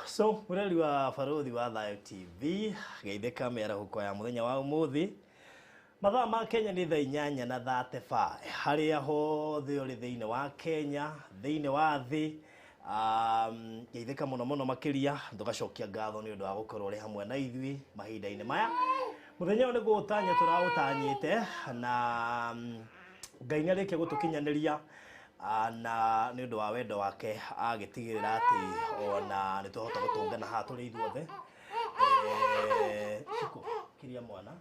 So mũreri wa Barũthi wa Thayũ TV, geithĩka mĩarahũko ya mũthenya wa ũmũthĩ. Mathaa ma Kenya nĩ thaa 8:35. Harĩa hothe ũrĩ thĩinĩ wa Kenya, thĩinĩ wa thĩ, geithĩka mũno mũno makĩria, tũgacokia ngatho nĩ ũndũ wa gũkorwo ũrĩ hamwe na ithuĩ mahinda-inĩ maya. Mũthenya ũyũ nĩ gũũtanya tũraũtanyĩte na Ngai nĩ arĩkia gũtũkinyanĩria na nĩ ũndũ wa wendo wake agĩtigĩrĩra atĩ ona nĩ twahota gũtũngana haha tũrĩ ithuothe. Shiko, kiria mwana,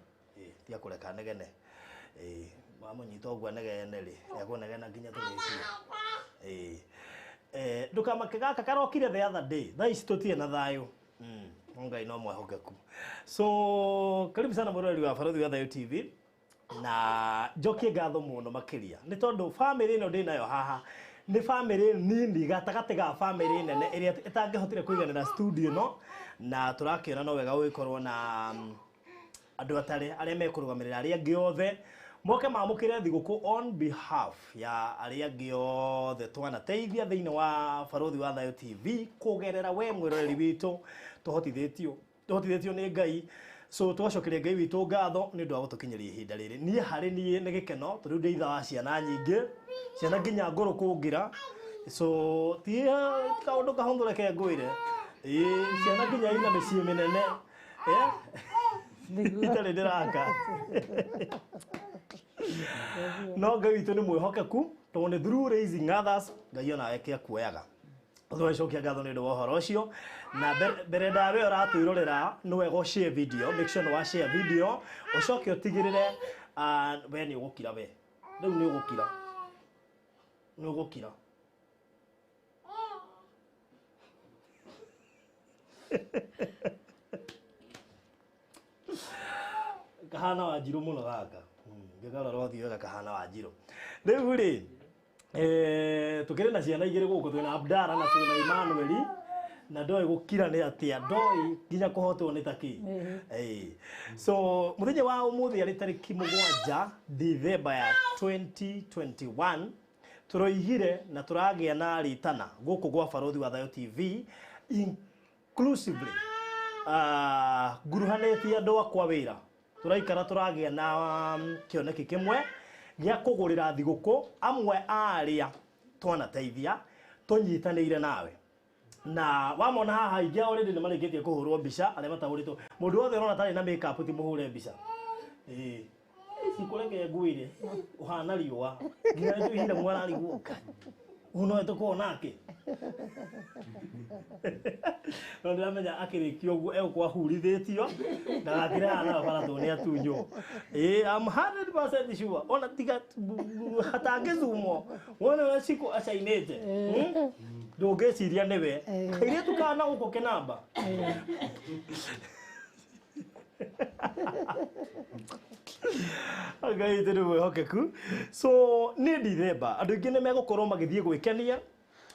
tiga kũreka negene. Wamũnyita ũguo negene rĩ, ekũnegena nginya tũrĩkie. Ndũkamake gaka karokire the other day, thaa ici tũtirĩ na thayũ. Ngai no mwehokeku. So karibu sana mũrori wa Barũthi wa Thayũ TV. Na njokie ngatho mũno makĩria nĩ tondũ famĩlĩ ĩno ndĩ nayo haha nĩ famĩlĩ nini gatagatĩ ga famĩlĩ nene ĩrĩa ĩtangĩhotire kũiganĩra studio ĩno, na tũrakĩona no wega gũgĩkorwo na andũ atarĩ arĩa mekũrũgamĩrĩra arĩa angĩ othe moke mamũkĩre thigũkũ on behalf ya arĩa angĩ othe twanateithia thĩinĩ wa Barũthi wa Thayũ TV kũgerera we mwĩroreri witũ tũhotithĩtio nĩ Ngai. So tũgacokeria Ngai witũ ngatho nĩ ũndũ wa gũtũkinyĩria ihinda rĩrĩ. Niĩ harĩ niĩ nĩ gĩkeno tondũ ndĩ ithe wa ciana nyingĩ, ciana nginya ngũrũ kũngĩra. So ti kaũndũ kahũthũ reke ngwĩre. Ciana nginya ina mĩciĩ mĩnene. Itarĩ ndĩraka. No Ngai witũ nĩ mwĩhokeku tondũ nĩ through raising others Ngai onawe kĩakuoyaga. Tũgacokia ngatho nĩ ũndũ wa ũhoro ũcio. Na mbere ndawe ũratwĩrorera nĩ wega ũ share video, make sure nĩ wa share video, ũcoke ũtigĩrĩre we nĩ ũgũkira we. Rĩu nĩ ũgũkira. Nĩ ũgũkira. Kahana wa njirũ mũno gaka. Ngĩkarora ũthiũ wega kahana wa njirũ. Rĩu rĩ, tukĩrĩ na ciana igĩrĩ gũkũ, twĩna Abdara na twĩna Emmanuel, na ndoĩ gũkira nĩ atĩa, ndoĩ nginya kũhotwo nĩ ta kĩ. So mũthenya wa ũmũthĩ arĩ tarĩki 7 Dithemba ya 2021 tũroigire na tũragĩa na rĩtana gũkũ gwa Barũthi wa Thayũ TV inclusively nguruhanĩtie andũ akwa wĩra. Tũraikara tũragĩa na kĩoneki kĩmwe gĩa kũgũrĩra thigũkũ amwe a arĩa twanateithia tũnyitanĩire nawe. Na wamona haha aingĩ already nĩ marĩkĩtie kũhũrwo mbica, arĩa matahũrĩtwo. Mũndũ wothe ũrona tarĩ na make up ti mũhũre mbica. Ici kũreke ngwĩre ũhana riũa nginya nĩ ihinda mwararigwo Ngai. Ũũ no tũkorwo nake. No ndĩramenya akĩrĩkia ũguo egũkorwo ahurithĩtio ndagakĩre haha nayo bara tondũ nĩ atunywo. I'm 100% sure. Ona tiga hatangĩzumwo wone ũrĩa Shiko acainĩte. Ndũngĩciria nĩwe. Kairĩtu kana gũkũ kĩnamba. Ngai witũ nĩ mwĩhokeku. So nĩ Dithemba, andũ aingĩ nĩ megũkorwo magĩthiĩ gwĩkenia,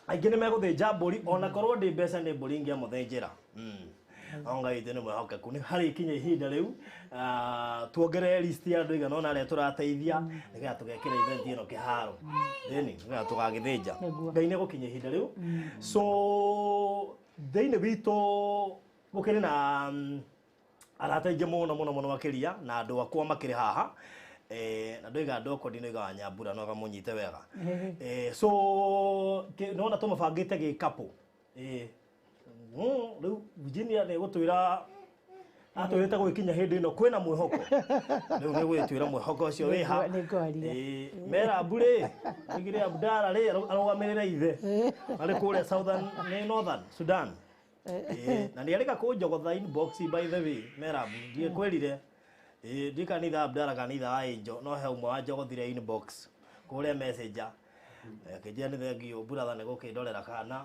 aingĩ nĩ megũthĩnja mbũri, ona korwo ndĩ mbeca nĩ mbũri ingĩamũthĩnjĩra. No Ngai witũ nĩ mwĩhokeku, nĩ harĩkinya ihinda rĩu tuongerere list ya andũ aigana ũna arĩa tũrateithia nĩgetha tũgekĩra event ĩno kĩharo. Ĩni, nĩgetha tũgagĩthĩnja. Ngai nĩ egũkinya ihinda rĩu. So thĩinĩ witũ gũkĩrĩ na arata aingĩ mũno mũno mũno makĩria na andũ akwa makĩrĩ haha. Na ndoiga andũ akwa ndinoiga wa Nyambura no gamũnyite wega. So nona tũmabangĩte gĩkapũ. Rĩu Virginia nĩ gũtwĩra atwĩrĩte gũgĩkinya hĩndĩ ĩno kwĩna mwĩhoko. Rĩu nĩ gũgĩtwĩra mwĩhoko ũcio wĩ ha. Merabu rĩ, oigire Abdara rĩ arũgamĩrĩre ithe. Arĩ kũrĩa Southern nĩ Northern Sudan. Na nĩ arĩka kũnjogotha inbox by the way, Merabu, ndiĩkwĩrire. Ndi kanitha Abdara kanitha wa Angel, no he ũmwe wanjogothire inbox kũrĩa messenger. Akĩnjĩra nĩ thengiũ brother nĩ gũkĩndorera kana.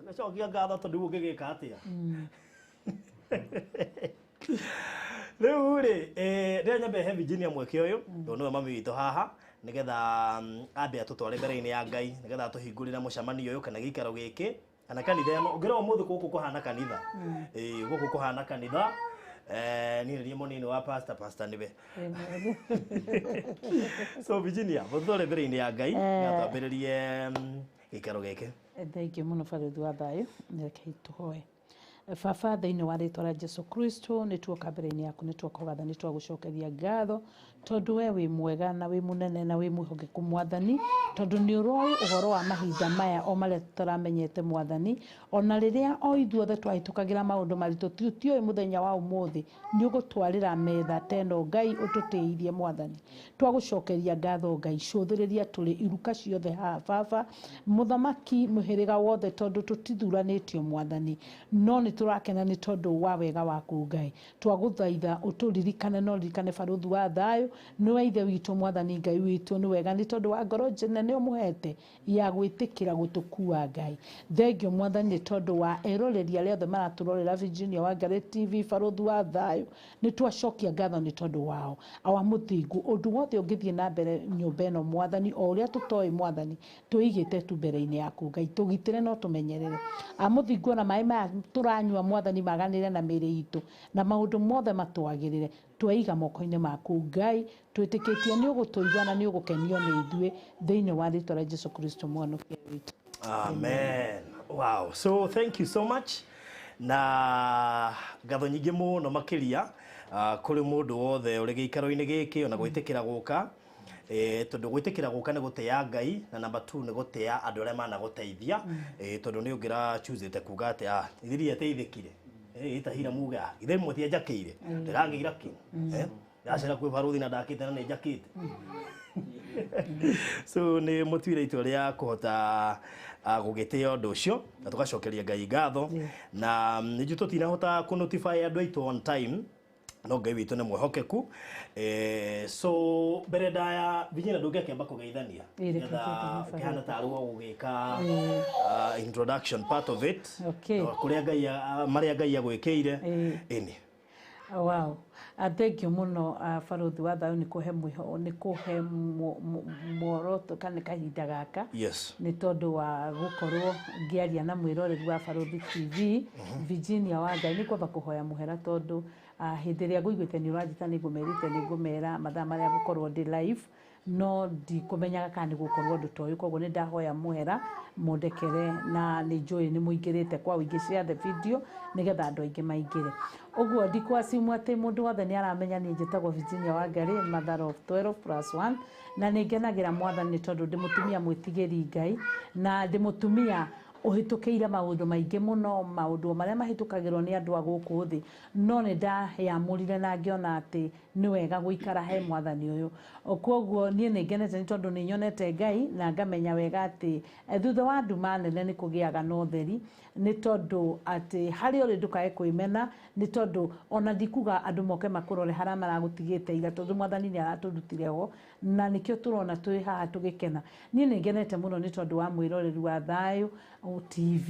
Ngacokia ngatho tondũ rĩu ũngĩgĩka atĩa. Rĩu rĩ, ndĩrenda nyambe he Virginia mweke ũyũ, tondũ nĩwe mami witũ haha, nĩgetha ambe atũtware mbere-inĩ ya Ngai, nĩgetha atũhingũrĩre mũcemanio ũyũ kana gĩikaro gĩkĩ kana kanitha ĩno. Ũngĩrora ũmũthĩ gũkũ kũhana kanitha. Gũkũ kũhana kanitha. Niĩ nĩ mũnini wa pastor, pastor nĩwe. So Virginia, mũtũtware mbere-inĩ ya Ngai, na twambĩrĩrie gĩikaro gĩkĩ. Thengiũ mũno Barũthi wa Thayũ, rekei tũhoe. Baba, thĩinĩ wa rĩtwa rĩa Jesu Kristo, nĩ tuoka mbere-inĩ yaku, nĩ twakũgatha, nĩ twagũcokeria ngatho, tondũ we wĩ mwega na wĩ mũnene na wĩ mwĩhokeku Mwathani, tondũ nĩ ũroĩ ũhoro wa mahinda maya o marĩa tũtaramenyete Mwathani, ona rĩrĩa o ithuothe twahĩtũkagĩra maũndũ maritũ, tutiũĩ mũthenya wa ũmũthĩ nĩ ũgũtwarĩra metha ta ĩno Ngai ũtũtĩithie Mwathani. Twagũcokeria ngatho Ngai, cũthĩrĩria tũrĩ iruka ciothe haha Baba, mũthamaki mũhĩrĩga wothe, tondũ tũtithuranĩtio Mwathani, no nĩ tũrakena nĩ tondũ wa wega waku Ngai. Twagũthaitha ũtũririkane na ũririkane barũthi wa thayũ, nĩwe ithe witũ Mwathani Ngai witũ, nĩ wega nĩ tondũ wa ngoro nene ũmũhete ya gwĩtĩkĩra gũtũkua Ngai. Thengio Mwathani nĩ tondũ wa eroreri arĩa othe maratũrorera Virginia Wangari TV, barũthi wa thayũ, nĩ twacokia ngatho nĩ tondũ wao. Awa mũthingu, ũndũ wothe ũngĩthiĩ na mbere nyũmba ĩno Mwathani, o ũrĩa tũtoĩ Mwathani, twĩigĩte tu mbere-inĩ yaku Ngai, tũgitĩre no tũmenyerere. Amũthingu, ona maĩ maya tũranyua Mwathani maganĩre na mĩĩrĩ itũ, na maũndũ mothe matwagĩrĩre, tweiga moko-inĩ maku Ngai, twĩtĩkĩtie nĩ ũgũtũigua na nĩ ũgũkenio nĩ ithuĩ, thĩinĩ wa rĩtwa rĩa Jesu Kristo mwonokia witũ. Amen. Wow. So thank you so much. Na ngatho nyingĩ mũno makĩria kũrĩ mũndũ wothe ũrĩ gĩikaro-inĩ gĩkĩ ona gwĩtĩkĩra gũka, tondũ gwĩtĩkĩra gũka nĩ gũtĩa Ngai, na number 2 nĩ gũtĩa andũ arĩa managũteithia, tondũ nĩ ũngĩra choosete kuga atĩ ithiria teithĩkire, ĩtahira muga ithe mũtianjakĩire, ndĩragĩira kĩ, ndacera kwĩ barũthi na ndakĩte na nĩ njakĩte. So nĩ mũtuire itua rĩa kũhota gũgĩtĩa ũndũ ũcio na tũgacokeria Ngai ngatho, na nĩ njũ tũtinahota kũ notify andũ aitũ on time, no Ngai witũ nĩ mwĩhokeku. So mbere ndaya Virginia, ndũngĩakĩamba kũgeithania nĩgetha ũkĩhana tarĩ wa gũgĩka introduction part of it, kũrĩa Ngai marĩa Ngai agwĩkĩire. Ĩni. Wow. Thank you mũno, barũthi wa thayũ, nĩ kũhe mwĩho, nĩ kũhe muoroto kana kahinda gaka, nĩ tondũ wa gũkorwo ngĩaria na mwĩroreri wa Barũthi TV Virginia wa Ngai. Nĩ kwamba kũhoya mũhera tondũ hĩndĩ ĩrĩa ngũiguĩte nĩ ũranjĩta, nĩ ngũmerĩte nĩ ngũmera mathaa marĩa ngũkorwo ndĩ live, no ndikũmenyaga kana nĩ gũkorwo ũndũ ta ũyũ, koguo nĩ ndahoya mũhera, mũndekere, na nĩ njũĩ nĩ mũingĩrĩte kwa ũingĩ. Share the video nĩgetha andũ aingĩ maingĩre. Ũguo ndikwacimu atĩ mũndũ wothe nĩ aramenya niĩ njĩtagwo Virginia Wangari, mother of 12 plus 1, na nĩ ngenagĩra Mwathani nĩ tondũ ndĩ mũtumia mwĩtigĩri Ngai, na ndĩ mũtumia ũhĩtũkĩire maũndũ maingĩ mũno, maũndũ marĩa mahĩtũkagĩrwo nĩ andũ a gũkũ thĩ, no nĩ ndayamũrire na ngĩona atĩ nĩ wega gũikara he Mwathani ũyũ. Koguo niĩ nĩ ngenete nĩ tondũ nĩ nyonete Ngai na ngamenya wega atĩ thutha wa nduma nene nĩ kũgĩaga na ũtheri, nĩ tondũ atĩ harĩa ũrĩ ndũkae kwĩmena, nĩ tondũ ona ndikuga andũ moke makũrore harĩa maragũtigĩte ira, tondũ Mwathani nĩ aratũrutire ho na nĩkĩo tũrona twĩ haha tũgĩkena. Niĩ nĩ ngenete mũno nĩ tondũ wa mwĩroreri wa Thayũ TV,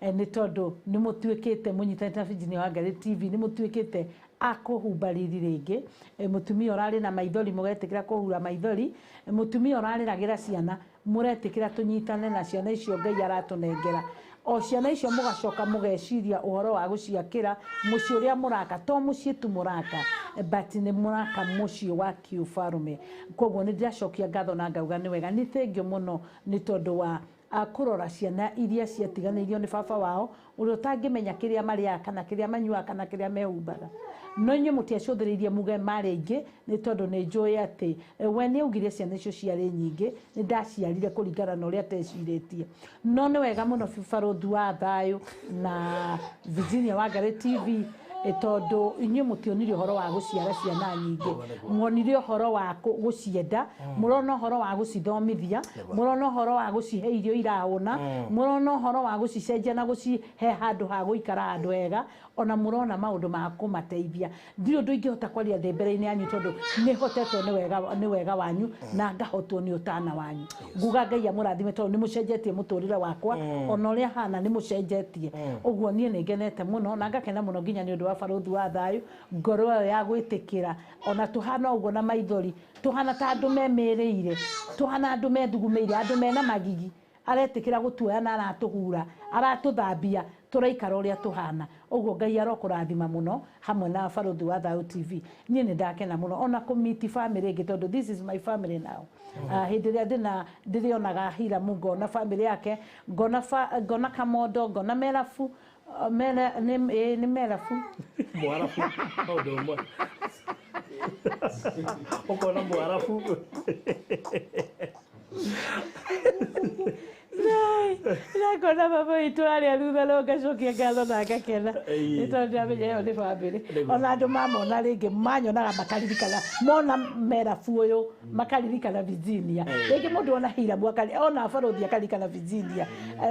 nĩ tondũ nĩ mũtuĩkĩte mũnyitanĩte na Virginia Wangari TV, nĩ mũtuĩkĩte akũhumba riri rĩngĩ. Mũtumia ũrarĩ na maithori mũgetĩkĩra kũhura maithori, mũtumia ũrarĩragĩra ciana mũretĩkĩra tũnyitane na ciana icio Ngai aratũnengera, o ciana icio mũgacoka mũgeciria ũhoro wa gũciakĩra mũciĩ ũrĩa mũraka, to mũciĩ tu mũraka, but nĩ mũraka mũciĩ wa kĩũbarume. Koguo nĩ ndĩracokia ngatho na ngauga nĩ wega, nĩ thengio mũno nĩ tondũ wa kũrora ciana iria ciatiganĩirio nĩ baba wao, ũrĩa ũtangĩmenya kĩrĩa marĩaga kana kĩrĩa manyuaga kana kĩrĩa mehumbaga, no inyuĩ mũtiacũthĩrĩirie muge marĩ aingĩ, nĩ tondũ nĩ njũĩ atĩ we nĩ augire ciana icio ciarĩ nyingĩ, nĩ ndaciarire kũringana na ũrĩa atecirĩtie. No nĩ wega mũno barũthi wa thayũ na Virginia Wangari TV, tondũ inyuĩ mũtionire ũhoro wa gũciara ciana nyingĩ, muonire ũhoro wa gũcienda, mũrona ũhoro wa gũcithomithia, mũrona ũhoro wa gũcihe irio irahũna, mũrona ũhoro wa gũcicenjia na gũcihe handũ ha gũikara handũ hega, ona mũrona maũndũ ma kũmateithia. Ndirĩ ũndũ ingĩhota kwaria ndĩ mbere-inĩ yanyu tondũ nĩ hotetwo nĩ wega wanyu na ngahotwo nĩ ũtana wanyu. Nguga Ngai amũrathime tondũ nĩ mũcenjetie mũtũrĩre wakwa, ona ũrĩa hana nĩ mũcenjetie. Ũguo niĩ nĩ ngenete mũno na ngakena mũno nginya nĩ ũndũ wa barũthi wa thayũ, ngoro ĩyo ya gwĩtĩkĩra, ona tũhana ũguo na maithori, tũhana ta andũ memĩrĩire, tũhana andũ methugumĩire, andũ mena magigi, aretĩkĩra gũtuoya na aratũhura, aratũthambia, tũraikara ũrĩa tũhana. Ũguo Ngai arokũrathima mũno hamwe na barũthi wa Thayũ TV. Niĩ nĩ ndakena mũno ona kũmiti family ĩngĩ tondũ this is my family now. Hĩndĩ ĩrĩa ndĩrĩonaga Hiramu, ngona family yake, ngona Kamondo, ngona Merabu, Mera nĩ merabu. Mwarabu maũndũ ũmwe. Ũkona mwarabu. Ndakona baba witũ arĩa thutha no ngacokia ngatho na ngakena nĩ tondũ ndĩramenya ĩyo nĩ bamĩrĩ. Ona andũ mamona rĩngĩ manyonaga makaririkana, mona merabu ũyũ makaririkana Virginia. Rĩngĩ mũndũ ona Hiramu ona barothi akaririkana Virginia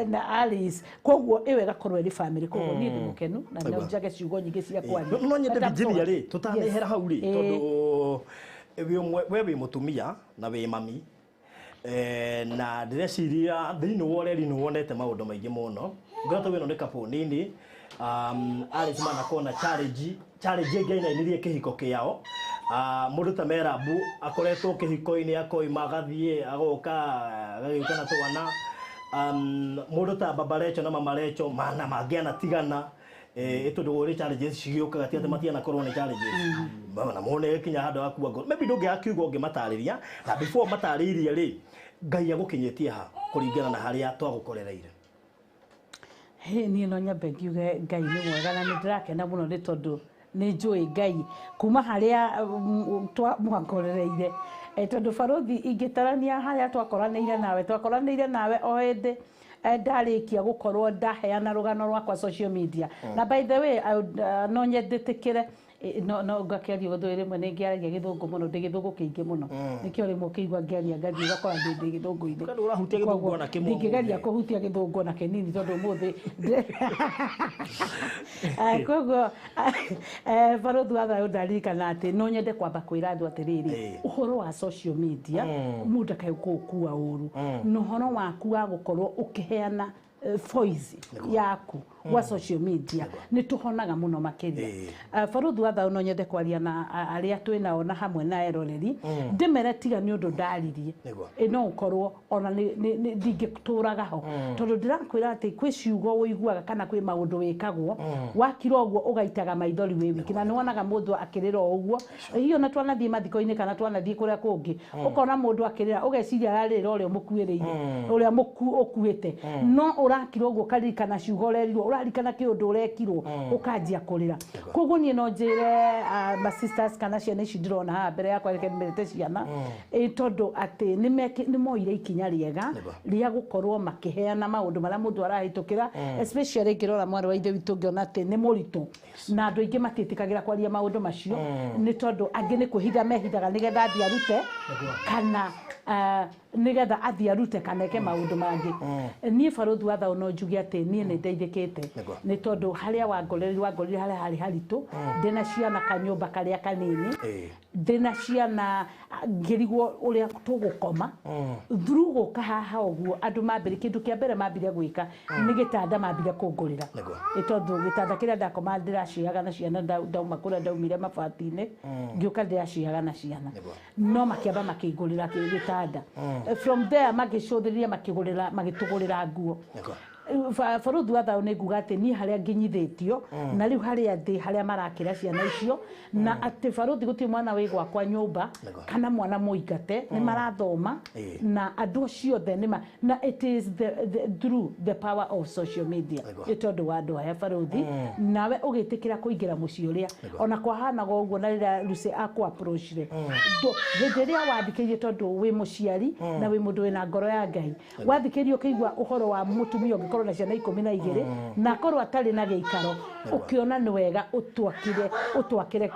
na Alice. Koguo ĩyo ĩgakorwo ĩrĩ bamĩrĩ. Koguo niĩ ndĩ mũkenu na no njage ciugo nyingĩ cia kwaria. No nyende Virginia rĩ, tũtanehera hau rĩ, tondũ we wĩ mũtumia na wĩ mami. Na ndĩreciria thĩinĩ wa ũreri nĩ wonete maũndũ maingĩ mũno. Ngoretwo wĩno nĩ couple nini. Alice manakorwo na challenge ĩngĩ ainainirie kĩhiko kĩao. Mũndũ ta Merabu akoretwo kĩhiko-inĩ akoima agathiĩ agoka agagĩũka na twana. Mũndũ ta Baba Recho na Mama Recho mana mangĩanatigana. Tondũ ũrĩ challenges cigĩũkaga ti atĩ matianakorwo nĩ challenges. Na mone kinya handũ hakua ngoro. Maybe ndũngĩaga kiugo ũngĩmatarĩria, na before matarĩirie rĩ, Ngai agũkinyĩtie ha kũringana na harĩa twagũkorereire. Niĩ no nyambe ngiuge Ngai nĩ mwega na nĩ ndĩrakena mũno nĩ tondũ nĩ njũĩ Ngai kuma harĩa mwakorereire. Tondũ barothi ingĩtarania harĩa twakoranĩire nawe o hĩndĩ ndarĩkia gũkorwo ndaheana rũgano rwakwa social media. Na by the way, no nyendĩtĩkĩre no ngakĩaria gĩthũngũ rĩmwe nĩ ngĩaragia gĩthũngũ mũno, ndĩ gĩthũngũ kĩingĩ mũno. Nĩkĩo rĩmwe ũkĩigua ngĩaria ngathiĩ ũgakora ndĩ gĩthũngũ-inĩ. Kana ũrahutia gĩthũngũ ona kĩmwe ũmũthĩ. Ndingĩgeria kũhutia gĩthũngũ ona kĩnini tondũ ũmũthĩ koguo barothi wa thayũ ndaririkana atĩ no nyende kwamba kwĩra andũ atĩrĩrĩ, ũhoro wa social media mũndũ ndakae kũũkua ũru, na ũhoro waku wa gũkorwo ũkĩheana voice yaku wa social media nĩ tũhonaga mũno makĩria. Barothi wa thayũ no nyende kwaria na arĩa twĩ nao na hamwe na eroreri ndĩmere tiga nĩ ũndũ ndaririe no ũkorwo ona ndingĩtũraga ho tondũ ndĩrakwĩra atĩ kwĩ ciugo ũiguaga kana kwĩ maũndũ wĩkagwo wakira ũguo ũgaitaga maithori wĩ wiki na nĩwonaga mũndũ akĩrĩra o ũguo. Hihi ona twanathiĩ mathiko-inĩ kana twanathiĩ kũrĩa kũngĩ ũkona mũndũ akĩrĩra ũgeciria ararĩra ũrĩa ũmũkuĩrĩire ũrĩa ũkuĩte, no ũrakira ũguo ũkaririkana ciugo ũrerirwo, ũraririkana kĩũndũ ũrekirwo ũkanjia kũrĩra. Koguo niĩ no njĩre ma sisters kana ciana ici ndĩrona haha mbere yakwa reke ndĩmerĩte ciana tondũ atĩ nĩ moire ikinya rĩega rĩa gũkorwo makĩheana maũndũ marĩa mũndũ arahĩtũkĩra, especially ngĩrora mwarĩ wa ithe witũ ngĩona atĩ nĩ mũritũ na andũ aingĩ matiĩtĩkagĩra kwaria maũndũ macio nĩ tondũ angĩ nĩ kwĩhitha mehithaga nĩgetha athiĩ arute kana nĩgetha athiĩ arute kana eke maũndũ mangĩ. Niĩ barothi wa thayũ no njuge atĩ niĩ nĩ ndeithĩkĩte nĩ tondũ harĩa wangorire harĩa harĩ haritũ, ndĩna ciana kanyũmba karĩa kanini, ndĩna ciana ngĩrigwo ũrĩa tũgũkoma through gũka haha ũguo andũ mambire kĩndũ kĩa mbere mambire gwĩka nĩ gĩtanda mambire kũngũrĩra nĩ tondũ gĩtanda kĩrĩa ndakoma ndĩraciaga na ciana ndauma kũrĩa ndaumire mabati-inĩ ngĩũka ndĩraciaga na ciana no makĩamba makĩngũrĩra gĩtanda. From there magĩcũthĩrĩria makĩgũrĩra magĩtũgũrĩra nguo. Barothi wa thayũ nĩ nguga atĩ niĩ harĩa nginyithĩtio na rĩu harĩa ndĩ harĩa marakĩra ciana icio na atĩ barothi gũtirĩ mwana wĩ gwakwa nyũmba kana mwana mũingate nĩ marathoma na andũ acio othe nĩ na it is the through the power of social media nĩ tondũ wa andũ aya barothi nawe ũgĩtĩkĩra kũingĩra mũciĩ ũrĩa ona kwahanaga ũguo na rĩrĩa Lucy akũ approachire hĩndĩ ĩrĩa wathikĩirie tondũ wĩ mũciari na wĩ mũndũ wĩna ngoro ya Ngai wathikĩirie ũkĩigua ũhoro wa mũtumia ũngĩkorwo na ciana 12 na akorwo atarĩ na gĩikaro ũkĩona nĩ wega ũtwakĩre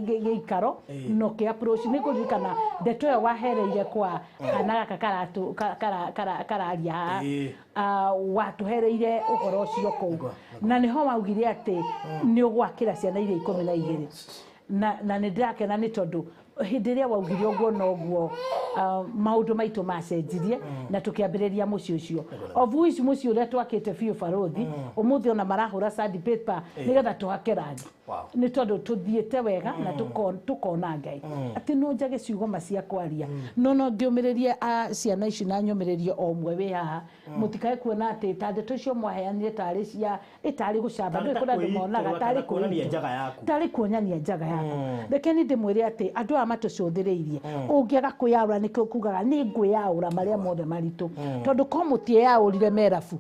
gĩikaro na ũkĩ approach. Nĩ ngũririkana ndeto ĩyo wahereire kwa kana gaka kararia haha watũhereire ũhoro ũcio kũu na nĩho waugire atĩ nĩ ũgwakĩra ciana iria 12 na nĩ ndĩrakena nĩ tondũ hĩndĩ ĩrĩa waugire ũguo noguo maũndũ maitũ macenjirie na tũkĩambĩrĩria mũciĩ ũcio of which mũciĩ ũrĩa twakĩte biũ barothi ũmũthĩ ona marahũra sandpaper nĩgetha tũhake rangi nĩ tondũ tũthiĩte wega na tũkona Ngai atĩ no njage ciugo ma cia kwaria no ngĩũmĩrĩrie ciana ici na nyũmĩrĩrie o ũmwe wĩ haha mũtikae kuona atĩ ta ndeto icio mwaheanire tarĩ cia tarĩ gũcamba ndũĩ kũrĩa andũ monaga tarĩ kuonania njaga yaku reke niĩ ndĩmwĩre atĩ andũ aya matũcũthĩrĩirie ũngĩaga kwĩyaũra nĩkĩo kugaga nĩ ngwĩyaũra marĩa mothe maritũ tondũ ko mũtiĩyaũrire merabu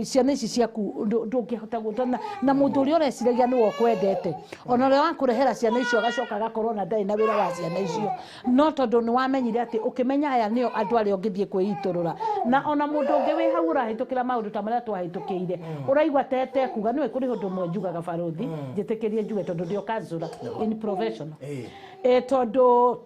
ciana ici ciaku ndũngĩhota gũtona na mũndũ ũrĩa ũreciragia nĩwe ũkwendete ona ũrĩa wakũrehera ciana icio agacoka agakorwo na ndarĩ na wĩra wa ciana icio no tondũ nĩ wamenyire atĩ ũkĩmenya aya nĩo andũ arĩa ũngĩthiĩ kwĩitũrũra na ona mũndũ ũngĩ wĩ hau ũrahĩtũkĩra maũndũ ta marĩa twahĩtũkĩire ũraigua tete kuga nĩwe kũrĩ ũndũ ũmwe njugaga barothi njĩtĩkĩrie njuge tondũ ndĩ o counselor in professional tondũ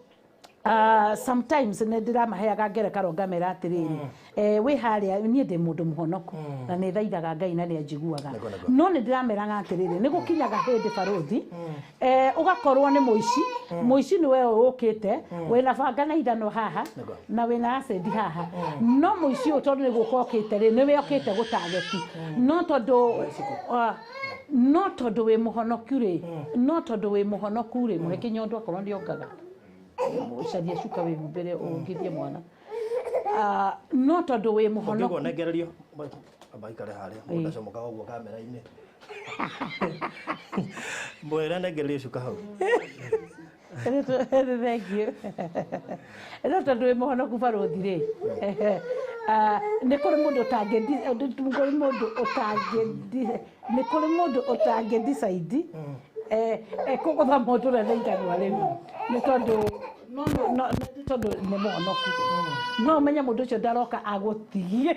sometimes nĩ ndĩramaheaga ngerekano ngamera atĩrĩrĩ wĩ harĩa niĩ ndĩ mũndũ mũhonoku na nĩ thaithaga Ngai na nĩ anjiguaga no nĩ ndĩrameraga atĩrĩrĩ nĩ gũkinyaga hĩndĩ barothi ũgakorwo nĩ mũici mũici nĩ we ũkĩte wĩna banga na ithano haha na wĩna acid haha no mũici ũyũ tondũ nĩ gũka ũkĩte rĩ nĩwe ũkĩte gũtageti no tondũ no tondũ wĩ mũhonoku rĩ no tondũ wĩ mũhonoku rĩ mũhe kĩnyondo akorwo nĩ ongaga ucarie cuka wĩhumbĩre ũngithie mwana no tondũ wĩ mũhonoku ũngĩguo amba ikare harĩa mũndũ acomokaga ũguo kamera-inĩ mwĩre nengererio cuka hau thank you no tondũ wĩ mũhonoku barothi rĩ nĩ kũrĩ mũndũ nĩ kũrĩ mũndũ ũtangĩ decide kũgũtha mũndũ ũrĩa nĩ ithanwa rĩu nĩ tondũ no nĩ tondũ nĩ mũhonoku no ũmenye mũndũ ũcio ndaroka agũtigie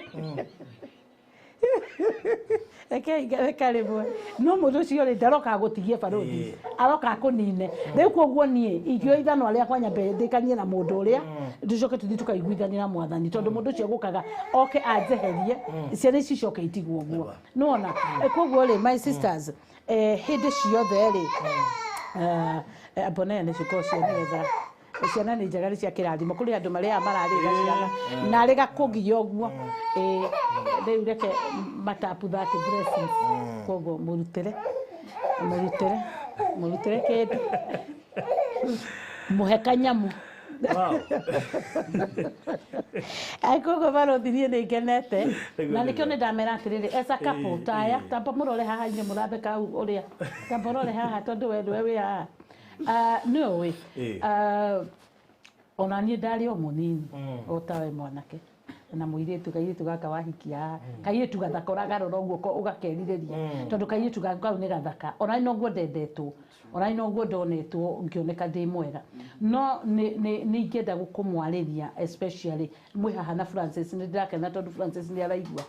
reke rĩmwe no mũndũ ũcio rĩ ndaroka agũtigie barothi aroka akũnine rĩu koguo niĩ ingĩoya ithanwa rĩakwa nyambe ndĩkanie na mũndũ ũrĩa tũcoke tũthiĩ tũkaiguithania na mwathani tondũ mũndũ ũcio gũkaga oke anjeherie ciana ici icoke itigwo ũguo nĩwona koguo rĩ my sisters hĩndĩ ciothe rĩ mbonene nĩ cikorwo cio nĩgetha ciana nĩ njega nĩ cia kĩrathimo kũrĩ andũ marĩaga mararĩra ciana na arĩ gakũgia ũguo rĩu reke matapu that blessings koguo mũrutĩre mũrutĩre mũrutĩre kĩndũ mũhe kanyamu koguo barothi niĩ nĩ ngenete na nĩkĩo nĩ ndamera atĩrĩrĩ as a couple taya tamba mũrore haha inyuĩ mũrambe kau ũrĩa tamba ũrore haha tondũ we nĩwe wĩ haha nĩ ũĩ ona niĩ ndarĩ o mũnini o tawe mwanake na mũirĩtu kairĩtu gaka wahikia kairĩtu gathaka ũragarora ũguo ũgakerirĩria tondũ kairĩtu gaku kau nĩ gathaka ona noguo ndendetwo ona noguo ndonetwo ngĩoneka ndĩ mwega no nĩ ingĩenda gũkũmwarĩria especially mwĩ haha na Francis nĩ ndĩrakena tondũ Francis nĩ araigua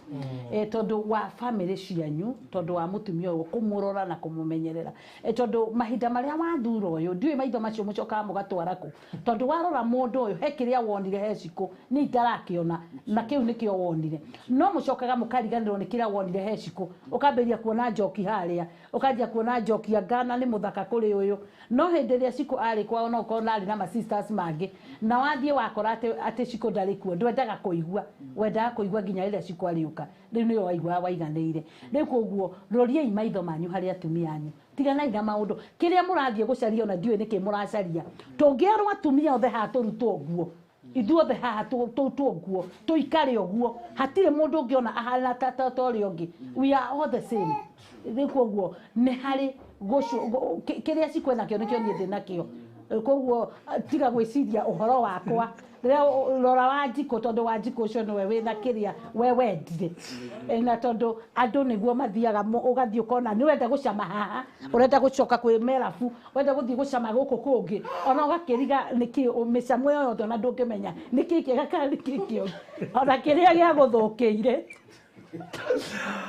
tondũ wa family cianyu tondũ wa mũtumia ũyũ kũmũrora na kũmũmenyerera tondũ mahinda marĩa wathura ũyũ ndiũĩ maitho macio mũcokaga mũgatwara kũ tondũ warora mũndũ ũyũ he kĩrĩa wonire he cikũ nĩ itarakĩona na kĩu nĩkĩo wonire no mũcokaga mũkariganĩrwo nĩ kĩrĩa wonire he cikũ ũkambĩrĩria kuona njoki harĩa ũkanjia kuona njoki ya Ghana nĩ mũthaka kũrĩ ũyũ no hĩndĩ ĩrĩa cikũ arĩ kwao no ũkorwo arĩ na ma sisters mangĩ na wathiĩ wakora atĩ cikũ ndarĩ kuo ndwendaga kũigua wendaga kũigua nginya rĩrĩa cikũ arĩũka rĩu nĩyo waiguaga waiganĩire rĩu koguo roriai maitho manyu harĩ atumia anyu tiganai na maũndũ kĩrĩa mũrathiĩ gũcaria ona ndiũĩ nĩkĩ mũracaria tũngĩerwo atumia othe haha tũrutwo ũguo ithuothe haha tũrutwo ũguo tũikare ũguo hatirĩ mũndũ ũngĩona ahana ta ũrĩa ũngĩ we are all the same rĩu koguo nĩ harĩ kĩrĩa cikwĩ nakĩo nĩkĩo niĩ ndĩ nakĩo koguo tiga gwĩciria ũhoro wakwa rora Wanjikũ tondũ Wanjikũ ũcio nĩwe wĩna kĩrĩa we wendire na tondũ andũ nĩguo mathiaga ũgathiĩ ũkona nĩ ũrenda gũcama haha ũrenda gũcoka kwĩ merabu ũrenda gũthiĩ gũcama gũkũ kũngĩ ona ũgakĩriga nĩkĩ mĩcamo ĩyo yothe ona ndũngĩmenya nĩkĩ kĩega kana nĩkĩ kĩũru ona kĩrĩa gĩagũthũkĩire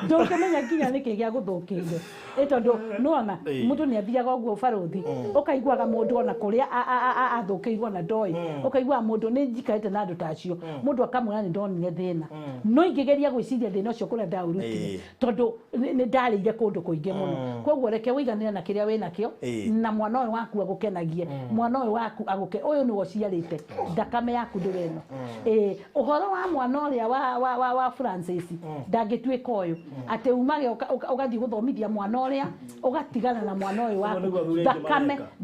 ndũngĩmenya nginya nĩkĩ gĩagũthũkĩire tondũ nĩwona mũndũ nĩ athiaga ũguo barothi ũkaiguaga mũndũ ona kũrĩa athũkĩirwo na ndoĩ ũkaiguaga mũndũ nĩ njikarĩte na andũ ta acio mũndũ akamwĩra nĩ ndonire thĩna no ingĩgeria gwĩciria thĩna ũcio kũrĩa ndaũrutire tondũ nĩ ndarĩire kũndũ kũingĩ mũno koguo reke ũiganĩre na kĩrĩa wĩ nakĩo na mwana ũyũ waku agũkenagie mwana ũyũ waku agũke ũyũ nĩwe ũciarĩte thakame yaku ndĩwe ĩno ũhoro wa mwana ũrĩa wa Francis ndangĩtuĩka ũyũ atĩ umage ũgathiĩ gũthomithia mwana ũrĩa ũgatigana na mwana ũyũ waku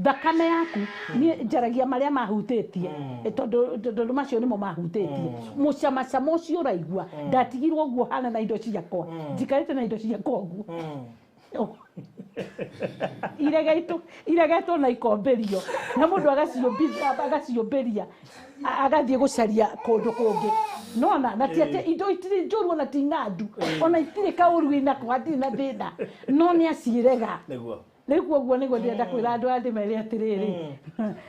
thakame yaku niĩ njaragia marĩa mahutĩtie tondũ macio nĩmo mahutĩtie mũcamacama ũcio ũraigua ndatigirwo ũguo hana na indo ciakwa njikarĩte na indo ciakwa ũguo Iregetwo na ikombĩrio na mũndũ agaciũmbĩria agathiĩ gũcaria kũndũ kũngĩ nona na ti atĩ indo itirĩ njũru ona ti ng'andu ona itirĩ kaũru inako hatirĩ na thĩna no nĩ acirega nĩguo rĩu koguo nĩguo ndĩrenda kwĩra andũ aya ndĩmere atĩrĩrĩ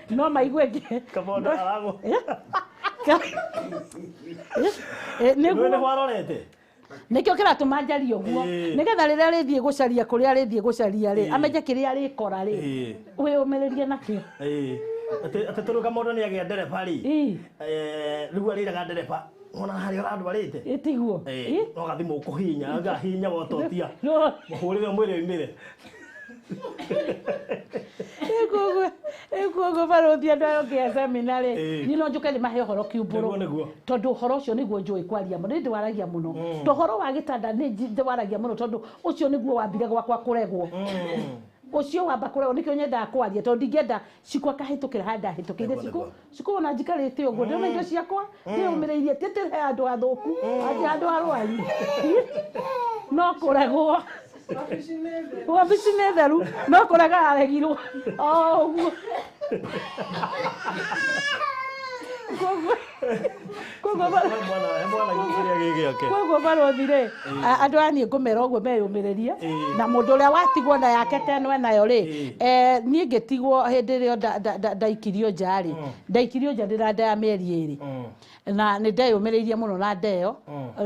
no maigue Kabondo aragũ nĩguo nĩ warorete nikio kiratuma njarie ũguo nigetha rĩrĩa rĩthiĩ gũcaria kũrĩa rĩthiĩ gũcaria rĩ amenye kĩrĩa rĩkora rĩ wĩyũmĩrĩrie nakĩo atĩ tondũ Kamondo nĩ agĩa ndereba rĩ rĩu arĩraga ndereba wona harĩa ũrandwarĩte ĩtiguo no gathimũ ũkũhinya agahinya wototia mũhũrĩre mwĩrĩ oimĩre koguo barũthi andũ aya ũngĩa seminar rĩ niĩ no njũke ndĩmahe ũhoro kiumbũrũ tondũ ũhoro ũcio nĩguo njũĩ kwaria mũno nĩ ndĩwaragia mũno to ũhoro wa gĩtanda nĩ ndĩwaragia mũno tondũ ũcio nĩguo wambire gwakwa kũregwo ũcio wamba kũregwo nĩkĩo nyendaga kwaria tondũ ndingĩenda Cikũ akahĩtũkĩra harĩa ndahĩtũkĩire Cikũ Cikũ ona njikarĩte ũguo ndĩrona indo ciakwa ndĩyũmĩrĩirie ti atĩ he handũ hathũku atĩ handũ harwaru no kũregwo wabici nĩ theru no kũrega aregirwo o ũguo koguo barũthi rĩ andũ aya niĩ ngũmera ũguo meyũmĩrĩrie na mũndũ ũrĩa watigwo na yake ta ĩno enayo rĩ niĩ ngĩtigwo hĩndĩ ĩrĩa ndaikirio nja rĩ ndaikirio nja ndĩ na nda ya mĩeri ĩrĩ na nĩ ndeyũmĩrĩirie mũno na nda ĩyo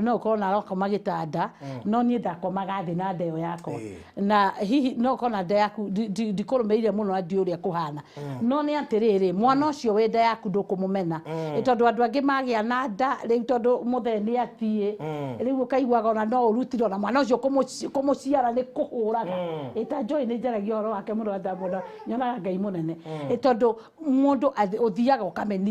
no ũkorwo na arakoma gĩtanda no niĩ ndakomaga thĩ na nda ĩyo yakwa na hihi no ũkorwo na nda yaku ndikũrũmĩrĩire mũno na ndiũĩ ũrĩa kũhana no nĩ atĩrĩrĩ mwana ũcio wĩ nda yaku ndũkũmũmena tondũ andũ angĩ magĩa na nda rĩu tondũ mũthee nĩ atiĩ rĩu ũkaiguaga ona no ũrutire ona mwana ũcio kũmũciara nĩ kũhũraga ĩta Joy nĩ njaragia ũhoro wake mũno ndamwona nyonaga Ngai mũnene tondũ mũndũ ũthiaga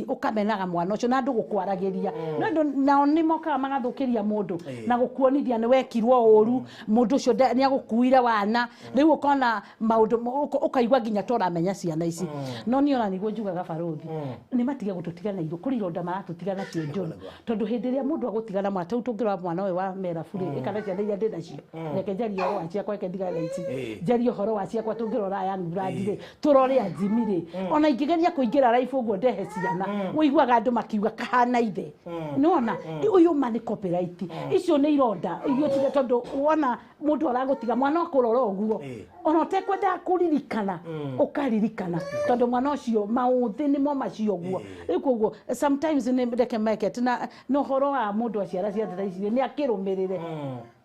ũkamenaga mwana ũcio na andũ gũkwaragĩria no andũ nao nĩ mokaga magathũkĩria mũndũ na gũkuonithia nĩ wekirwo ũru mũndũ ũcio nĩ agũkuire wana rĩu ũkona maũndũ ũkaigua nginya ta ũramenya ciana ici no niĩ ona nĩguo njugaga barũthi nĩ matige gũtũtigana ithuĩ kũrĩ ironda maratũtigana nacio njũru tondũ hĩndĩ ĩrĩa mũndũ agũtigana mwana ta rĩu tũngĩrora mwana ũyũ wa merabu rĩ kana ciana iria ndĩ nacio reke njarie ũhoro wa ciakwa reke ndigane na ici njarie ũhoro wa ciakwa tũngĩrora aya Brand rĩ tũrore Anjimi rĩ ona ingĩgeria kũingĩra live ũguo ndehe ciana ũiguaga andũ makiuga kahana ithe nĩwona ũyũ ma nĩ copyright icio nĩ ironda irio tiga tondũ wona mũndũ aragũtiga mwana akũrora ũguo ona ũtekwendaga kũririkana ũkaririkana tondũ mwana ũcio maũthĩ nĩmo macio ũguo rĩu koguo sometimes nĩ reke meke na ũhoro wa mũndũ aciara ciana ta ici nĩ akĩrũmĩrĩre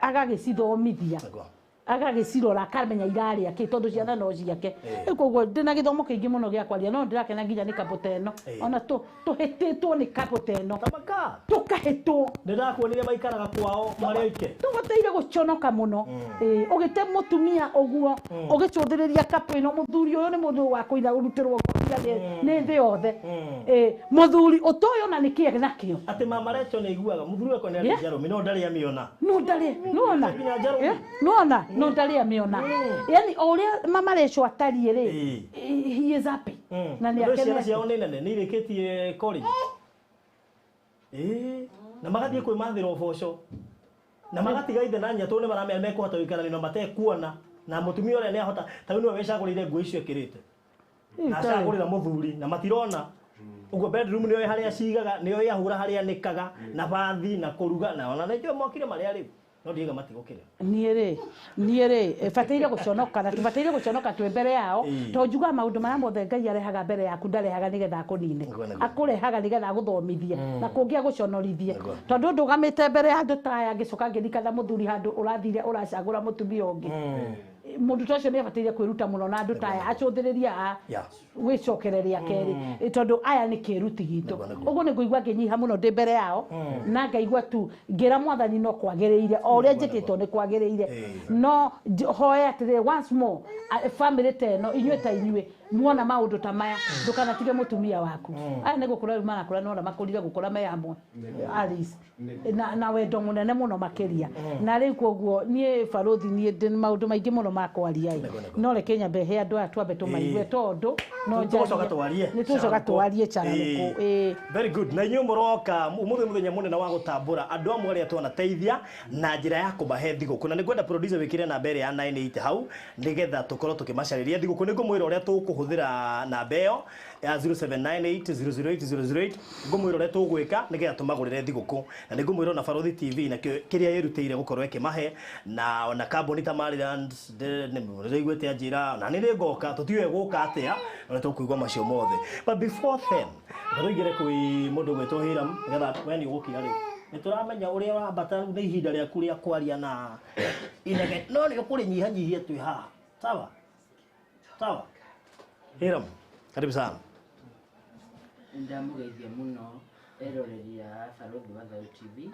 agagĩcithomithia agagĩcirora akamenya irarĩa kĩ tondũ ciana no ciake rĩu koguo ndĩna gĩthomo kĩingĩ mũno gĩa kwaria no ndĩrakena nginya nĩ kabũ ta ĩno ona tũhĩtĩtwo nĩ kabũ ta ĩno tũkahĩtwo ndĩrakuonire maikaraga kwao marĩ oike tũbataire gũconoka mũno ũgĩte mũtumia ũguo ũgĩcũthĩrĩria kabũ ĩno mũthuri ũyũ nĩ mũndũ wa kũina ũrutĩrwo ngobia nĩ thĩ yothe mũthuri ũtoĩ ona nĩ kĩĩ nakĩo atĩ mama Recho nĩ aiguaga mũthuri wakwa nĩ arĩ njarũmi no ndarĩ amĩona no ndarĩ nĩwona nĩwona no ndarĩ amĩona yani o ũrĩa mama Recho atariĩ rĩ he is happy na nĩ akenete ciana ciao nĩ nene nĩ irĩkĩtie college na magathiĩ kwĩmathĩra ũboco na magatiga ithe na nyina tondũ nĩ maramenya mekũhota gũikarania na matekuona na mũtumia ũrĩa nĩ ahota ta rĩu nĩwe wĩcagũrĩire nguo icio ĩkĩrĩte na acagũrĩra mũthuri na matirona ũguo bedroom nĩoĩ harĩa cigaga nĩoĩ ahũra harĩa anĩkaga na bathi na kũruga na ona nĩnjũĩ mokire marĩa rĩu no ndiga matigũkĩra niĩ rĩ bataire gũconoka na tũbataire gũconoka twĩ mbere yao tondũ njugaga maũndũ marĩa mothe Ngai arehaga mbere yaku ndarehaga nĩgetha akũnine akũrehaga nĩgetha agũthomithie na kũngĩ agũconorithie tondũ ndũgamĩte mbere ya andũ ta aya ngĩcoka ngĩririkana mũthuri handũ ũrathire ũracagũra mũtumia ũngĩ mũndũ ta ũcio nĩ abataire kwĩruta mũno na andũ ta aya acũthĩrĩrie a gwĩcokere rĩa kerĩ tondũ aya nĩ kĩruti gitũ ũguo nĩ ngũigua ngĩnyiha mũno ndĩ mbere yao na ngaigua tu ngĩra mwathani no kwagĩrĩire o ũrĩa njĩkĩtwo nĩ kwagĩrĩire no hoe atĩrĩrĩ once more family ta ĩno inyuĩ ta inyuĩ Muona maundu ta maya ndukanatige mutumia waku. Aya nĩ gũkũra rĩu marakũra nona makũrire gũkũra me hamwe. Alice na wendo munene muno makiria. Na rĩu koguo niĩ barothi niĩ ndĩ maundu maingĩ muno ma kwaria ĩ. No reke nyambe he andũ aya twambe tũmaigue tondũ no tũcoka twarie. Nĩ tũcoka twarie cararũkũ. Ĩ. Very good. Na inyuĩ mũroka ũmũthĩ mũthenya mũnene wa gũtambũra andũ amwe arĩa twanateithia na njĩra ya kũmahe thigũkũ. Na nĩngwenda producer wĩkĩre namba ĩrĩa ya 98 hau nĩgetha tũkorwo tũkĩmacarĩria thigũkũ. Nĩngũmwĩra ũrĩa tũkũhũthĩra namba ĩyo ya 0798 008 008. Ngũmwĩra ũrĩa tũgwĩka nĩgetha tũmagũrĩre thigũkũ. Na nĩngũmwĩra ona Barothi TV nakĩo kĩrĩa ĩrutĩire gũkorwo ĩkĩmahe na ona kambuni ta Maryland nĩiguĩte anjĩra na nĩ nĩngoka tũtiũĩ gũka atĩa na nĩtũkũigua macio mothe. But before then tũingĩre kwĩ mũndũ ũgwĩtwo Hiram nĩgetha we nĩ ũgũkira rĩu. Nĩtũramenya ũrĩa ũrambata rĩu nĩ ihinda rĩaku rĩa kwaria na inege no nĩ ũkũrĩnyihanyihia twĩ haha. Sawa? Sawa? Hiram, karibu sana. Ndamũgeithia mũno eroreria Barothi wa Thayũ TV.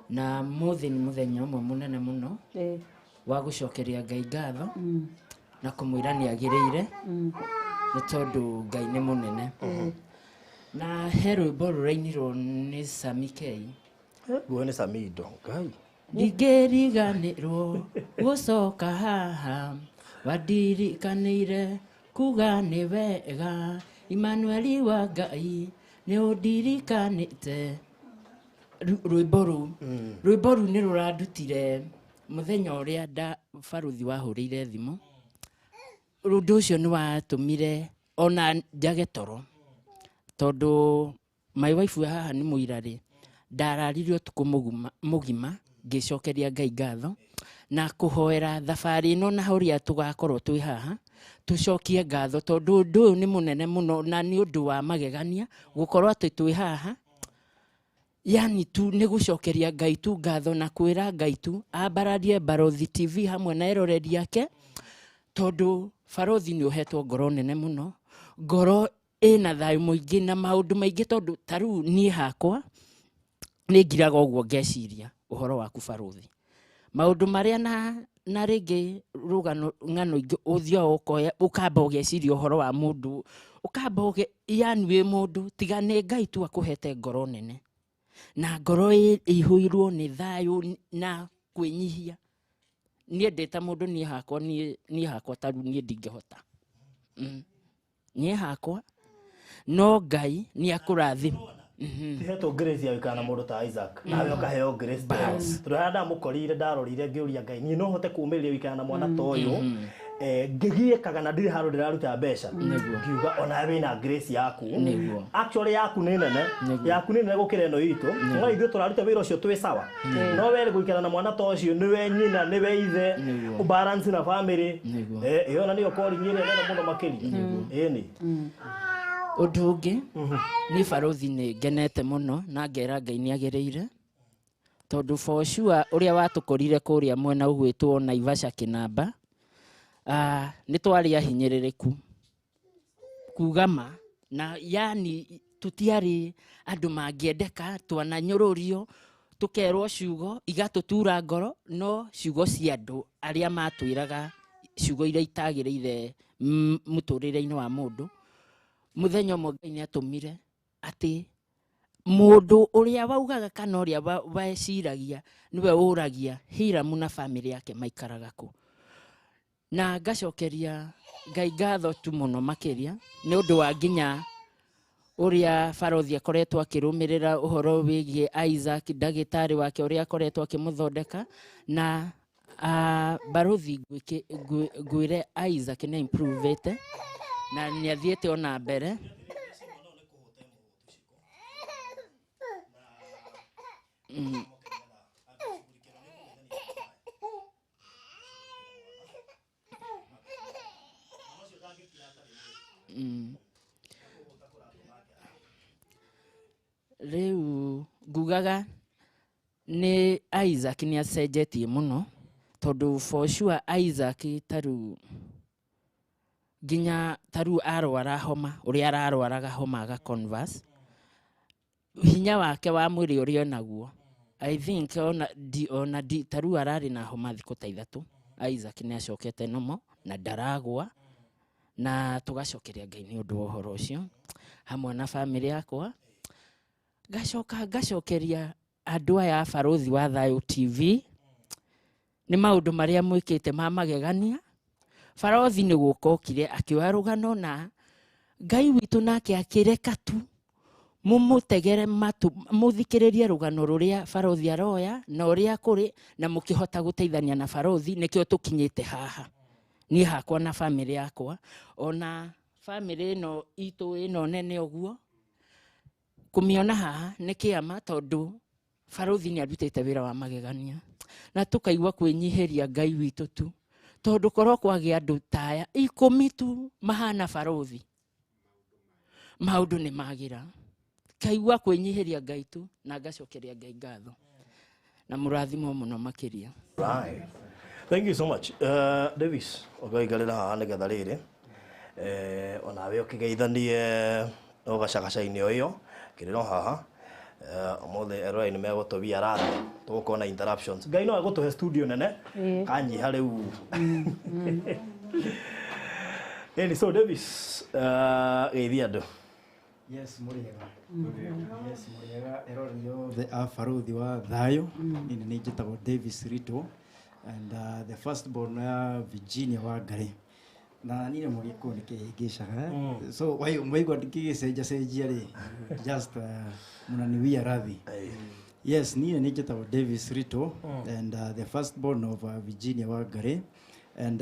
Na mũthĩ nĩ mũthenya ũmwe mũnene mũno wa gũcokeria Ngai ngatho na kũmwĩra nĩ agĩrĩire nĩ tondũ Ngai nĩ mũnene. Na he rwĩmbo rũrainirwo nĩ Sami K. Guo nĩ Samido. Ngai. Ndingĩriganĩrwo gũcoka haha wandirikanĩire kuga nĩ wega Emmanuel wa Ngai nĩ ũndirikanĩte. Rwĩmbo rũu rwĩmbo rũu nĩ rũrandutire mũthenya ũrĩa nda barothi wahũrĩire thimũ. Ũndũ ũcio nĩ watũmire ona njage toro tondũ my wife haha nĩ mũira rĩ ndararire ũtukũ mũgima ngĩcokeria Ngai ngatho na kũhoera thabarĩ ĩno na ũrĩa tũgakorwo twĩ haha tũcokie ngatho tondũ ũndũ ũyũ nĩ mũnene mũno na nĩ ũndũ wa magegania gũkorwo atĩ twĩ haha. Yani tu nĩ gũcokeria Ngai tu ngatho na kwĩra Ngai tu ambararie Barothi TV hamwe na eroreri ake tondũ barothi nĩ ũhetwo ngoro nene mũno, ngoro ĩna thayũ mũingĩ na maũndũ maingĩ tondũ ta rĩu niĩ hakwa nĩ ngiraga ũguo ngeciria ũhoro waku barothi. Maũndũ marĩa na rĩngĩ rũgano ng'ano ingĩ ũthiaga ũkoya ũkamba ũgeciria ũhoro wa mũndũ ũkamba yani wĩ mũndũ tiga nĩ Ngai tu akũhete ngoro nene na ngoro ĩihũirwo nĩ thayũ na kwĩnyihia. Niĩ ndĩ ta mũndũ niĩ hakwa niĩ hakwa ta rĩu niĩ ndingĩhota. Niĩ hakwa no Ngai nĩ akũrathima. Tihetwo grace ya gũikara na mũndũ ta Isaac nawe ũkaheo grace ta ĩyo. Tondũ harĩa ndamũkorire ndarorire ngĩũria Ngai niĩ no hote kũũmĩrĩria gũikara na mwana ta ũyũ ngĩgiĩkaga na ndirĩ handũ ndĩraruta mbeca ngiuga ona wĩna grace yaku. Actually yaku nĩ nene, yaku nĩ nene gũkĩra ĩno itũ no ithuĩ tũraruta wĩra ũcio twĩ sawa no we gũikara na mwana ta ũcio nĩwe nyina nĩwe ithe balance na family ĩyo na nĩyo calling ĩrĩa nene mũno makĩria. Ĩni Ũndũ ũngĩ nĩ barothi nĩ ngenete mũno na ngera Ngai nĩ agĩrĩire tondũ for sure ũrĩa watũkorire kũrĩa mwena ũgwĩtwo Naivasha Kĩnamba nĩ twarĩ ahinyĩrĩrĩku kuga ma na yani tũtiarĩ andũ mangĩendeka twananyũrũrio tũkerwo ciugo igatũtura ngoro no ciugo cia andũ arĩa matwĩraga ciugo iria itagĩrĩire mũtũrĩre-inĩ wa mũndũ. Mũthenya ũmwe Ngai nĩatũmire atĩ mũndũ ũrĩa waugaga kana ũrĩa weciragia nĩwe ũragia Hiramu na famĩlĩ yake maikaraga kũ. Na ngacokeria Ngai ngatho tu mũno makĩria nĩ ũndũ wa nginya ũrĩa barothi akoretwo akĩrũmĩrĩra ũhoro wĩgiĩ Isaac ndagĩtarĩ wake ũrĩa akoretwo akĩmũthondeka na barothi ngwĩre Isaac nĩ improvete na nĩ athiĩte ona mbere. Rĩu ngugaga nĩ Isaac nĩ acenjetie mũno tondũ for sure Isaac ta rĩu nginya ta rĩu arwara homa ũrĩa ararwaraga homa aga converse hinya wake wa mwĩrĩ ũrĩa onaguo I think ona di ta rĩu ararĩ na homa thikũ ta ithatũ Isaac nĩ acokete nomo na ndaragwa Na tũgacokeria Ngai nĩ ũndũ wa ũhoro ũcio hamwe na bamĩrĩ yakwa. Ngacoka ngacokeria andũ aya a Barũthi wa Thayũ TV nĩ maũndũ marĩa mwĩkĩte ma magegania. Barothi nĩ gũka okire akĩoya rũgano na Ngai witũ nake akĩreka tu mumutegere matu muthikiririe rugano ruria barothi aroya na uria kuri na mukihota guteithania na barothi nikio tukinyite haha. Ni hakwa na family yakwa ona family ino itu ino nene uguo kumiona haha ni kiama tondu barothi ni arutite wira wa magegania na tukaigua kwinyihiria Ngai witu tu tondu korwo kwagia andu taya 10 tu mahana barothi maundu ni magira. Kaigua kwinyihiria Ngai tu na ngacokeria Ngai ngatho na murathimo muno makiria. Right. Thank you so much. Davis, ũgaikarĩra haha nĩgetha rĩrĩ onawe ũkĩgeithanie o gacagaca-inĩ o ĩyo kĩrĩro haha. Ũmũthĩ eroreri nĩ megũtũbia rathi tũgũkorwo na interruptions. Ngai no egũtũhe studio nene kanyiha rĩu. Ĩni, so Davis, geithia andũ. Yes, mũrĩega. Yes, mũrĩega eroreri othe a Barũthi wa Thayũ. Niĩ nĩ njĩtagwo Davis Rito and the first born ya Virginia Wangari. Na niĩ nĩ mũgĩkũyũ nĩ kĩhĩngĩcaga. So waigua ndikĩgĩcenjacenjia rĩ, just mũnaniwia rathi. Yes, niĩ nĩ njĩtagwo Davis Rito and the first born of Virginia Wangari. And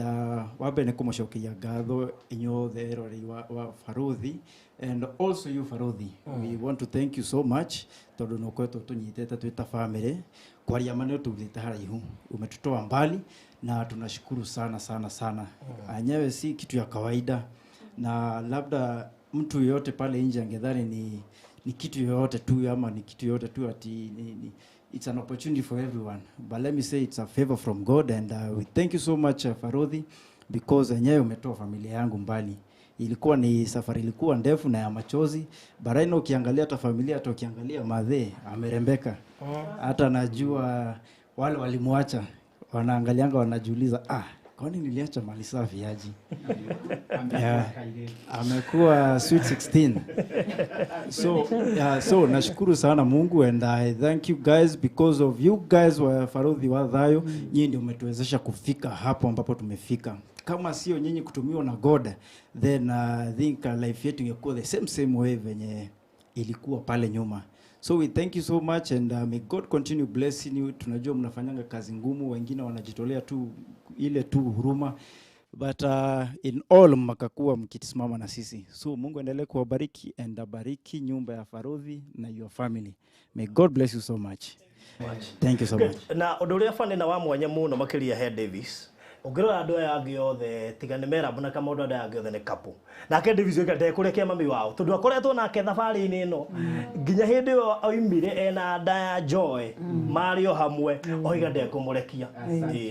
wa mbere nĩ kũmũcokeria ngatho inyuothe eroreri wa Barũthi and also you Barũthi. We want to thank you so much tondũ nĩ ũkoretwo tũnyitĩte twĩ ta family. Kwaria ma nĩ ũtũrutĩte haraihu, umetutoa mbali na tunashukuru sana sana sana. Anyewe si kitu ya kawaida na labda mtu yoyote pale nje angedhani ni kitu yoyote tu ama ni kitu yoyote tu ati ni it's an opportunity for everyone. But let me say it's a favor from God and we thank you so much Farodhi because enyewe umetoa familia yangu mbali. Ilikuwa ni safari ilikuwa ndefu na ya machozi. Baraino ukiangalia hata familia hata ukiangalia madhe amerembeka. Hata najua wale walimuacha wanaangalianga wanajiuliza kwani niliacha mali safi aje? Yeah, amekuwa sweet 16. So so nashukuru sana Mungu and I thank you guys because of you guys wa Barũthi wa Thayũ. Nyinyi ndio umetuwezesha kufika hapo ambapo tumefika. Kama sio nyinyi kutumiwa na God, then I think life yetu ingekuwa the same way venye ilikuwa pale nyuma. So we thank you so much and may God continue blessing you. Tunajua mnafanyanga kazi ngumu, wengine wanajitolea tu ile tu huruma, but in all mkakuwa mkisimama na sisi. So Mungu endelee kuwabariki and abariki nyumba ya Barũthi na your family. May God bless you so much. Thank you so much. Na ũndũ ũrĩa bani na wa mwanya mũno makĩria he Davis, ũngĩrora andũ aya angĩ othe tiga nĩ merabu na kama andũ aya angĩ othe nĩ couple. Nake Davis oiga ndekũrekia mami wao tondũ akoretwo nake thabarĩ-inĩ ĩno nginya hĩndĩ ĩyo oimire ena nda ya Joy marĩ o hamwe oiga ndekũmũrekia.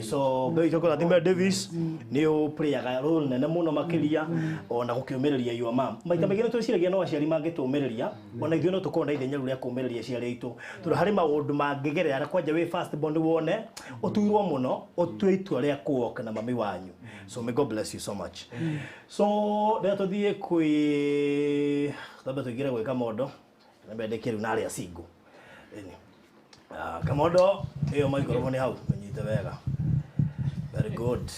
So Ngai tũkũrathime Davis nĩ ũplayaga role nene mũno makĩria ona gũkĩũmĩrĩria your mom. Maita maingĩ nĩ twĩciragia no aciari mangĩtũmĩrĩria ona ithuĩ no tũkorwo na ithenya rĩu rĩa kũũmĩrĩria aciari aitũ tondũ harĩ maũndũ mangĩgerera kwanja wĩ first born wone ũtuirwo mũno ũtue itua rĩa kũoka na mami wanyu. So may God bless you so much. So rĩrĩa tũthiĩ kwĩ tambe tũingĩre gwĩ Kamondo nambe ndĩkie rĩu na arĩa single. Kamondo ĩyo microphone hau ũnyite wega. Very good.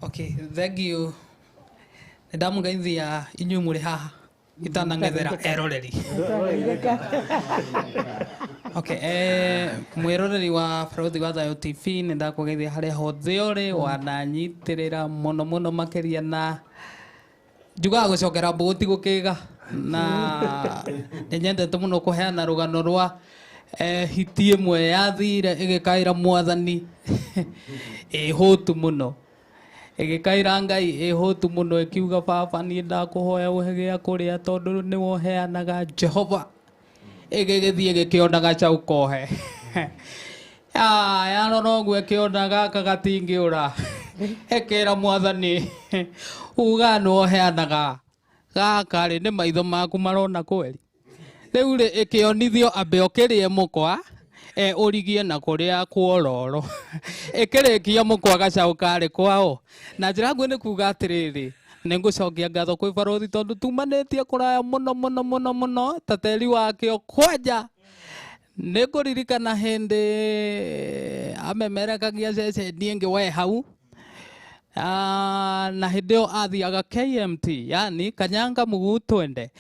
Okay, thank you. Nĩndamũgeithia inyuĩ mũrĩ haha itanang'ethera eroreri. Okay, mwĩroreri wa Barũthi wa Thayũ TV nĩndakũgeithia harĩa hothe ũrĩ wananyiitĩrĩra mũno mũno makĩria na njugaga gũcokera mbũgũ ti gũkĩga na nĩnyendete mũno kũheana rũgano rwa hiti ĩmwe yathire ĩgĩkaĩra mwathani ĩhũtu mũno ĩgĩkaĩra Ngai ĩhũtu mũno ĩkiuga baba niĩ ndakũhoya ũhe gĩa kũrĩa tondũ nĩwe ũheanaga Jehova. Ĩgĩgĩthiĩ ĩgĩkĩona gacau kohe. Yarora ũguo ĩkĩona gaka gatingĩũra ĩkĩra mwathani uga nĩwe ũheanaga gaka rĩ nĩ maitho maku marona kweri. Rĩu rĩ ĩkĩonithio ambe ũkĩrĩe mũkwa ũrigie na kũrĩa kuororo. Ĩkĩrĩkia mũkwa gacau karĩ kwao. Na njĩra nguhĩ nĩ kuga atĩrĩrĩ Nĩngũcokia ngatho kwĩ barothi tondũ tumanĩtie kũraya mũno mũno mũno mũno ta teri wakĩo kwanja. Nĩngũririkana hĩndĩ amemerekagia ceceni ĩngĩ we hau. Na hĩndĩ ĩyo athiaga KMT, yani Kanyanga Mguu Twende.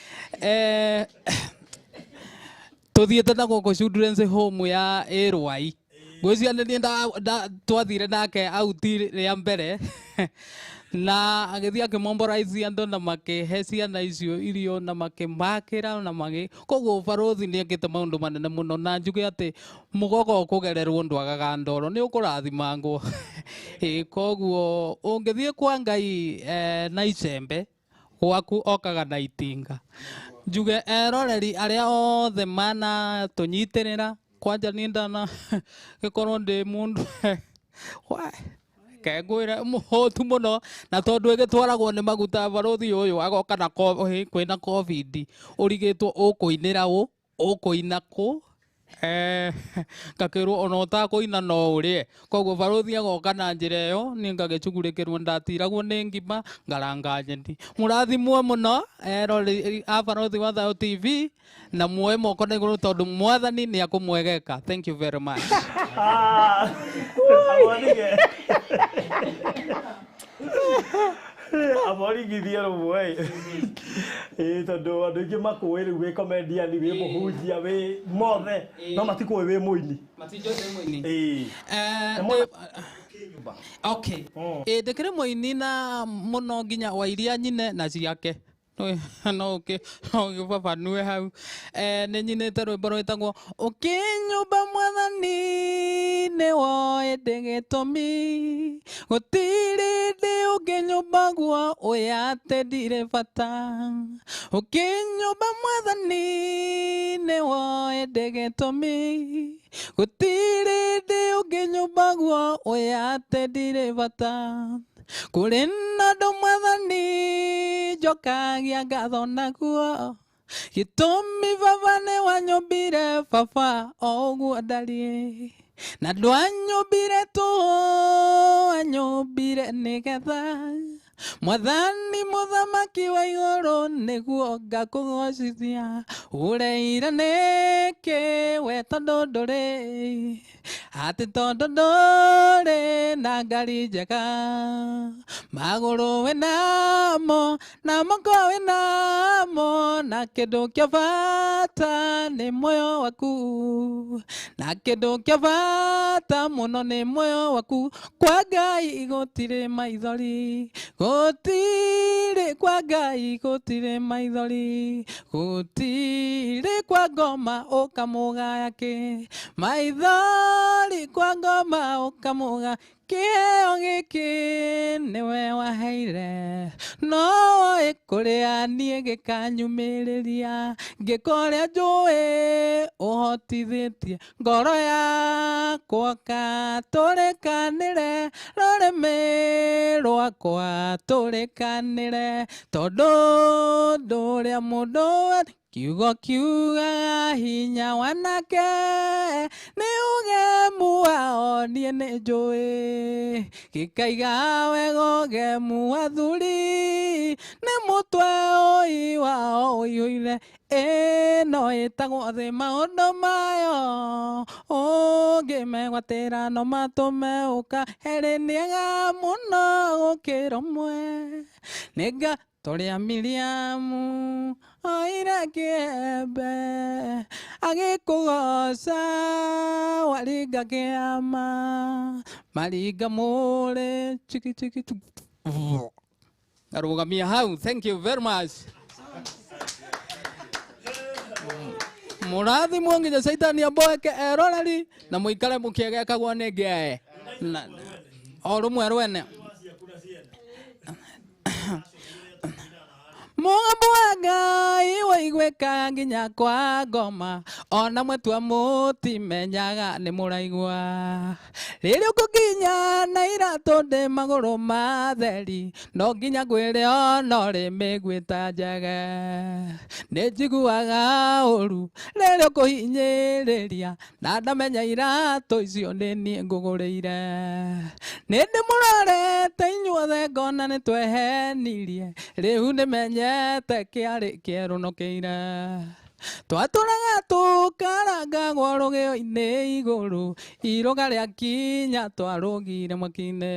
Tuthiĩte na gũkũ Children's Home ya Ĩrwai. Ngwĩciria nĩ niĩ twathire nake auti rĩa mbere. Na agĩthiĩ akĩmomborize andũ na makĩhe ciana icio irio na makĩmakĩra na magĩ. Koguo barothi nĩ ekĩte maũndũ manene mũno na njuge atĩ mũgogo ũkũgererwo ndwagaga ndoro nĩ ũkũrathimangwo. Koguo ũngĩthiĩ kwa Ngai na icembe gwaku okaga na itinga. Njuge eroreri arĩa othe mana tũnyitĩrĩra kwanja niĩ ndana gĩkorwo ndĩ mũndũ kengwĩre mũhũtu mũno na tondũ ĩgĩtwaragwo nĩ maguta barothi ũyũ agoka na kwĩna COVID ũrigĩtwo ũkũinĩra ũ ũkũina kũ ngakĩrwo ona ũtakũina no ũrĩe. Koguo barothi agoka na njĩra ĩyo niĩ ngagĩcugurĩkĩrwo ndatiragwo nĩ ngima ngaranga nyeni. Mũrathimwo mũno eroreri a Barothi wa Thayũ TV na muoe moko na igũrũ tondũ mwathani nĩ akũmwegeka. Thank you very much. Amorigithie rũmwe tondũ andũ aingĩ makũĩ rĩu wĩ comedian wĩ mũhunjia wĩ mothe no matikũĩ wĩ mũini. Matinjũĩ ndĩ mũini. Okay. Ndĩkĩrĩ mũini na mũno nginya wa iria nyine na ciake. No ũgĩbabanue hau. Nĩ nyinĩte rwĩmbo rwĩtagwo ũkĩnyũmba mwathani nĩ woĩ ndĩ gĩtũmi gũtirĩ ndĩ ũngĩnyũmba guo ũya atĩ ndirĩ bata. Ũkĩnyũmba mwathani nĩ woĩ ndĩ gĩtũmi gũtirĩ ndĩ ũngĩnyũmba guo ũya atĩ ndirĩ bata. Kũrĩ na ũndũ mwathani njokagia ngatho naguo gĩtũmi baba nĩ wanyũmbire baba o ũguo ndariĩ na ndwanyũmbire tũhũ wanyũmbire nĩgetha mwathani mũthamaki wa igũrũ nĩguo ngakũgocithia ũreire nĩkĩ we tondũ ndũrĩ atĩ tondũ ndũrĩ na ngari njega magũrũ wĩnamo na moko wĩnamo na kĩndũ kĩa bata nĩ muoyo waku na kĩndũ kĩa bata mũno nĩ muoyo waku kwa Ngai gũtirĩ maithori gũtirĩ kwa Ngai gũtirĩ maithori gũtirĩ kwa ngoma ũkamũgaya kĩ maithori kwa ngoma ũkamũgaya kĩheo gĩkĩ nĩwe waheire no woĩ kũrĩa niĩ gĩkanyumĩrĩria ngĩkũrĩa njũĩ ũhotithĩtie ngoro yakwa katũrĩkanĩre rũrĩmĩ rwakwa tũrĩkanĩre tondũ ndũrĩa mũndũ kiugo kiugaga hinya wanake nĩ ũgemu wao niĩ nĩ njũĩ gĩkaiga wega ũgemu wa thuri nĩ mũtwe ũi wao ũiyũire ĩno ĩtagwo thĩ maũndũ mayo ũngĩmegwatĩra no matũme ũka herĩ nĩega mũno gũkĩra ũmwe nĩnga Toria Miriamu oire kĩembe agĩkũgoca waringa kĩama maringa mũrĩ chiki chiki ngarũgamia hau. Thank you very much. Mũrathimwo nginya caitani amboeke eroreri na mũikare mũkĩegekagwo nĩ ngĩae o rũmwe rwene. Mũgambo wa Ngai waiguĩka nginya kwa ngoma ona mwetua mũtimenyaga nĩ mũraigua rĩrĩa ũkũkinya na iratũ ndĩ magũrũ matheri no nginya ngwĩre ona ũrĩ mĩguĩ ta njege nĩ njiguaga ũru rĩrĩa ũkũhinyĩrĩria na ndamenya iratũ icio nĩ niĩ ngũgũrĩire nĩ ndĩmũrorete inyuothe ngona nĩ twehenirie rĩu nĩmenyete kĩarĩ kĩerũ no kĩire twatũraga tũkarangagwo rũgĩo-inĩ igũrũ iroga rĩa kinya twarũgire mwaki-inĩ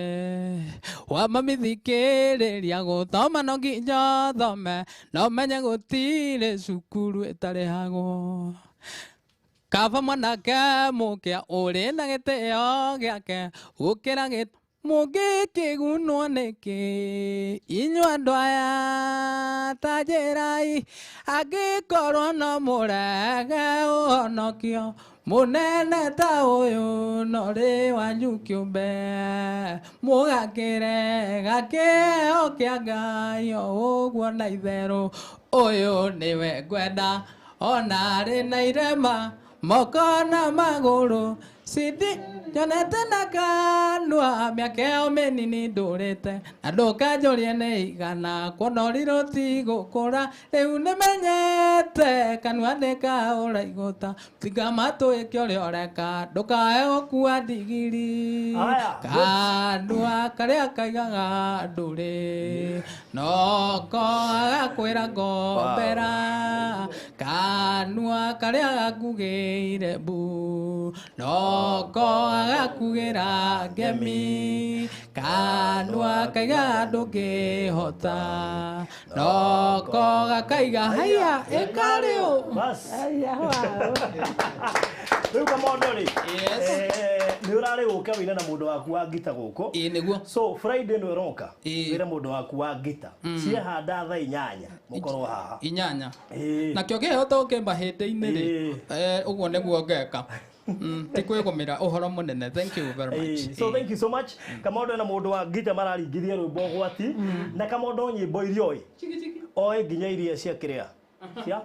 wamamithikĩrĩria gũthoma no nginya ũthome no menye gũtirĩ cukuru ĩtarĩhagwo kaba mwanake mũkĩa ũrĩ na gĩtĩo gĩake gũkĩra gĩtĩo mũngĩkĩgunwo nĩkĩ inyuĩ andũ aya ta njĩrai angĩkorwo no mũrege ũhonokio mũnene ta ũyũ no rĩ wanyu kĩũmbe mũgakĩrega kĩheo kĩa Ngai o ũguo na itherũ ũyũ nĩwe ngwenda ona arĩ na irema moko na magũrũ Sidi nyonete na kanua mĩaka ĩyo mĩnini ndũrĩte na ndũkanjũrie nĩ igana kuona ũrirũ tigũkũra rĩu nĩmenyete kanua nĩ kaũra igũta tiga matũĩke ũrĩa ũreka ndũkae gũkua ndigiri kanua karĩa kaigaga ndũrĩ noko agakwĩra ngombera kanua karĩa gakugĩire mbu noko agakugĩra ngemi kanua kaiga ndũngĩhota noko gakaiga haiya ĩkarĩũ rĩu Kamondo rĩ nĩ ũrarĩ gũke wĩine na mũndũ waku wa ngita gũkũ ĩĩ nĩguo so Friday nĩ ũroka wĩre mũndũ waku wa ngita ciehanda thaa 8 mũkorwo haha 8 nakĩo kĩheo tũkĩmba hĩndĩ-inĩ rĩ ũguo nĩguo ngeka ti kwĩgũmĩra ũhoro mũnene. Thank you very much. So thank you so much. Kamondo na mũndũ wa ngita mararingithia rwĩmbo gwati na Kamondo nyĩmbo iria oĩ oĩ nginya iria cia kĩrĩa cia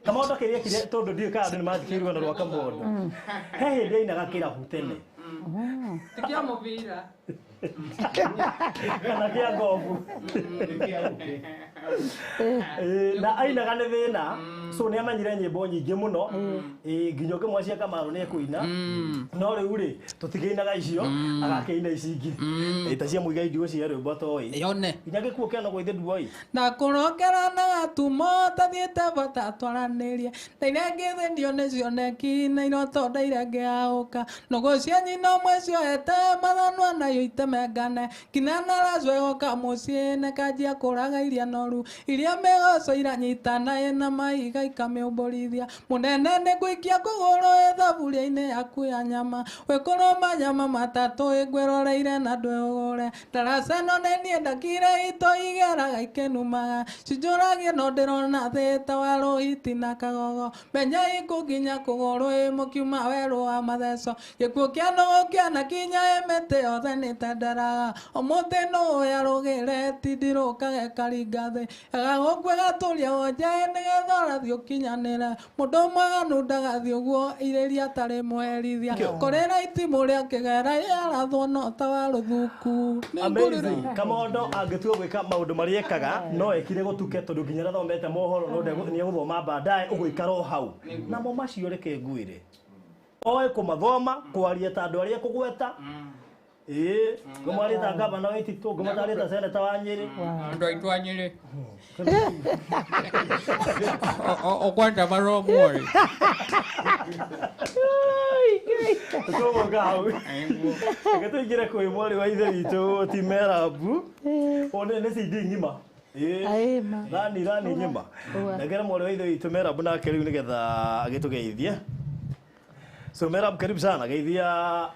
Kamondo kĩrĩa kĩrĩa tondũ ndiũĩ kana andũ nĩ mathikĩrĩria rũgano rwa Kamondo he hĩndĩ ainaga kĩrabu tene ti kĩa mũbira kana kĩa ngobu na ainaga nĩ thĩna so nĩ amenyire nyĩmbo nyingĩ mũno nginya ũngĩmwa cia Kamaru nĩ ekũina no rĩu rĩ tũtikĩinaga icio agakĩina ici ingĩ ta cia Muigai ndigũcihe rwĩmbo toĩ yone nginya gĩkuũ kĩa Nogũ ithe nduoi ndakũrongera na gatumo tathiĩte bata twaranĩrie ndaire ngĩthĩnio nĩ cioneki na iroto ndaire ngĩaũka nũgũ cia nyina ũmwe cioete mathanwa nayo itemengane nginya naracwe goka mũciĩ nĩkanjia kũraga iria noru iria mĩgoco iranyitana ĩna maiga ikamĩũmbũrithia mũnene nĩ ngũikia kũgũrũ ĩthaburia-inĩ yaku ya nyama wĩkũrũma nyama matatũ ĩngwĩroreire na ndwĩũgũre ndaraca ĩno nĩ niĩ ndakire ito igeraga ikĩnumaga cinjũragie no ndĩrona thĩ ta wa rũhiti na kagogo menya ikũnginya kũgũrũ ĩ mũkiuma werũ wa matheco gĩkuũ kĩa nũgũ kĩanakinya ĩ mĩtĩ yothe nĩtenderaga ũmũthĩ nũũ yarũgĩre tindirũkage karinga thĩ gagũkue gatũria wonje nĩgetha ũrathiĩ ũkinyanĩre mũndũ mwaganu ndagathiĩ ũguo irĩria atarĩ mũherithia kũrĩra itimũ rĩa kĩgera yarathwo no ta wa rũthuku. Amazing. Kamondo angĩtua gwĩka maũndũ marĩa ekaga no ekire gũtuke tondũ nginya ndathomete mohoro no nĩ egũthoma baadaye ũgũikara o hau namo macio reke ngwĩre oĩ kũmathoma kwaria ta andũ arĩa ekũgweta ĩĩ ngũmwarĩte ta gavana wa Ititu ngũmatarĩte ta seneta wa Nyĩrĩ andũ aitũ a Nyĩrĩ ũkwenda mathomo rĩ tũgũka hau reke tũingĩre kwĩ mwarĩ wa ithe witũ ti Merabu nĩ CD ng'ima thani thani ng'ima nengere mwarĩ wa ithe witũ Merabu nake rĩu nĩgetha agĩtũgeithie. So Merab, karibu sana geithia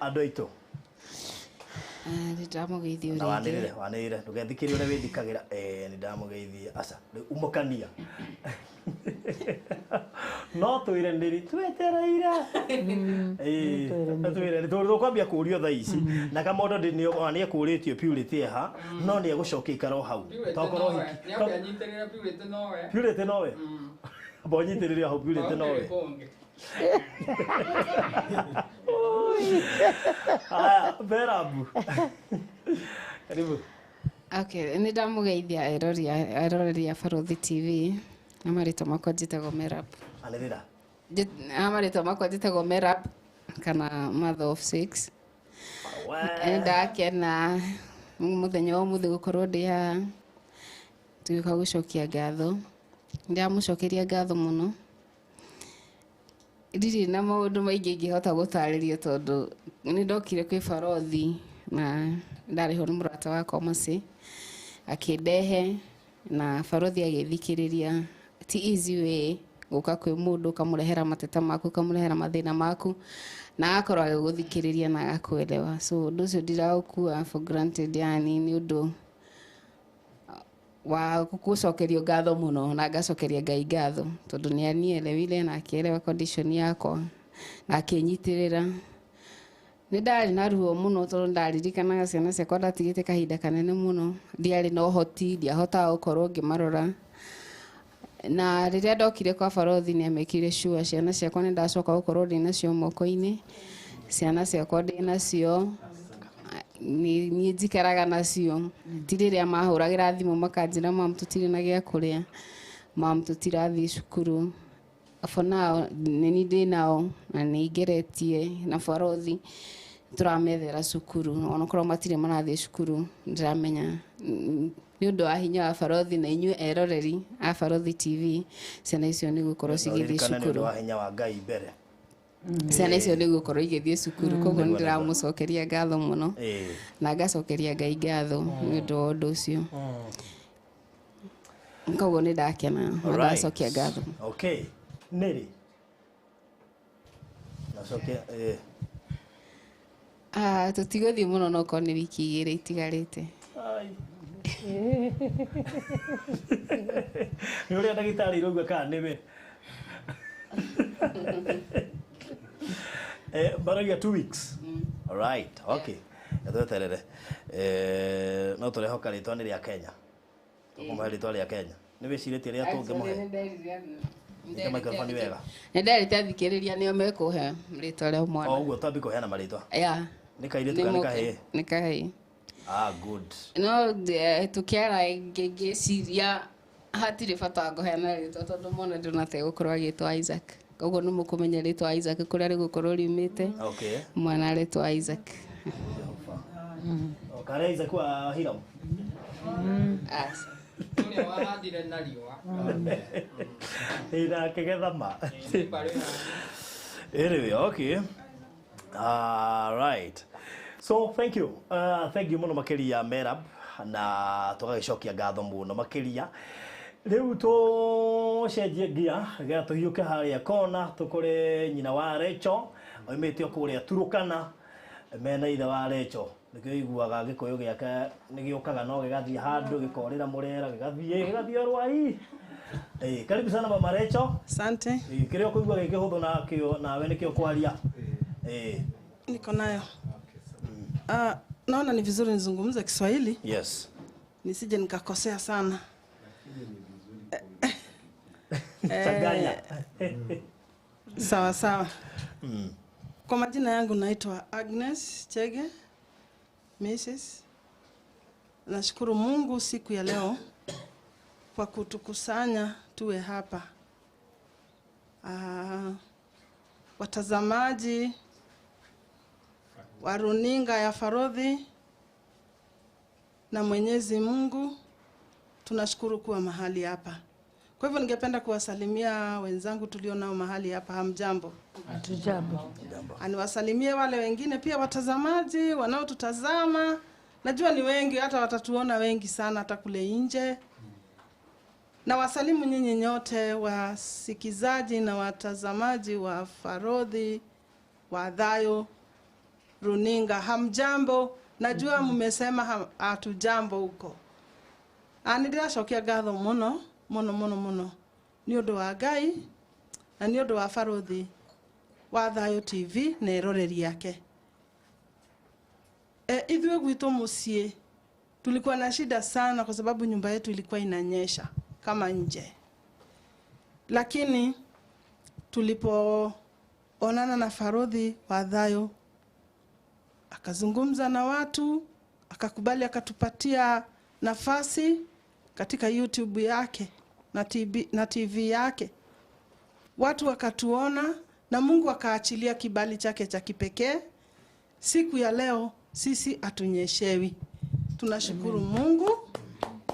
andũ aitũ. Nĩ ndamũgeithia. Na rĩngĩ. Wanĩrĩre, wanĩrĩre, ndũgethikĩrie ũrĩa wĩthikagĩra. Nĩ ndamũgeithia. Aca, rĩu umũkania no twĩre nĩrĩ twetereire. Twĩre nĩ tũkwambia kũũrio thaa ici na kamondo nĩ ekũrĩtio Purity eha, no nĩ egũcokia ikara o hau tokorwo hiki. Nĩakũnyitĩrĩra Purity nowe. Purity nowe amba ũnyitĩrĩre hau, Purity nowe. Kũngĩ. Haya, Berabu, karibu. Okay, nĩ ndamũgeithia eroreri a Barothi TV, na marĩtwa makwa njĩtagwo Merab. Anĩrĩra. Na marĩtwa makwa njĩtagwo Merab kana mother of six. Nĩ ndakena mũthenya wa ũmũthĩ gũkorwo ndĩ haha tũgĩũka gũcokia ngatho. Ndĩramũcokeria ngatho mũno. Ndirĩ na maũndũ maingĩ ingĩhota gũtarĩria tondũ nĩ ndokire kwĩ barothi na ndarĩhwo nĩ mũrata wakwa Mercy akĩndehe na barothi agĩthikĩrĩria. Ti easy way gũka kwĩ mũndũ ũkamũrehera mateta maku, ũkamũrehera mathĩna maku na agakorwo agĩgũthikĩrĩria na agakwelewa, so ũndũ ũcio ndiraũkua for granted, yani nĩ ũndũ wa gũcokerio ngatho mũno na ngacokeria Ngai ngatho tondũ nĩ anielewire na akĩelewa condition yakwa na akĩnyitĩrĩra. Nĩ ndarĩ na ruo mũno tondũ ndaririkanaga ciana ciakwa ndatigĩte kahinda kanene mũno, ndiarĩ na ũhoti, ndiahotaga gũkorwo ngĩmarora, na rĩrĩa ndokire kwa barothi nĩ amekire sure ciana ciakwa nĩ ndacoka gũkorwo ndĩ nacio moko-inĩ. Ciana ciakwa ndĩ nacio, niĩ njikaraga nacio, ti rĩrĩa mahũragĩra thimũ makanjĩra, "Mam, tũtirĩ na gĩa kũrĩa, mam, tũtirathiĩ cukuru." For now nĩ niĩ ndĩ nao na nĩ ngeretie na barothi tũramethera cukuru, onokorwo matirĩ marathiĩ cukuru. Ndĩramenya nĩ ũndũ wa hinya wa barothi na inyuĩ eroreri a Barothi TV, ciana icio nĩ gũkorwo cigĩthiĩ Ũririkane nĩ ũndũ cukuru. wa hinya wa Ngai mbere. Ciana icio nĩ gũkorwo igĩthiĩ cukuru, koguo nĩ ndĩramũcokeria ngatho mũno na ngacokeria Ngai ngatho nĩ ũndũ wa ũndũ ũcio. Koguo nĩ ndakena na ndacokia ngatho. Okay, nĩrĩ nacokia? Ah, tũtigũthiĩ mũno, no korwo nĩ wiki 2 itigarĩte. Ai. Nĩ ũrĩa ndagĩtarĩ iraugua kana nĩwe? Barauga 2 weeks. Alright, okay, tweterere. No tũrehoka rĩtwa nĩ rĩa Kenya, tũkũmũhe rĩtwa rĩa Kenya. Nĩ wĩcirĩtie rĩa tũngĩmũhe? Nyita microphone wega. Nĩ nderĩte athikĩrĩria nĩo mekũhe rĩtwa rĩa mwana. O ũguo twambi kũheana marĩtwa. Yeah. Nĩ kairĩtu kana nĩ kahĩĩ? Nĩ kahĩĩ. Ah, good. No tũkĩara ngĩciria hatirĩ bata wa kũheana rĩtwa tondũ mwana ndonate gũkorwo agĩtwo Isaac, koguo nĩ mũkũmenya rĩtwa Isaac kũrĩa rĩgũkorwo riumĩte. Mwana aretwo Isaac. O karĩa Isaac wa Hiram. Aca. Ũrĩa wahandire na riũa. Ĩ na akĩgetha ma. Mbarĩ ya Anyway, okay. All right. So thank you. Thank you mũno makĩria Merab, na tũgagĩcokia ngatho mũno makĩria. Rĩu tũcenjie ngia gĩa tũhiũke harĩa kona tũkore nyina wa Recho oimĩte o kũrĩa Turukana mena ithe wa Recho. Nĩkĩo iguaga gĩkũyũ gĩake nĩ gĩũkaga no gĩgathiĩ handũ gĩkorĩra mũrera, gĩgathiĩ Rwai. Karibu sana mama Recho. Asante. Kĩrĩa ũkũigua gĩ kĩhũthũ nakĩo nawe nĩkĩo kwaria. Niko nayo. Ah, naona ni vizuri nizungumze Kiswahili nisije nikakosea sana. Changanya. Sawa sawa. Kwa majina yangu naitwa Agnes Chege, Mrs. Nashukuru Mungu siku ya leo kwa kutukusanya tuwe hapa. Watazamaji wa runinga ya Farodhi na Mwenyezi Mungu, tunashukuru kuwa mahali hapa. Kwa hivyo ningependa kuwasalimia wenzangu tulio nao mahali hapa. Hamjambo? Hatujambo. Aniwasalimie wale wengine pia, watazamaji wanaotutazama. Najua ni wengi, hata watatuona wengi sana hata kule nje. Na wasalimu nyinyi nyote wasikizaji na watazamaji wa Farodhi wa Thayo runinga. Hamjambo? Najua mmesema hatujambo huko. Nĩ ndĩracokia ngatho mũno mũno mũno mũno nĩ ũndũ wa Ngai na nĩ ũndũ wa Baruthi wa Thayo TV na eroreri yake. Ithuĩ gwitũ mũciĩ tulikuwa na shida sana kwa sababu nyumba yetu ilikuwa inanyesha kama nje. Lakini tulipoonana na Baruthi wa Thayo, akazungumza na watu, akakubali, akatupatia nafasi katika YouTube yake na TV yake. Watu wakatuona na Mungu akaachilia kibali chake cha kipekee. Siku ya leo sisi hatunyeshewi. Tunashukuru Mungu.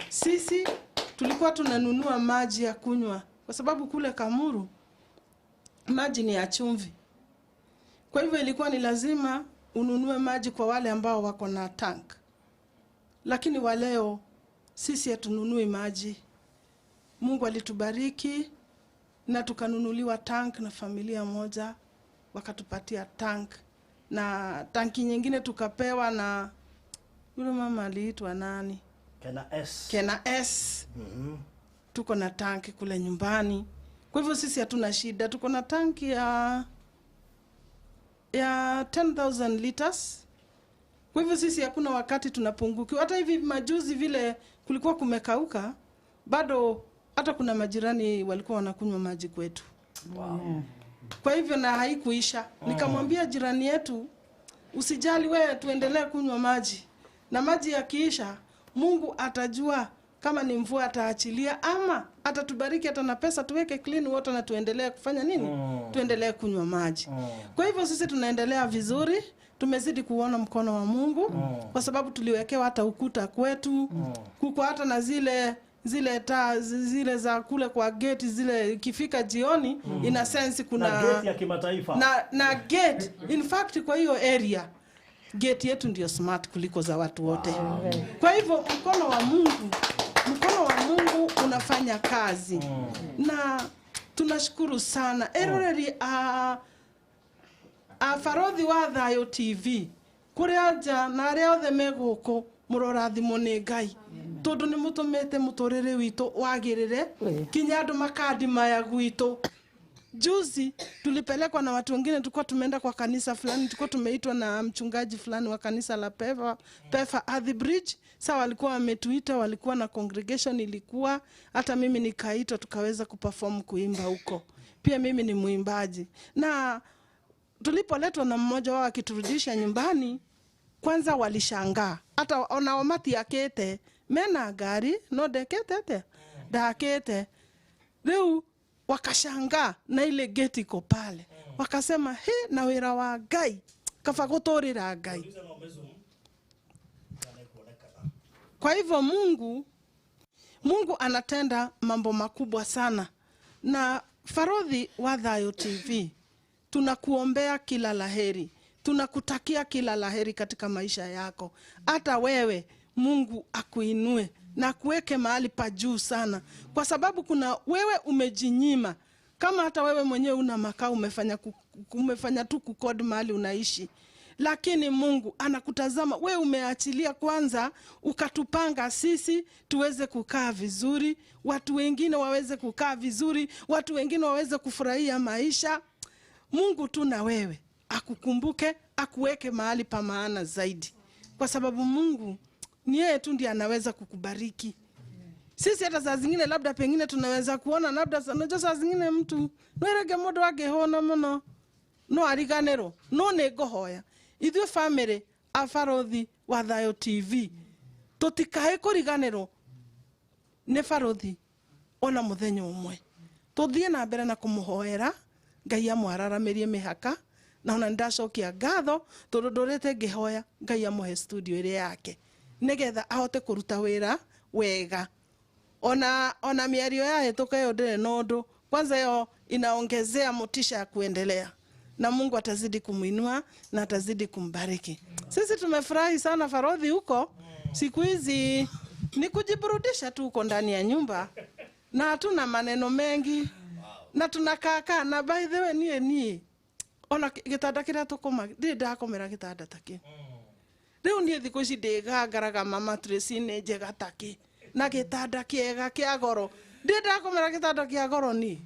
Sisi tulikuwa tunanunua maji ya kunywa kwa sababu kule Kamuru maji ni ya chumvi. Kwa hivyo ilikuwa ni lazima ununue maji kwa wale ambao wako na tank. Lakini wa leo sisi hatununui maji. Mungu alitubariki na tukanunuliwa tank na familia moja, wakatupatia tank. Na tanki nyingine tukapewa na yule mama aliitwa nani? Kena S. Kena S. Tuko na tanki kule nyumbani. Kwa hivyo sisi hatuna shida, tuko na tanki ya 10,000 liters. Kwa hivyo sisi hakuna wakati tunapungukiwa. Hata hivi majuzi vile kulikuwa kumekauka, bado hata kuna majirani walikuwa wanakunywa maji kwetu. Wow. Kwa hivyo na haikuisha. Nikamwambia jirani yetu, usijali wewe, tuendelee kunywa maji. Na maji yakiisha, Mungu atajua kama ni mvua ataachilia ama atatubariki hata na pesa tuweke clean water na tuendelee kufanya nini? Tuendelee kunywa maji. Kwa hivyo sisi tunaendelea vizuri, tumezidi kuona mkono wa Mungu kwa sababu tuliwekewa hata ukuta kwetu. Kuko hata na zile taa zile za kule kwa gate, zile ikifika jioni ina sense kuna na gate ya kimataifa. Na gate, in fact kwa hiyo area gate yetu ndio smart kuliko za watu wote. Wow. Kwa hivyo mkono wa Mungu unafanya kazi. Na tunashukuru sana. Eroreri a Baruthi wa Thayo TV kuria nja na aria othe me guku murorathimwo ni Ngai tondu ni mutumite muturire witu wagirire kinya andu makandi maya gwitu. Juzi tulipelekwa na watu wengine, tulikuwa tumeenda kwa kanisa fulani, tulikuwa tumeitwa na mchungaji fulani wa kanisa la Pefa Athi Bridge. Sawa, walikuwa wametuita, walikuwa na congregation ilikuwa, hata mimi nikaitwa tukaweza kuperform kuimba huko. Pia mimi ni muimbaji. Na tulipoletwa na mmoja wao akiturudisha nyumbani, kwanza walishangaa. Hata ona omati yakete, mena gari no dekete dakete. Leo wakashangaa na ile gate iko pale. Wakasema, he, na wira wa Ngai kafa guturira Ngai. Kwa hivyo Mungu anatenda mambo makubwa sana. Na Baruthi wa Thayo TV, tunakuombea kila laheri. Tunakutakia kila laheri katika maisha yako. Hata wewe Mungu akuinue na kuweke mahali pa juu sana. Kwa sababu kuna wewe umejinyima. Kama hata wewe mwenyewe una makao, umefanya tu kukodi mahali unaishi. Lakini Mungu anakutazama wewe, umeachilia kwanza ukatupanga sisi tuweze kukaa vizuri, watu wengine waweze kukaa vizuri, watu wengine waweze kufurahia maisha. Mungu tu na wewe akukumbuke, akuweke mahali pa maana zaidi. Kwa sababu Mungu ni yeye tu ndiye anaweza kukubariki. Sisi hata saa zingine labda pengine tunaweza kuona labda unajua saa zingine mtu nwirege mundu angihona muno no ariganirwo no ni ngohoya ithuĩ family a Baruthi wa Thayo TV tutikae kuriganirwo ni Baruthi ona muthenya umwe. Tuthie na mbere na kumuhoera Ngai amwararamirie mihaka na ona ndacokia ngatho tondu ndurite ngihoya Ngai amuhe studio ire yake nigetha ahote kuruta wira wega. Ona miario ya hituka yo ndire nondu kwanza yo inaongezea motisha ya kuendelea na Mungu atazidi kumuinua na atazidi kumbariki. Sisi tumefurahi sana Baruthi huko. Siku hizi ni kujiburudisha tu huko ndani ya nyumba na hatuna maneno mengi na tunakaa na by the way nie ona gitanda kiria tukoma ndi ndakomera gitanda ta kiu. Rĩu niĩ thikũ ici ndĩgangaraga mama Tracy nĩ njega takĩ na gĩtanda kĩega kĩa goro. Ndĩ ndakomera gĩtanda kĩa goro niĩ.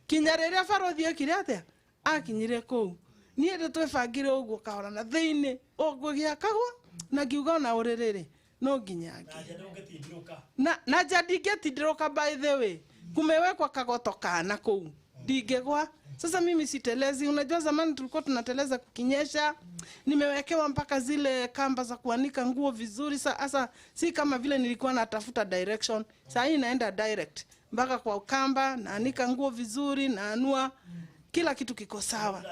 Kinya rĩrĩa barothi ekire atĩa? Akinyire kũu. Niĩ ndĩ twĩbangire ũguo kahora na thĩinĩ ũguo gĩakagwo na ngiuga ona ũrĩrĩ no nginya ngĩ. Na nja ndingĩtindirũka by the way. Kumewekwa kagoto kana kũu. Ndingĩgwa. Sasa mimi sitelezi. Unajua zamani tulikuwa tunateleza kukinyesha. Nimewekewa mpaka zile kamba za kuanika nguo vizuri. Sasa si kama vile nilikuwa natafuta direction. Sasa hii naenda direct mpaka kwa kamba, naanika nguo vizuri, naanua. Kila kitu kiko sawa.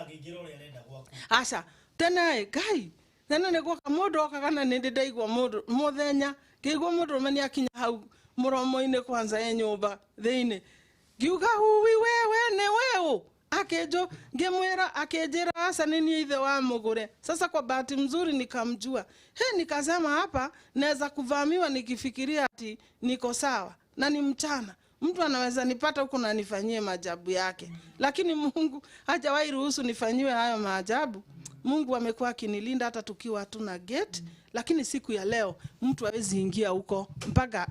Asha, tena gai. Tena niguo mundu oka kana nĩ ndaigua mundu muthenya ngĩigua mundu ũrũme nĩakinya hau mũromo-inĩ kwanza ya nyũmba thĩinĩ. Ngiuga huwi wewe nĩ weũ. Akejo ngĩmwĩra akĩnjĩra aca nĩ niĩ ithe wa mũgũre. Sasa kwa bahati mzuri nikamjua. He, nikasema hapa naweza kuvamiwa nikifikiria ati niko sawa na ni mchana. Mtu anaweza nipata huko na nifanyie maajabu yake. Lakini Mungu hajawahi ruhusu nifanyiwe hayo maajabu. Mungu amekuwa akinilinda hata tukiwa hatuna gate, lakini siku ya leo mtu hawezi ingia huko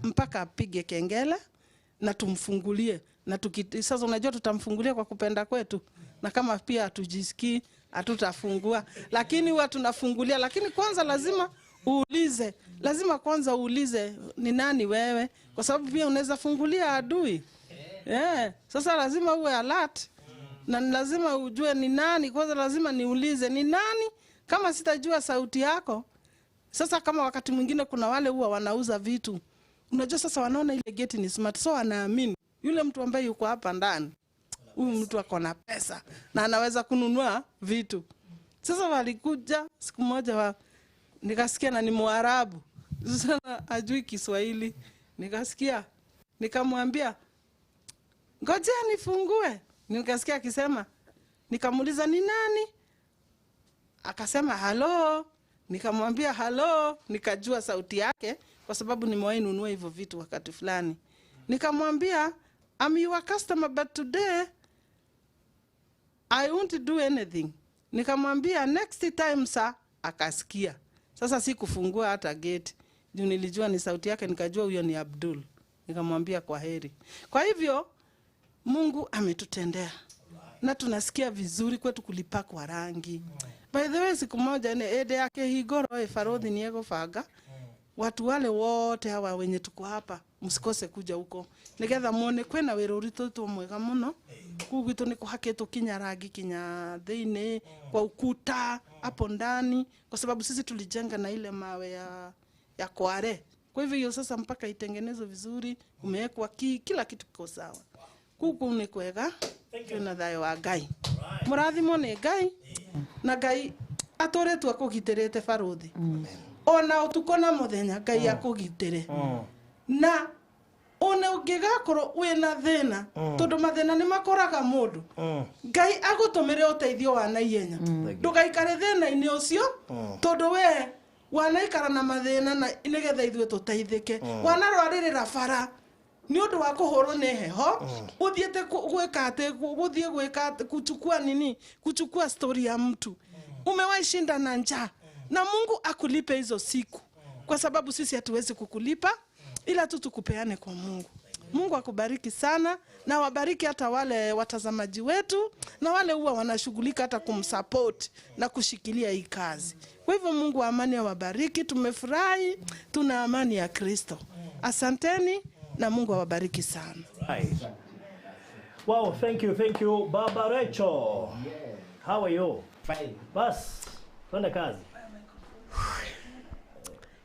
mpaka apige kengele na tumfungulie. Na sasa unajua tutamfungulia kwa kupenda kwetu, na kama pia hatujisikii hatutafungua, lakini huwa tunafungulia. Lakini kwanza lazima uulize, lazima kwanza uulize ni nani wewe, kwa sababu pia unaweza fungulia adui. Sasa lazima uwe alert na lazima ujue ni nani. Kwanza lazima niulize ni nani, kama sitajua sauti yako. Sasa kama wakati mwingine kuna wale huwa wanauza vitu, unajua sasa wanaona ile gate ni smart, so wanaamini yule mtu ambaye yuko hapa ndani, huyu mtu ako na pesa na anaweza kununua vitu. Sasa walikuja siku moja nikasikia na ni Mwarabu. Sasa ajui Kiswahili. Nikasikia, nikamwambia ngoja nifungue. Nikasikia akisema, nikamuuliza ni nani? Akasema hello. Nikamwambia hello, nikajua sauti yake kwa sababu nimewahi nunua hivyo vitu wakati fulani. Nikamwambia I'm your customer but today I won't do anything. Nikamwambia next time sir. Akasikia. Sasa sikufungua hata gate. Juu nilijua ni sauti yake, nikajua huyo ni Abdul. Nikamwambia kwa heri. Kwa hivyo Mungu ametutendea. Na tunasikia vizuri kwetu kulipakwa rangi. By the way, siku moja ne ede yake higoro farodhi niego faga. Watu wale wote hawa wenye tuko hapa msikose kuja huko. Nigetha muone kwena wira uritutwo mwega muno. Kuu gwitu ni kuhakitwo kinya rangi kinya thiini kwa ukuta hapo ndani, kwa sababu sisi tulijenga na ile mawe ya kware. Kwa hivyo hiyo sasa mpaka itengenezwe vizuri, umewekwa kila kitu kiko sawa. Kuku ni kwega twina thayo wa Ngai. Murathimo ni Ngai na Ngai atoretwo akũgitĩrĩte barothi. Ona ũtukũ na mũthenya Ngai akũgitĩre. Na ona ũngĩgakorwo wĩna thĩna, tondũ mathĩna nĩ makoraga mũndũ, Ngai agũtũmĩre ũteithio wa naihenya. Ndũgaikare thĩna-inĩ ũcio, tondũ we wanaikara na mathĩna na nĩgetha ithuĩ tũteithĩke. Wanarwarĩrĩra bara nĩ ũndũ wa kũhũrwo nĩ heho, ũthiĩte gwĩka atĩ, gũthiĩ gwĩka atĩ, kuchukua nini, kuchukua story ya mtu. Umewahi shinda na njaa, na Mungu akulipe hizo siku, kwa sababu sisi hatuwezi kukulipa, ila tu tukupeane kwa Mungu. Mungu akubariki sana, na wabariki hata wale watazamaji wetu na wale huwa wanashughulika hata kumsupport na kushikilia hii kazi. Kwa hivyo Mungu wa amani awabariki. Tumefurahi, tuna amani ya Kristo. Asanteni na Mungu awabariki sana. Right. Wow, thank you Baba Rachel. How are you? Fine. Bas, twende kazi.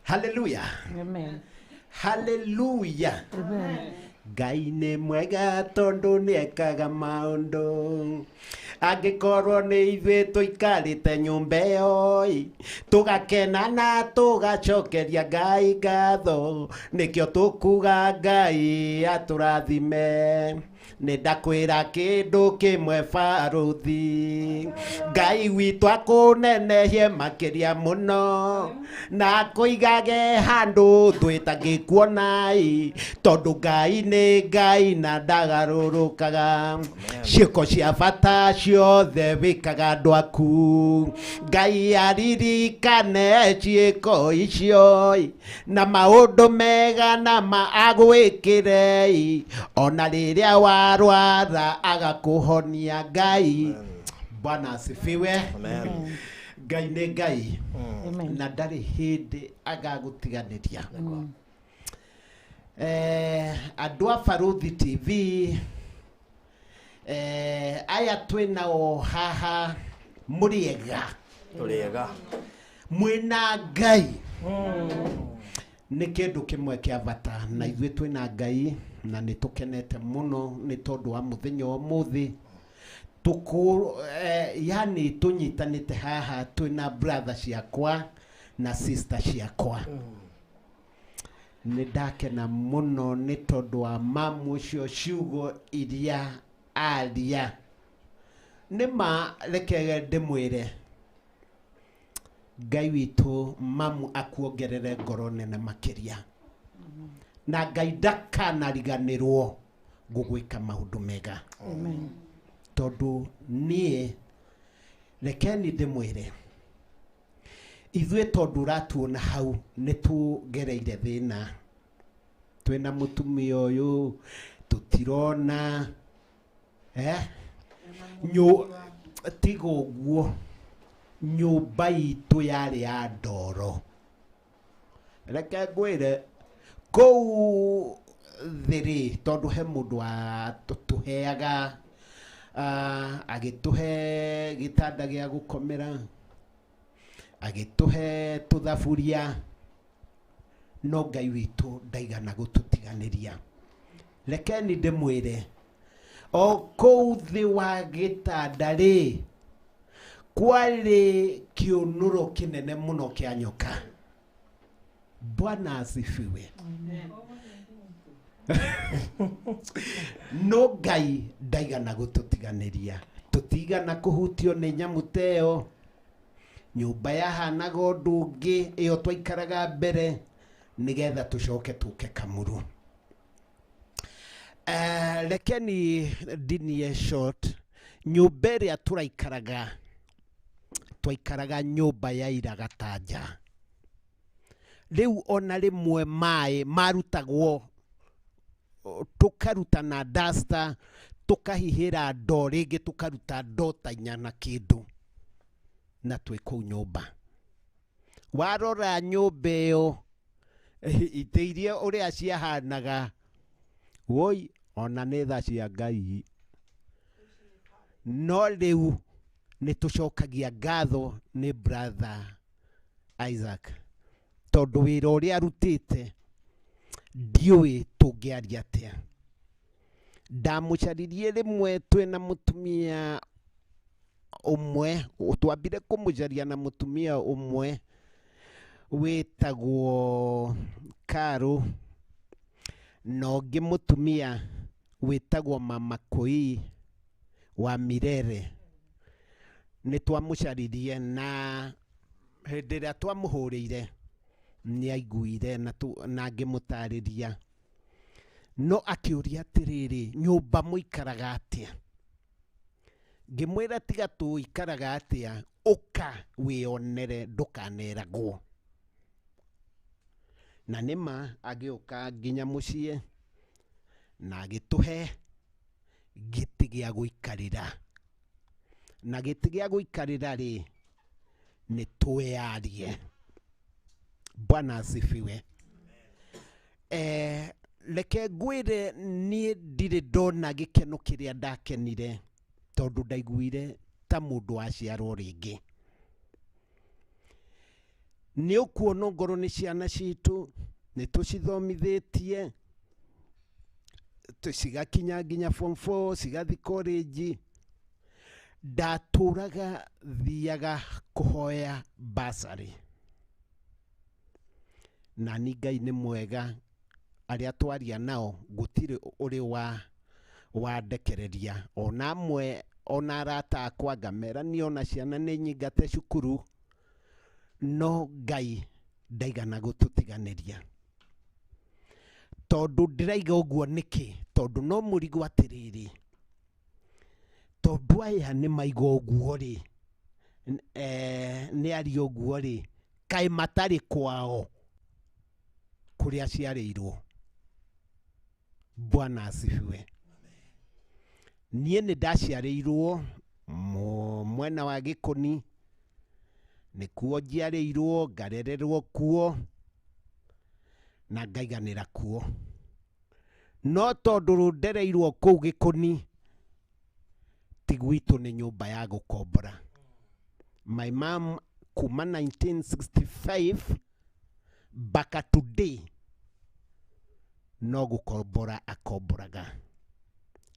Hallelujah. Amen. Hallelujah. Amen. Ngai nĩ mwega tondũ nĩekaga maũndũ. Angĩkorwo nĩ ithuĩ tũikarĩte nyũmba ĩyo ĩ, tũgakena na tũgacokeria Ngai ngatho, nĩkĩo tũkuga Ngai atũrathime. Nĩ ndakwĩra kĩndũ kĩmwe barũthi, Ngai witũ akũnenehie makĩria mũno, na akũigage handũ twĩtangĩkuona, tondũ Ngai nĩ Ngai na ndagarũrũkaga. Ciĩko cia bata ciothe wĩkaga andũ aku, Ngai aririkane ciĩko icio, na maũndũ mega na ma agwĩkĩre, ona rĩrĩa warwara agakũhonia Ngai. Bwana asifiwe. Amen. Ngai nĩ Ngai Amen. na ndarĩ hĩndĩ agagũtiganĩria. Andũ a Barũthi TV, aya twĩ nao haha mũrĩega, Tũrĩega. mwĩna Ngai nĩ kĩndũ kĩmwe kĩa bata, na ithuĩ twĩna Ngai na nĩ tũkenete mũno nĩ tondũ wa mũthenya wa ũmũthĩ. Tũkũ yani tũnyitanĩte haha twĩna brother ciakwa na sister ciakwa. Nĩ ndakena mũno nĩ tondũ wa mamu ũcio, ciugo iria aria nĩ ma. Reke ndĩmwĩre, Ngai witũ mamu akuongerere ngoro nene makĩria, na Ngai ndakanariganĩrwo gũgwĩka maũndũ mega. Amen. Tondũ niĩ rekeni ndĩmwĩre, ithuĩ tondũ ũratuona hau nĩ tũgereire thĩna, twĩna mũtumia ũyũ tũtirona tiga ũguo, nyũmba itũ yarĩ ya ndoro. Reke ngwĩre, kũu thĩ rĩ, tondũ he mũndũ watũheaga, agĩtũhe gĩtanda gĩa gũkomera, agĩtũhe tũthaburia, no Ngai witũ ndaigana gũtũtiganĩria. Rekeni ndĩmwĩre, o kũu thĩ wa gĩtanda rĩ, kwarĩ kĩũnũro kĩnene mũno kĩa nyoka. Bwana asifiwe. No Ngai ndaigana gũtũtiganĩria, tũtigana kũhutio nĩ nyamũ ta ĩyo. Nyũmba yahanaga ũndũ ũngĩ ĩyo twaikaraga mbere, nĩgetha tũcoke tũke Kamuru. Rekeni ndinie short, nyũmba ĩrĩa tũraikaraga, twaikaraga nyũmba ya iragata nja. Rĩu ona rĩmwe maĩ marutagwo, tũkaruta na duster, tũkahihĩra ndoo rĩngĩ, tũkaruta ndoo ta inya na kĩndũ, na twĩ kũu nyũmba. Warora nyũmba ĩyo, itĩ iria ũrĩa ciahanaga, woi, ona nĩ tha cia Ngai. No rĩu nĩ tũcokagia ngatho nĩ brother Isaac, tondũ wĩra ũrĩa arutĩte ndiũĩ tũngĩaria atĩa. Ndamũcaririe rĩmwe twĩna mũtumia ũmwe, twambire kũmũcaria na mũtumia ũmwe wĩtagwo Karo, na ũngĩ mũtumia wĩtagwo Mama Koi wa Mirere. Nĩ twamũcaririe, na hĩndĩ ĩrĩa twamũhũrĩire nĩ aiguire na ngĩmũtarĩria, no akĩũria atĩrĩrĩ, nyũmba mũikaraga atĩa? Ngĩmwĩra tiga tũikaraga atĩa, ũka wĩonere, ndũkaneragwo. Na nĩma agĩũka nginya mũciĩ na agĩtũhe gĩtĩ gĩa gũikarĩra, na gĩtĩ gĩa gũikarĩra rĩ, nĩ twĩyarie. Bwana asifiwe. Reke ngwĩre, niĩ ndirĩ ndona gĩkeno kĩrĩa ndakenire, tondũ ndaiguire ta mũndũ waciarwo rĩngĩ. Nĩ ũkuona ngorwo nĩ ciana citũ nĩ tũcithomithĩtie cigakinya nginya form 4, cigathi college. Ndatũraga thiaga kũhoya bursary, na ni Ngai nĩ mwega, arĩa twaria nao gũtirĩ ũrĩ wa Wandekereria ona amwe ona arata akwa ngamera niĩ ona ciana nĩ nyingate cukuru, no Ngai ndaigana gũtũtiganĩria. Tondũ ndĩraiga ũguo nĩkĩ? Tondũ no mũrigo atĩrĩrĩ, tondũ aya nĩ maiga ũguo rĩ, nĩ aria ũguo rĩ, kaĩ matarĩ kwao kũrĩa ciarĩirwo. Bwana asifiwe. Niĩ nĩ ndaciarĩirwo mwena wa Gĩkũni, nĩkuo njiarĩirwo, ngarererwo kuo na ngaiganĩra kuo. No tondũ ndereirwo kũu Gĩkũni, ti gwitũ nĩ nyũmba ya gũkombora. My mom kuma 1965 mpaka today no gũkombora akomboraga.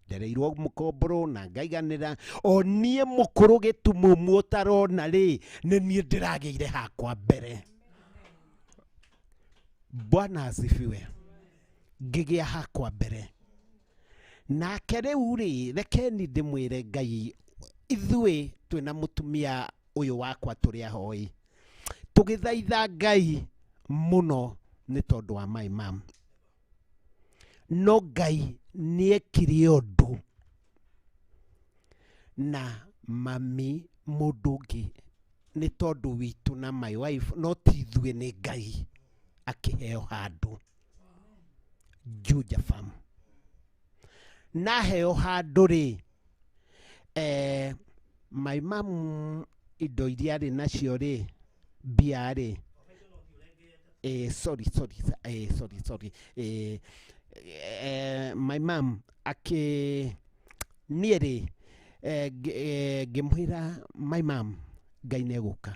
Ndereirwo mũkomboro na ngaiganĩra. O niĩ mũkũrũ gĩtumumu ũtarona rĩ, nĩ niĩ ndĩragĩire hakwa mbere. Bwana asifiwe. Ngĩgĩa hakwa mbere. Nake rĩu rĩ, rekeni ndĩmwĩre Ngai, ithuĩ twĩna mũtumia ũyũ wakwa tũrĩ ahoi, tũgĩthaitha Ngai mũno nĩ tondũ wa my mom. No Ngai nĩekire ũndũ na mami mũndũ ũngĩ nĩ tondũ witũ na my wife, no ti ithuĩ, nĩ Ngai akĩheo handũ Juja Farm. Na heo handũ rĩ, my mom indo iria arĩ nacio rĩ, mbia rĩ, sorry, sorry, sorry, sorry, my mom akĩ niĩ rĩ, ngĩmwĩra my mom Ngai nĩegũka,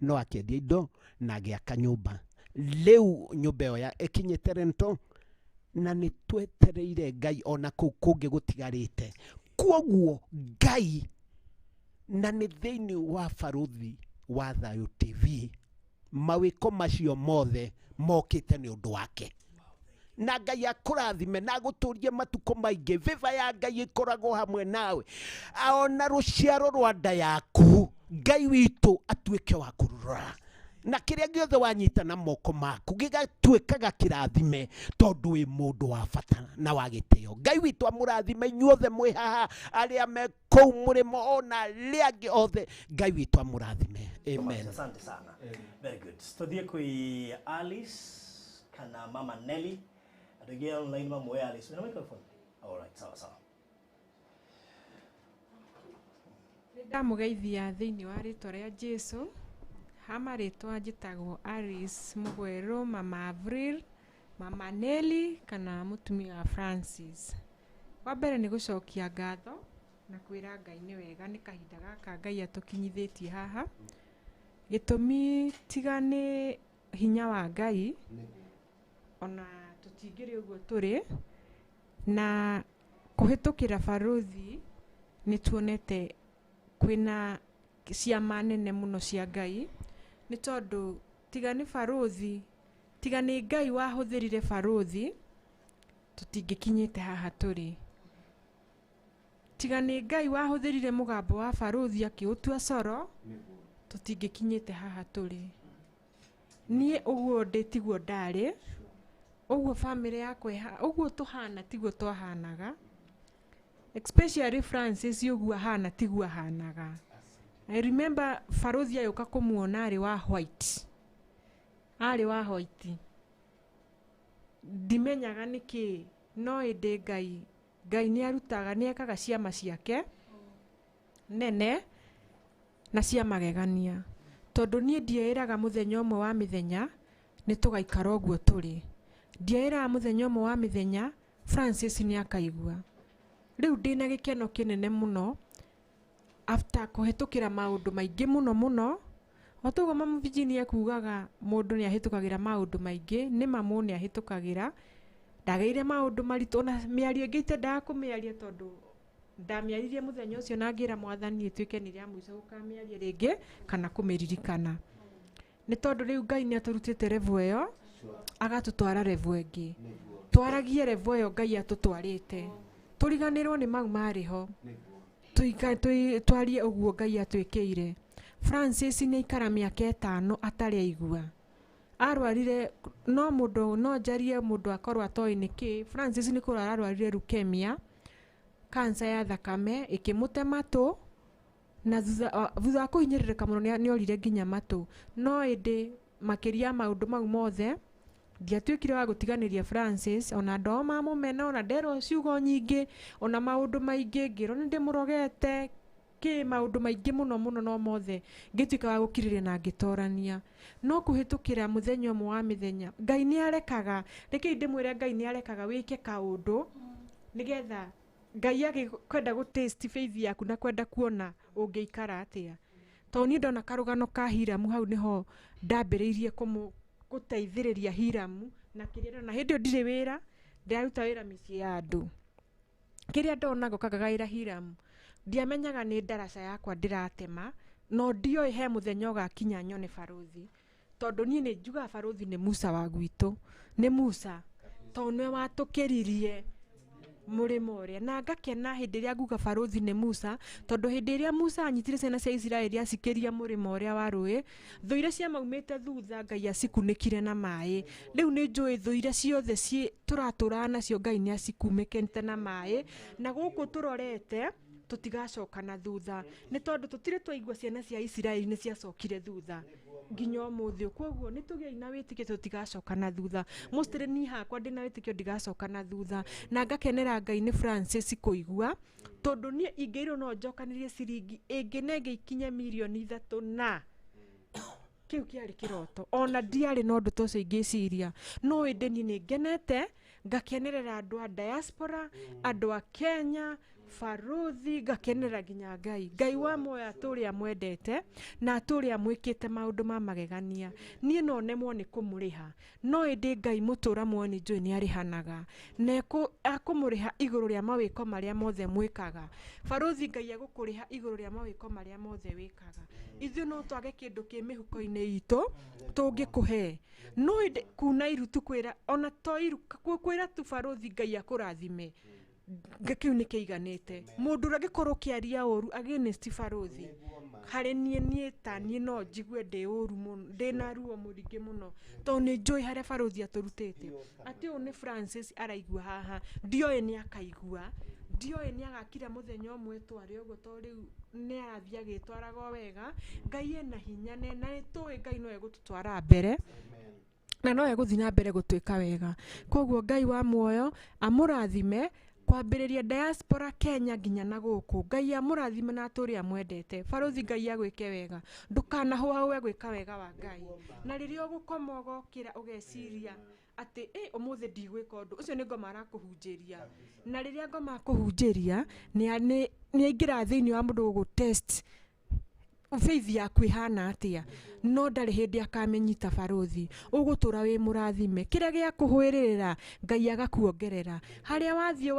no akĩendia indo na agĩaka nyũmba. Rĩu nyũmba ĩyo ya ĩkinyĩte rento, na nĩ twetereire Ngai ona kũu kũngĩ gũtigarĩte. Kwoguo Ngai, na nĩ thĩinĩ wa Barũthi wa Thayũ TV, mawĩko macio mothe mokĩte nĩ ũndũ wake. Na Ngai akũrathime na agũtũrie matukũ maingĩ. Favor ya Ngai ĩkoragwo hamwe nawe, ona rũciaro rwa nda yaku Ngai witũ atuĩke wa kũrũrora, na kĩrĩa gĩothe wanyita na moko maku gĩgatuĩkaga kĩrathime, tondũ wĩ mũndũ wa bata na wa gĩtĩo. Ngai witũ amũrathime inyuothe mwĩ haha, arĩa me kũu mũrĩmo ona arĩa angĩ othe, Ngai witũ amũrathime. Amen. Asante sana. Very good. Tuthiĩ kwĩ Alice kana Mama Nelly. Andũ aingĩ online mamũĩ Alice. Wĩna microphone? All right, sawa sawa. Ndamũgeithia thĩinĩ wa rĩtwa rĩa Jesu. Ha marĩtwa njĩtagwo Alice Mũgwerũ, Mama Avril, Mama Nelly kana mũtumia wa Francis. Wa mbere nĩ gũcokia ngatho na kwĩra Ngai nĩ wega nĩ kahinda gaka Ngai atũkinyithĩtie haha. Gĩtũmi tiga nĩ hinya wa Ngai, ona tũtingĩrĩ ũguo tũrĩ, na kũhĩtũkĩra barũthi nĩ tuonete kwĩna ciama nene mũno cia Ngai, nĩ tondũ tiga nĩ barũthi, tiga nĩ Ngai wahũthĩrire barũthi, tũtingĩkinyĩte haha tũrĩ. Tiga nĩ Ngai wahũthĩrire mũgambo wa barũthi akĩũtua coro, tũtingĩkinyĩte haha tũrĩ. Niĩ ũguo ndĩ tiguo ndarĩ, ũguo bamĩrĩ yakwa ũguo tũhana tiguo twahanaga, especially Francis ũguo ahana tiguo ahanaga. I remember barũthi agĩũka kũmuona arĩ wa white, arĩ wa white. Ndimenyaga nĩkĩ, no ĩndĩ Ngai nĩ arutaga, nĩ ekaga ciama ciake nene na cia magegania. Tondũ niĩ ndieĩraga mũthenya ũmwe wa mĩthenya nĩ tũgaikara ũguo tũrĩ. Ndieĩraga mũthenya ũmwe wa mĩthenya Francis nĩ akaigua. Rĩu ndĩna gĩkeno kĩnene mũno after kũhĩtũkĩra maũndũ maingĩ mũno mũno. O toguo Mama Virginia ekugaga mũndũ nĩ ahĩtũkagĩra maũndũ maingĩ, nĩ ma mũndũ nĩ ahĩtũkagĩra. Ndagĩire maũndũ maritũ, ona mĩario ĩngĩ itendaga kũmĩaria tondũ ndamĩaririe mũthenya ũcio na ngĩra Mwathani ĩtuĩke nĩ rĩa mũico gũkamĩaria rĩngĩ kana kũmĩririkana. Nĩ tondũ rĩu Ngai nĩ atũrutĩte level ĩyo agatũtwara level ĩngĩ. Twaragie level ĩyo Ngai atũtwarĩte. Tũriganĩrwo nĩ mau marĩ ho. Twarie ũguo Ngai atwĩkĩire. Francis nĩ aikara mĩaka 5 atarĩ aigua. Arwarire no mũndũ no njarie mũndũ akorwo atoĩ nĩkĩ. Francis nĩ kũrwara arwarire leukemia, cancer ya thakame ĩkĩmũte matũ, na thutha wa kũhinyĩrĩrĩka mũno nĩorire nginya matũ. No ĩndĩ makĩria maũndũ mau mothe ndiatuĩkire wa gũtiganĩria Francis, ona andũ ao mamũmena, ona nderwo ciugo nyingĩ, ona maũndũ maingĩ ngĩrwo nĩ ndĩmũrogete kĩ maũndũ maingĩ mũno mũno, no mothe ngĩtuĩka wa gũkirĩrĩria na ngĩtorania. No kũhĩtũkĩra mũthenya ũmwe wa mĩthenya Ngai nĩ arekaga, rekei ndĩmwĩre Ngai nĩ arekaga wĩke kaũndũ nĩgetha Ngai agĩkwenda gũ taste faith yaku na kwenda kuona ũngĩikara atĩa. Tondũ niĩ ndona karũgano ka Hiramu hau nĩho ndambĩrĩirie gũteithĩrĩria Hiramu na kĩrĩa ndona hĩndĩ ĩyo ndirĩ wĩra, ndĩraruta wĩra mĩciĩ ya andũ. Kĩrĩa ndona ngoka ngagaĩra Hiramu, ndiamenyaga nĩ ndaraca yakwa ndĩratema, no ndioĩ he mũthenya ũgakinya nyone barũthi. Tondũ niĩ nĩ njugaga barũthi nĩ Musa wa gwitũ, nĩ Musa tondũ nĩwe watũkĩririe mũrĩmo ũrĩa. Na ngakena hĩndĩ ĩrĩa nguga barũthi nĩ Musa, tondũ hĩndĩ ĩrĩa Musa anyitire ciana cia Isiraeli acikĩria mũrĩmo ũrĩa wa rũĩ, thũ iria ciamaumĩte thutha Ngai acikunĩkire na maĩ. Rĩu nĩ njũĩ thũ iria ciothe tũratũraga nacio Ngai nĩ acikunĩkĩte na maĩ, na gũkũ tũrorete tũtigacoka na thutha, nĩ tondũ tũtirĩ twaigua ciana cia Isiraeli nĩ ciacokire thutha nginya ũmũthĩ. Koguo nĩ tũgĩei na wĩtĩkio tũtigacoka na thutha. Mostly niĩ hakwa ndĩna wĩtĩkio ndigacoka na thutha, na ngakenera Ngai nĩ Francis kũigua, tondũ niĩ ingĩirwo no njokanĩrie ciringi ĩngĩ na ĩngĩ ikinye mirioni 3 na kĩu kĩarĩ kĩroto, ona ndiarĩ na ũndũ ta ũcio ingĩciria. No ĩndĩ niĩ nĩ ngenete ngakenerera andũ a diaspora, andũ a Kenya, barũthi, ngakenerera nginya Ngai. Ngai wa muoyo atũrĩa mwendete na atũrĩa mwĩkĩte maũndũ ma magegania. Niĩ no nemwo nĩ kũmũrĩha, no ĩndĩ Ngai mũtũra muoyo nĩ njũĩ nĩ arĩhanaga, na akũmũrĩha igũrũ rĩa mawĩko marĩa mothe mwĩkaga. Barũthi Ngai egũkũrĩha igũrũ rĩa mawĩko marĩa mothe wĩkaga. Ithuĩ no twage kĩndũ kĩ mĩhuko-inĩ itũ tũngĩkũhe, no ĩndĩ kuna iru tu kwĩra, ona to iru kwĩra tu barũthi Ngai akũrathime, kĩu nĩ kĩiganĩte. Mũndũ ũrĩa angĩkorwo ũkĩaria ũru against barũthi, harĩ niĩ, niĩ ta niĩ no njigue ndĩ ũru mũno, ndĩna ruo mũingĩ mũno, tondũ nĩ njũĩ harĩa barũthi atũrutĩte. Atĩ ũyũ nĩ Francis araigua haha, ndioĩ nĩ akaigua, ndioĩ nĩ agakira mũthenya ũmwe tware ũguo, tondũ rĩu nĩ arathiĩ agĩtwaraga o wega. Ngai ena hinya na nĩ tũĩ Ngai no egũtũtwara mbere, na no egũthiĩ na mbere gũtwĩka wega. Koguo Ngai wa muoyo amũrathime kwambĩrĩria diaspora Kenya nginya na gũkũ. Ngai amũrathime na atũrĩa mwendete. Barũthi Ngai agwĩke wega, ndũkanahũahũe gwĩka wega wa Ngai. Na rĩrĩa ũgũkoma ũgokĩra ũgeciria atĩ ũmũthĩ ndigwĩka ũndũ ũcio, nĩ ngoma arakũhunjĩria. Na rĩrĩa ngoma akũhunjĩria nĩ aingĩra thĩinĩ wa mũndũ gũgũ test faith yaku ĩhana atĩa, no ndarĩ hĩndĩ akamĩnyita barũthi. Ũgũtũra wĩ mũrathime, kĩrĩa gĩa kũhwĩrĩrĩra Ngai agakuongerera, harĩa wathiĩ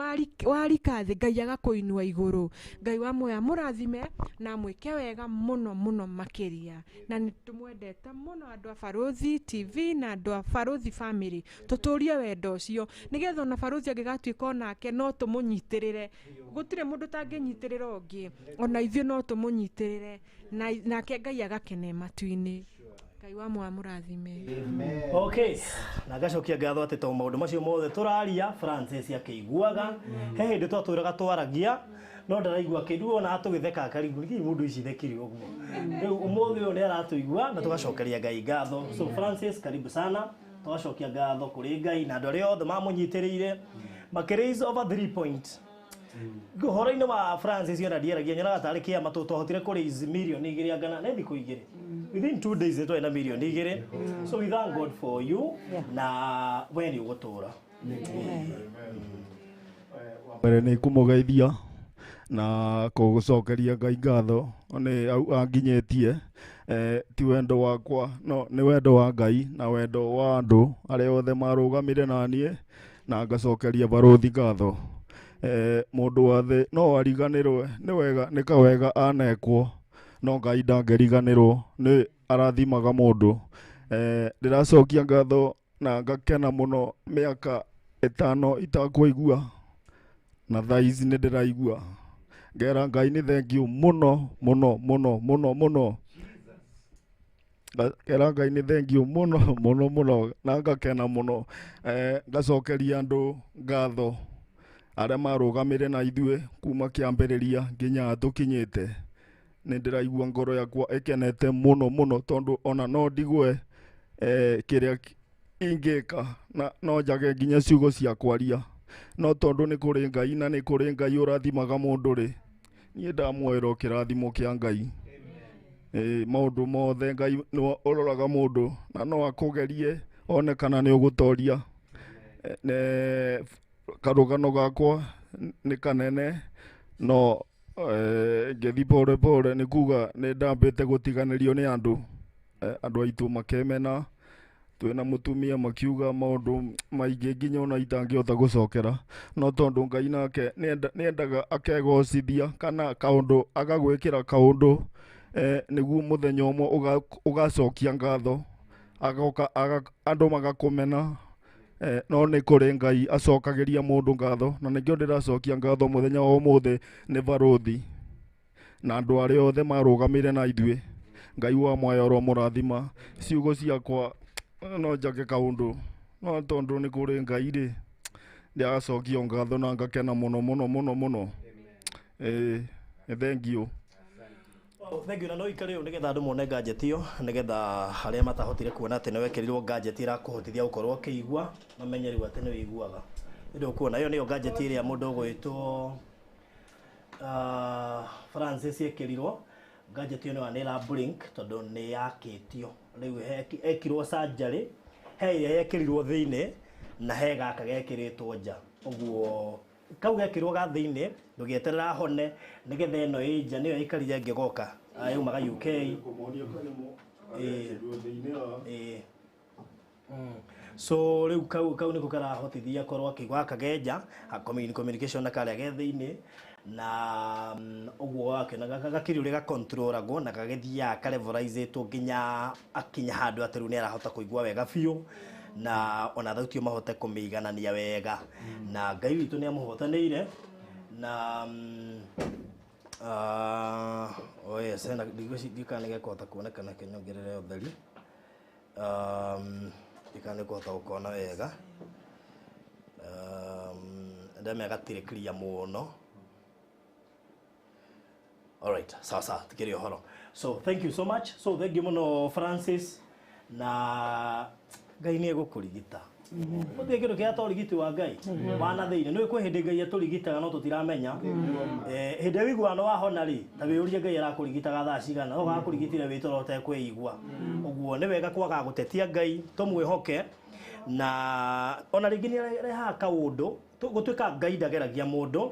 warika thĩ Ngai agakũinua igũrũ. Ngai wa muoyo amũrathime na amwĩke wega mũno mũno makĩria. Na nĩ tũmwendete mũno andũ a Barũthi TV na andũ a Barũthi family, tũtũrie wendo ũcio nĩgetha ona barũthi angĩgatuĩka onake no tũmũnyitĩrĩre. Gũtirĩ mũndũ ũtangĩnyitĩrĩra ũngĩ, ona ithuĩ no tũmũnyitĩrĩre, nake Ngai agakene matu-inĩ. Ngai wa muoyo amũrathime. Okay, na ngacokia ngatho atĩ to maũndũ macio mothe tũraria Francis akĩiguaga. He hĩndĩ twatũraga twaragia no ndaraigua kĩndũ, ona atũgĩtheka akarigwo nĩkĩ mũndũ ici thekire ũguo. Rĩu ũmũthĩ ũyũ nĩ aratũigua na tũgacokeria Ngai ngatho. So Francis, karibu sana. Tũgacokia ngatho kũrĩ Ngai na andũ arĩa othe mamũnyitĩrĩire makĩraise over 3 point. Ũhoro-inĩ wa Francis ona ndiaragia, nyonaga tarĩ kĩama tũ twahotire kũ raise mirioni 2 angana nĩ thikũ 2, within 2 days nĩ twarĩ na mirioni 2. So we thank God for you, na we nĩ ũgũtũra. Mbere nĩ kũmũgeithia na kũgũcokeria Ngai ngatho nĩ anginyĩtie. Ti wendo wakwa, no nĩ wendo wa Ngai na wendo wa andũ arĩa othe marũgamire na niĩ, na ngacokeria barũthi ngatho. Mũndũ wa thĩ no ariganĩrwe nĩ wega, nĩ kawega anekwo, no Ngai ndangĩriganĩrwo, nĩ arathimaga mũndũ. Ndĩracokia ngatho na ngakena mũno, mĩaka 5 itakũigua Na thaa ici nĩ ndĩraigua ngera Ngai nĩ thank you mũno mũno mũno mũno mũno. Ngera Ngai nĩ thank you mũno mũno mũno na ngakena mũno. Ngacokeria andũ ngatho arĩa marũgamire na ithuĩ kuma kĩambĩrĩria nginya tũkinyĩte. Nĩ ndĩraigua ngoro yakwa ĩkenete mũno mũno tondũ ona no ndigwe kĩrĩa ingĩka na no njage nginya ciugo cia kwaria, no tondũ nĩ kũrĩ Ngai na nĩ kũrĩ Ngai ũrathimaga mũndũ rĩ, niĩ ndamwoerwo kĩrathimo kĩa Ngai. Maũndũ mothe Ngai nĩwe ũroraga mũndũ na no akũgerie one kana nĩ ũgũtoria. Karũgano gakwa nĩ kanene no ngĩthiĩ pore pore nĩ kuga nĩ ndambĩte gũtiganĩrio nĩ andũ. Andũ aitũ makemena twĩna mũtumia makiuga maũndũ maingĩ nginya ona itangĩhota gũcokera, no tondũ Ngai nake nĩendaga akegocithia kana kaũndũ agagwĩkĩra kaũndũ nĩguo mũthenya ũmwe ũgacokia ngatho, agoka andũ magakũmena. No nĩ kũrĩ Ngai acokagĩria mũndũ ngatho, na nĩkĩo ndĩracokia ngatho mũthenya wa ũmũthĩ nĩ barũthi na andũ arĩa othe marũgamĩire na ithuĩ. Ngai wa mwaya ũromũrathima. Ciugo ciakwa no njage kaũndũ, no tondũ nĩ kũrĩ Ngai rĩ, ndĩracokio ngatho na ngakena mũno mũno mũno mũno. Thank you. Thank you. Na no ikare ũũ nĩgetha andũ mone gadget ĩyo, nĩgetha arĩa matahotire kuona atĩ nĩ wekĩrirwo gadget ĩrakũhotithia gũkorwo ũkĩigua mamenye rĩu atĩ nĩ ũiguaga. Nĩ ũkuona ĩyo nĩyo gadget ĩrĩa mũndũ ũgwĩtwo Francis ekĩrirwo. Gadget ĩyo nĩ ĩra blink tondũ nĩ yakĩtio rĩu ekirwo surgery, he ĩrĩa yekĩrirwo thĩinĩ na he gaka gekĩrĩtwo nja. Ũguo kau gekĩrwo ga thĩinĩ ndũgĩeterera hone nĩgetha ĩno ĩ nja nĩyo ĩikarire ĩngĩgoka yaumaga UK. So rĩu kau nĩko karahotithia korwo akĩigua akagenja communication na karĩa ge thĩinĩ na ũguo wakĩona gakĩrĩ ũrĩa gakontrolagwo na gagĩthiaga karevoraizĩtwo nginya akinya handũ atĩ rĩu nĩ arahota kũigua wega biũ na ona thauti ĩyo mahote kũmĩiganania wega. Na Ngai witũ nĩ amũhotanĩire na oh yes, na ndikana nĩgekũhota kuonekana kĩnyongerere ũtheri. Ndikana nĩkũhota gũkona wega. Ndamenya gatirĩ clear mũno. All right, sawa sawa, tikiri ũhoro. So thank you so much. So thank you mũno Francis, na Ngai nĩ egũkũrigita. Gũtirĩ kĩndũ kĩrĩa ta ũrigiti wa Ngai wa na thĩinĩ. Nĩ kwĩ hĩndĩ Ngai atũrigitaga no tũtiramenya. Hĩndĩ ĩrĩa ũiguaga nĩ wahona rĩ, ta wĩyũrie Ngai arakũrigitaga thaa cigana, no agakũrigitire wĩ toro ũtekwĩigua. Ũguo nĩ wega kwaga gũtetia Ngai, tũmwĩhoke na ona rĩngĩ nĩ arehaga kaũndũ gũtuĩka Ngai ndageragia mũndũ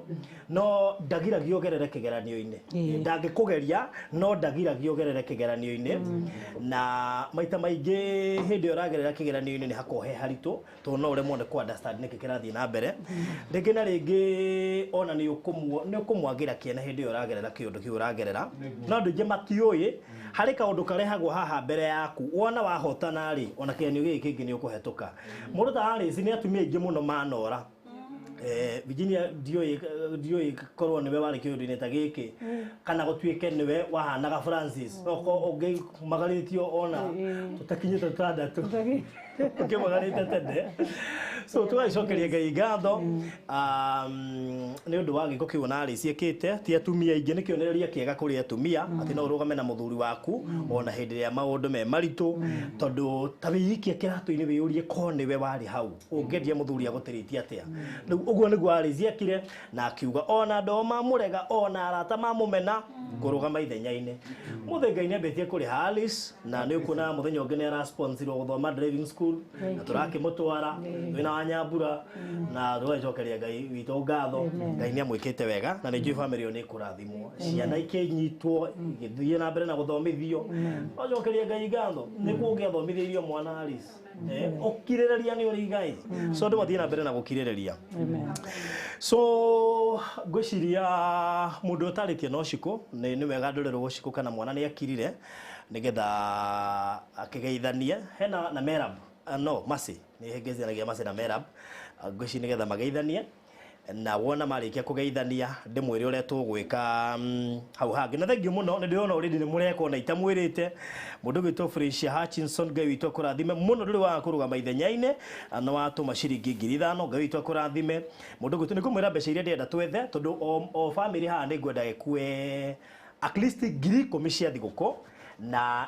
no ndagiragia ũgerere kĩgeranio-inĩ. Ndangĩkũgeria no ndagiragia ũgerere kĩgeranio-inĩ. Na maita maingĩ hĩndĩ ĩyo ũragerera kĩgeranio-inĩ nĩ hakoragwo he haritũ tondũ no ũremwo nĩ kũ understand nĩkĩ kĩrathiĩ na mbere. Rĩngĩ na rĩngĩ ona nĩ ũkũmwagĩra kĩene hĩndĩ ĩyo ũragerera kĩũndũ kĩu ũragerera, no andũ aingĩ matiũĩ harĩ kaũndũ karehagwo haha mbere yaku wona wahotana rĩ, ona kĩgeranio gĩkĩ kĩngĩ nĩ ũkũhetũka. Mũndũ ta Alice nĩ atumia aingĩ mũno manora. Virginia ndiũĩ korwo nĩwe warĩ kĩũndũ-inĩ ta gĩkĩ kana gũtuĩke nĩwe wahanaga Francis, okorwo ũngĩmagarĩtio ona tũtakinyĩte tũtandatũ ũkĩmagarĩte tene. So tũgagĩcokeria Ngai ngatho nĩ ũndũ wa gĩko kĩu ona Alice ĩkĩte. Ti atumia aingĩ, nĩ kĩonereria kĩega kũrĩ atumia atĩ no ũrũgame na mũthuri waku ona hĩndĩ ĩrĩa maũndũ me maritũ, tondũ ta wĩikie kĩratũ-inĩ wĩyũrie korwo nĩwe warĩ hau ũngĩendia mũthuri agũtĩrĩtie atĩa. Rĩu ũguo nĩguo Alice ekire na akiuga ona andũ mamũrega ona arata mamũmena ngũrũgama ithenya-inĩ. Mũthĩ Ngai nĩambĩtie kũrĩha Alice na nĩ ũkuona mũthenya ũngĩ nĩ arasponsorirwo gũthoma driving school na tũrakĩmũtwara twĩna Wanyambura na tũgagĩcokeria Ngai witũ ngatho. Ngai nĩ amwĩkĩte wega na nĩ njũĩ famĩlĩ ĩyo nĩ ĩkũrathimwo, ciana ikĩnyitwo igĩthiĩ na mbere na gũthomithio. Tũgacokeria Ngai ngatho nĩkuo ũngĩathomithĩirio mwana Alice. Ũkirĩrĩria nĩ ũrĩ igai. So andũ mathiĩ na mbere na gũkirĩrĩria. So ngwĩciria mũndũ ũtarĩtie no Shiko nĩ wega ndũrerwo Shiko kana mwana nĩ akirire nĩgetha akĩgeithanie hena na Merab no Mercy nĩ hĩngĩcanagia Mercy na Merab ngwĩciria nĩgetha mageithanie. Na wona marĩkia kũgeithania ndĩmwĩre ũrĩa tũgwĩka hau hangĩ. Na thengiũ mũno, nĩ ndĩrona already nĩ mũreka ona itamwĩrĩte. Mũndũ gwĩtwo Felicia Hutchinson, Ngai witũ akũrathime mũno, ndũrĩ waga kũrũgama ithenya-inĩ na watũma ciringi 5,000. Ngai witũ akũrathime. Mũndũ gwĩtwo nĩ ngũmwĩra mbeca iria ndĩrenda twethe, tondũ o family haha nĩ ngwenda gĩkue at least 10,000 cia thigũkũ, na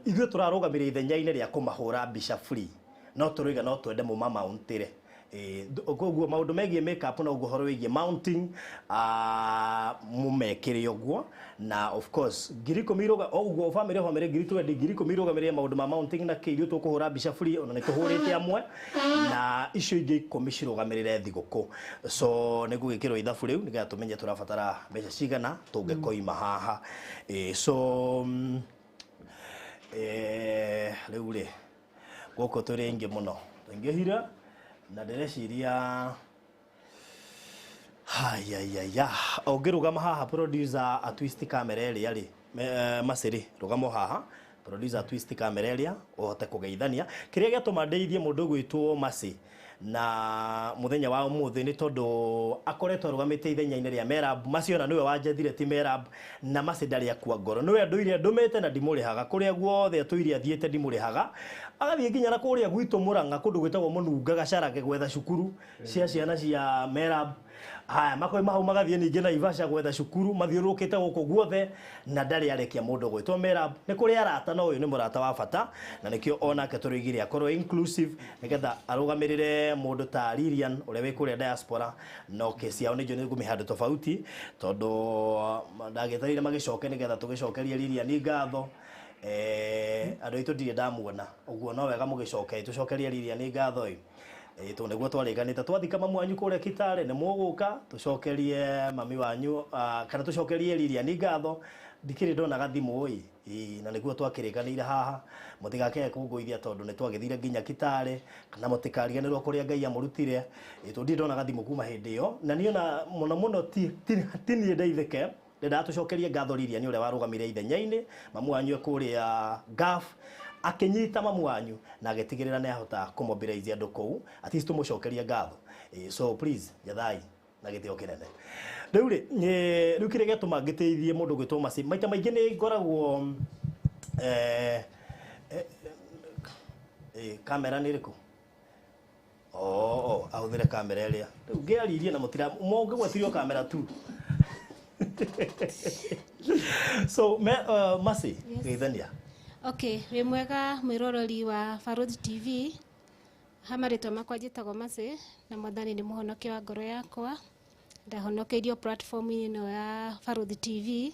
ithuĩ tũrarũgamĩrĩra ithenya-inĩ rĩa kũmahũra mbica free, no tũrũiga no twende mũmamauntĩre. Koguo maũndũ megiĩ makeup na ũguo ũhoro wĩgiĩ mounting, mũmekĩre ũguo. Na of course 10,000 irũga o ũguo family 20,000, 10,000 irũgamĩrĩre maũndũ ma mounting na kĩ, ithuĩ tũkũhũra mbica free, ona nĩ tũhũrĩte amwe, na icio ingĩ 10 cirũgamĩrĩre thigũkũ. So nĩ ngũgĩkĩrwo ithabu rĩu nĩgetha tũmenye tũrabatara mbeca cigana tũngĩkoima haha. So rĩu rĩ gũkũ tũrĩ aingĩ mũno, tũingĩhire, na ndĩreciria hayayaya ũngĩrũgama haha, producer a twist camera ĩrĩa rĩ, Macĩrĩ, rũgama haha, producer twist camera ĩrĩa ũhote kũgeithania. Kĩrĩa gĩatũma ndeithie mũndũ ũgwĩtwo Macĩ na mũthenya wa ũmũthĩ nĩ tondũ akoretwo arũgamĩte ithenya-inĩ rĩa Merab. Macĩ ona nĩwe wanjethire, ti Merab. Na Macĩ ndarĩ akua ngoro, nĩwe ndũire ndũmĩte na ndimũrĩhaga. Kũrĩa guothe atũire athiĩte ndimũrĩhaga, agathiĩ nginya na kũrĩa gwitũ Mũrang'a, kũndũ gwĩtagwo Mũnunga Gacarage, gwetha cukuru cia ciana cia Merab. Haya, makoima hau magathiĩ ningĩ Naivasha gwetha cukuru, mathiũrũrũkĩte gũkũ guothe na ndarĩ arekia mũndũ gwĩtwo Merab. Nĩ kũrĩ arata, no ũyũ nĩ mũrata wa bata, na nĩkĩo onake tũrĩigire akorwo inclusive nĩgetha arũgamĩrĩre mũndũ ta Lilian ũrĩa wĩ kũrĩa diaspora. No kesi yao nĩ njũĩ nĩ ngũmĩhandũ tofauti, tondũ ndagĩtarire magĩcoke nĩgetha tũgĩcokerie Lilian ngatho. Andũ aitũ ndirĩ ndamuona ũguo, no wega mũgĩcoke tũcokerie Lilian ngatho ĩ. Tondũ nĩguo twarĩkanĩte twathika mamu wanyu kũrĩa Kitale nĩ mũgũka tũcokerie mami wanyu, kana tũcokerie Lilian ngatho. Ndikĩrĩ ndona gathimũ ĩ, na nĩguo twakĩrĩkanĩire haha, mũtigakĩage kũngũithia tondũ nĩ twagĩthire nginya Kitale, kana mũtikariganĩrwo kũrĩa Ngai amũrutire. Tondũ ndirĩ ndona gathimũ kuma hĩndĩ ĩyo, na niĩ ona mũno mũno ti niĩ ndeithĩke, ndendaga tũcokerie ngatho Lilian ũrĩa warũgamire ithenya-inĩ mamu wanyu e kũrĩa Gulf, akĩnyita mamu wanyu na agĩtigĩrĩra nĩ ahota kũmobilize andũ kũu, at least tũmũcokerie ngatho. So please njathai na gĩtĩo kĩnene. Rĩu rĩ, rĩu kĩrĩa gĩatũma ngĩteithie mũndũ gwĩtwo Macĩ, maita maingĩ nĩ ngoragwo kamera nĩ ĩrĩkũ? Oh, ahũthĩre kamera ĩrĩa. Rĩu ngĩaririe na mũtira mũngĩgwetirio kamera tu. So Macĩ, geithania. Okay, wĩ mwega mwĩroreri wa Barũthi TV. Ha marĩtwa makwa njĩtagwo Macĩ, na Mwathani nĩ mũhonokia wa ngoro yakwa. Ndahonokeirio platform-inĩ ĩno ya Barũthi TV.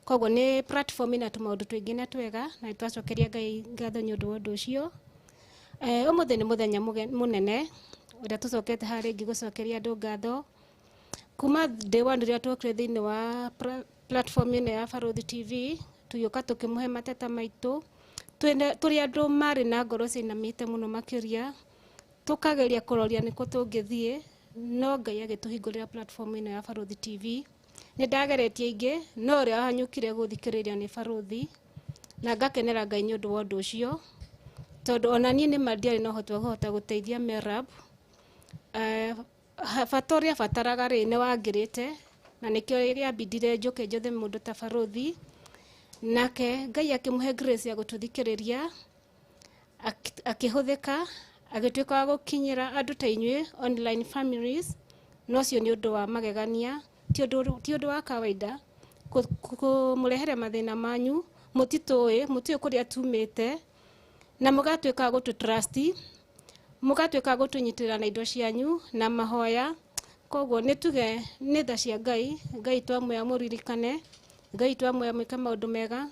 Koguo nĩ platform ĩna tũmaũndũ tũingĩ na twega, na nĩ twacokeria Ngai ngatho nĩ ũndũ wa ũndũ ũcio. Ũmũthĩ nĩ mũthenya mũnene ũrĩa tũcokete haha rĩngĩ gũcokeria andũ ngatho. Kuma day one rĩrĩa twokire thĩinĩ wa platform ĩno ya Barũthi TV, tũgĩũka tũkĩmũhe mateta maitũ. Tũrĩ andũ marĩ na ngoro ciinamĩte mũno makĩria, tũkageria kũroria nĩkũ tũngĩthiĩ, no Ngai agĩtũhingũrĩra platform ĩno ya Barũthi TV. Nĩ ndageretie ingĩ, no ũrĩa wahanyũkire gũthikĩrĩria nĩ Barũthi, na ngakenera Ngai nĩ ũndũ wa ũndũ ũcio, tondũ ona niĩ nĩ ma ndiarĩ na ũhoti wa kũhota gũteithia Merab. Bata ũrĩa abataraga rĩ nĩ wangĩrĩte, na nĩkĩo rĩambindire njũke njethe mũndũ ta Barũthi. Nake Ngai akĩmũhe grace ya gũtũthikĩrĩria, akĩhũthĩka, agĩtuĩka wa gũkinyĩra andũ ta inyuĩ online families. No ũcio nĩ ũndũ wa magegania, ti ũndũ wa kawaida kũmũrehere mathĩna manyu, mũtitũĩ, mũtiũĩ kũrĩa tumĩte, na mũgatuĩka gũtũ trust, mũgatuĩka gũtũnyitĩrĩra na indo cianyu na mahoya. Koguo nĩ tuge nĩ tha cia Ngai. Ngai twamwĩra mũririkane, Ngai twamwĩra mwĩke maũndũ mega,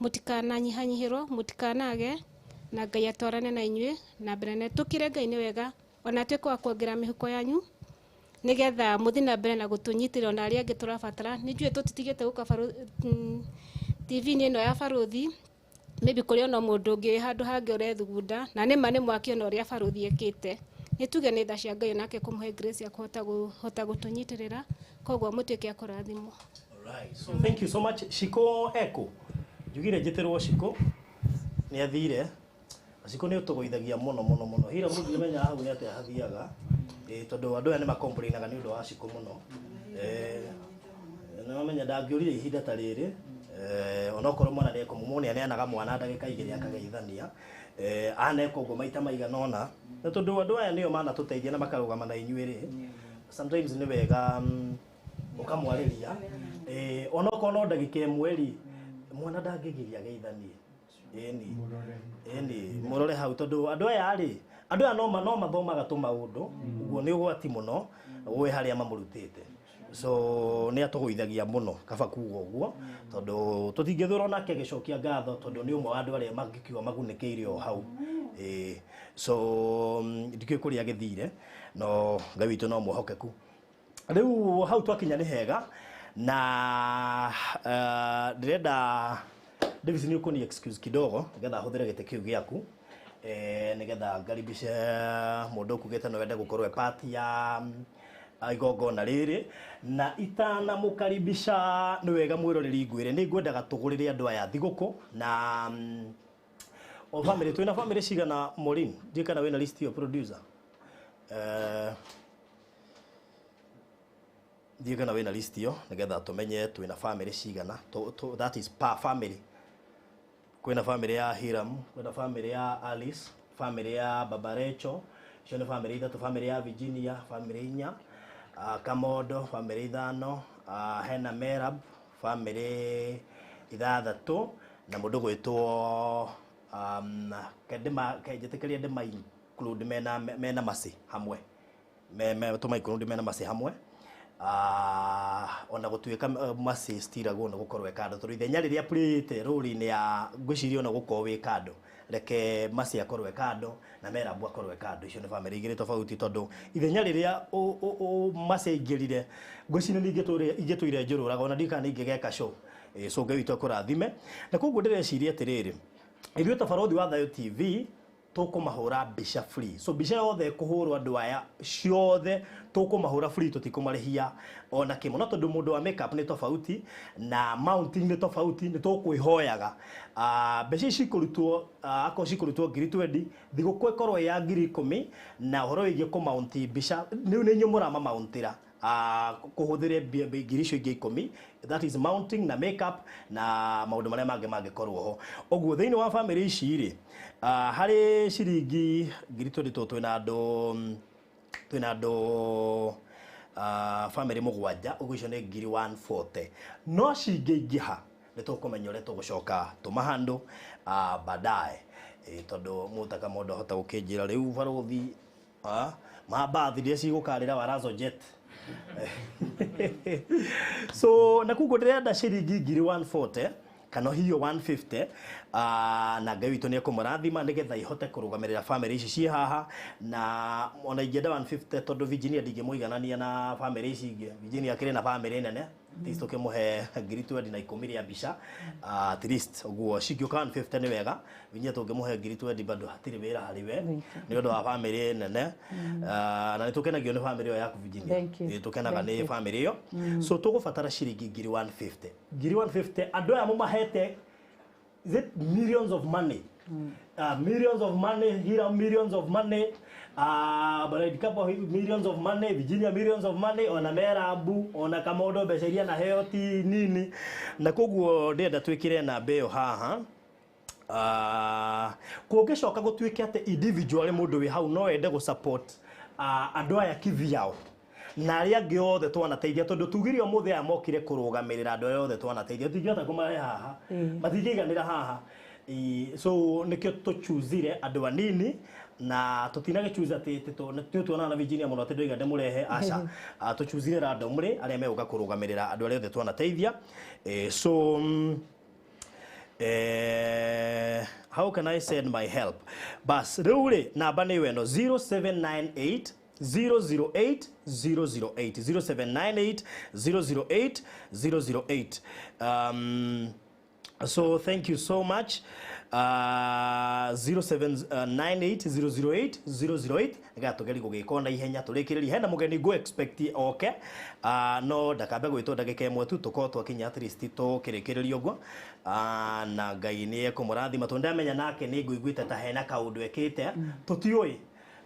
mũtikananyihanyihĩrwo, mũtikanage, na Ngai atwarane na inyuĩ na mbere. Na tũkĩre Ngai nĩ wega, ona atuĩke wa kuongerera mĩhuko yanyu nĩgetha mũthiĩ na mbere na gũtũnyitĩrĩra ona arĩa angĩ tũrabatara. Nĩ njũĩ tũtitigĩte gũka TV-inĩ ĩno ya Barũthi, maybe kũrĩ ona mũndũ ũngĩ handũ hangĩ ũrethugunda, na nĩ ma nĩ mwakĩona ũrĩa Barũthi ekĩte. Nĩ tuge nĩ tha cia Ngai onake kũmũhe grace ya kũhota gũtũnyitĩrĩra, koguo mũtuĩke a kũrathimwo. Alright, so thank you so much. Shiko eko njugire njĩtĩrwo Shiko nĩ athire. Shiko nĩ ũtũgũithagia mũno mũno mũno. Hira mũndũ menya hau nĩ atĩa hathiaga. Tondu andu aya nĩ makomplainaga nĩ ũndũ wa cikũ mũno. Nĩ wamenya ndangĩũrire ihinda ta rĩrĩ, onokorwo mwana nĩ ekũmũmwo nĩ aneanaga mwana ndagĩka igĩrĩ akageithania. Aneka ũguo maita maigana ũna, na tondũ andũ aya nĩo manatũteithia na makarũgama na inyuĩ rĩ, sometimes nĩ wega ũkamwarĩria, onokorwo no ndagĩka ĩmwe rĩ, mwana ndangĩgiria ageithanie. Ĩni ĩni mũrore hau, tondũ andũ aya rĩ, andũ aya no mathomaga tũmaũndũ, ũguo nĩ ũgwati mũno wĩ harĩa mamũrutĩte. So nĩ atũgũithagia mũno, kaba kuga ũguo, tondũ tũtingĩthũra onake agĩcokia ngatho, tondũ nĩ ũmwe wa andũ arĩa mangĩkiuga magunĩkĩire o hau. So ndikĩũĩ kũrĩa agĩthire, no Ngai witũ no mwĩhokeku. Rĩu hau twakinya nĩ hega, na ndĩrenda Davis nĩ ũkũni excuse kidogo nĩgetha hũthĩre gĩtĩ kĩu gĩaku, nĩgetha ngaribishe mũndũ ũkugĩte no wende gũkorwo e part ya igongona rĩrĩ. Na itanamũkaribisha nĩ wega mwĩroreri ngwĩre nĩ ngwendaga tũgũrĩre andũ aya thigũkũ na o family. Twĩna family cigana, Maureen? Ndiũĩ kana wĩna list ĩyo, producer. Ndiũĩ kana wĩna list ĩyo nĩgetha tũmenye twĩna family cigana. That is per family. Kwĩna family ya Hiram, kwĩna family ya Alice, family ya Baba Rachel, icio nĩ family ithatũ, family ya Virginia, family inya, Kamondo, family ithano, hena Merab, family ithathatũ, na mũndũ gwĩtwo njĩtĩkĩrie ndĩma include mena Mercy hamwe, me tũma include mena Mercy hamwe. Ona gũtuĩka Mercy citiragwo nĩ gũkorwo e kando, tondũ ithenya rĩrĩa playĩte role-inĩ ya ngwĩciria ona gũkorwo wĩ kando, reke Mercy akorwo e kando na Merabu akorwo e kando. Icio nĩ family igĩrĩ tofauti, tondũ ithenya rĩrĩa Mercy aingĩrire, ngwĩciria nĩ ingĩtũire njũrũraga, ona ndiũĩ kana nĩ ingĩgeka show. So Ngai witũ akũrathime. Na koguo ndĩreciria atĩrĩrĩ, ithuĩ ta Barũthi wa Thayũ TV tũkũmahũra mbica free. So mbica yothe ĩkũhũrwo andũ aya ciothe tũkũmahũra free, tũtikũmarĩhia ona kĩmwe. No tondũ mũndũ wa makeup nĩ tofauti na mounting nĩ tofauti, nĩ tũkwĩhoyaga mbeca ici cikũrutwo, akorwo cikũrutwo 20,000, thigũkũ ĩkorwo ĩ ya 10,000. Na ũhoro wĩgiĩ kũmaunti mbica rĩu nĩ inyuĩ mũramamauntĩra, kũhũthĩre ngiri icio ingĩ 10, that is mounting na makeup na maũndũ marĩa mangĩ mangĩkorwo ho. Ũguo thĩinĩ wa family ici rĩ, harĩ ciringi 20,000 twĩna andũ family mũgwanja, ũguo icio nĩ 140,000. No cingĩingĩha nĩ tũkũmenya ũrĩa tũgũcoka tũmahandũ baadaye. Tondũ mũtaka mũndũ ahota gũkĩnjĩra rĩu barũthi mambathi iria cigũkarĩra wa Razo Jet. So na koguo ndĩrenda ciringi 140,000 kana hiyo 150, na Ngai witũ nĩ ekũmũrathima nĩgetha ihote kũrũgamĩrĩra family ici ciĩ haha. Na ona ingĩenda 150, tondũ Virginia ndingĩmũiganania na family ici ingĩ. Virginia akĩrĩ na family nene, at least ũkĩmũhe 20,000 na 10 rĩa mbica, at least ũguo cingĩũka 150 nĩ wega. Virginia tũngĩmũhe 20,000 bado hatirĩ wĩra harĩ we nĩ ũndũ wa family nene. Na nĩ tũkenagio nĩ family ĩyo yaku, Virginia. Thank you. Nĩ tũkenaga Thank nĩ you. family ĩyo. So tũgũbatara ciringi 150,000, 150,000. Andũ aya mũmahete, is it millions of money? Millions of money here, millions of money, Bride couple millions of money, Virginia millions of money, ona Merabu, ona Kamondo mbeca iria naheo ti nini. Na koguo ndĩrenda twĩkĩre namba ĩyo haha. Kũngĩcoka gũtuĩke atĩ individually mũndũ wĩ hau no ende gũ support andũ aya kivyao na arĩa angĩ othe twanateithia, tondũ tugire ũmũthĩ aya mokire kũrũgamĩrĩra andũ arĩa othe twanateithia, tũtingĩhota kũmarehe haha, matingĩiganĩra haha. So nĩkĩo tũchuzire andũ anini, na tũtinagĩchuza atĩ nĩ tuonana na Virginia mũno atĩ ndoiga ndĩmũrehe, aca. Tũchuzire randomly arĩa megũka kũrũgamĩrĩra andũ arĩa othe twanateithia. So how can I send my help? Bas, rĩu rĩ, namba nĩ ĩyo ĩno, 0798 008 008, 0798 008 008. So thank you so much. 0798 008 008, nĩgetha tũgerie gũgĩka na ihenya tũrĩkĩrĩrie. Hena mũgeni ngũ expect oke, no ndakambe gwĩtwo ndagĩka ĩmwe tu, tũkorwo twakinya at least tũkĩrĩkĩrĩria ũguo. Na Ngai nĩ ekũmũrathima, tondũ ndamenya nake nĩ ngũiguĩte ta hena kaũndũ ekĩte tũtiũĩ.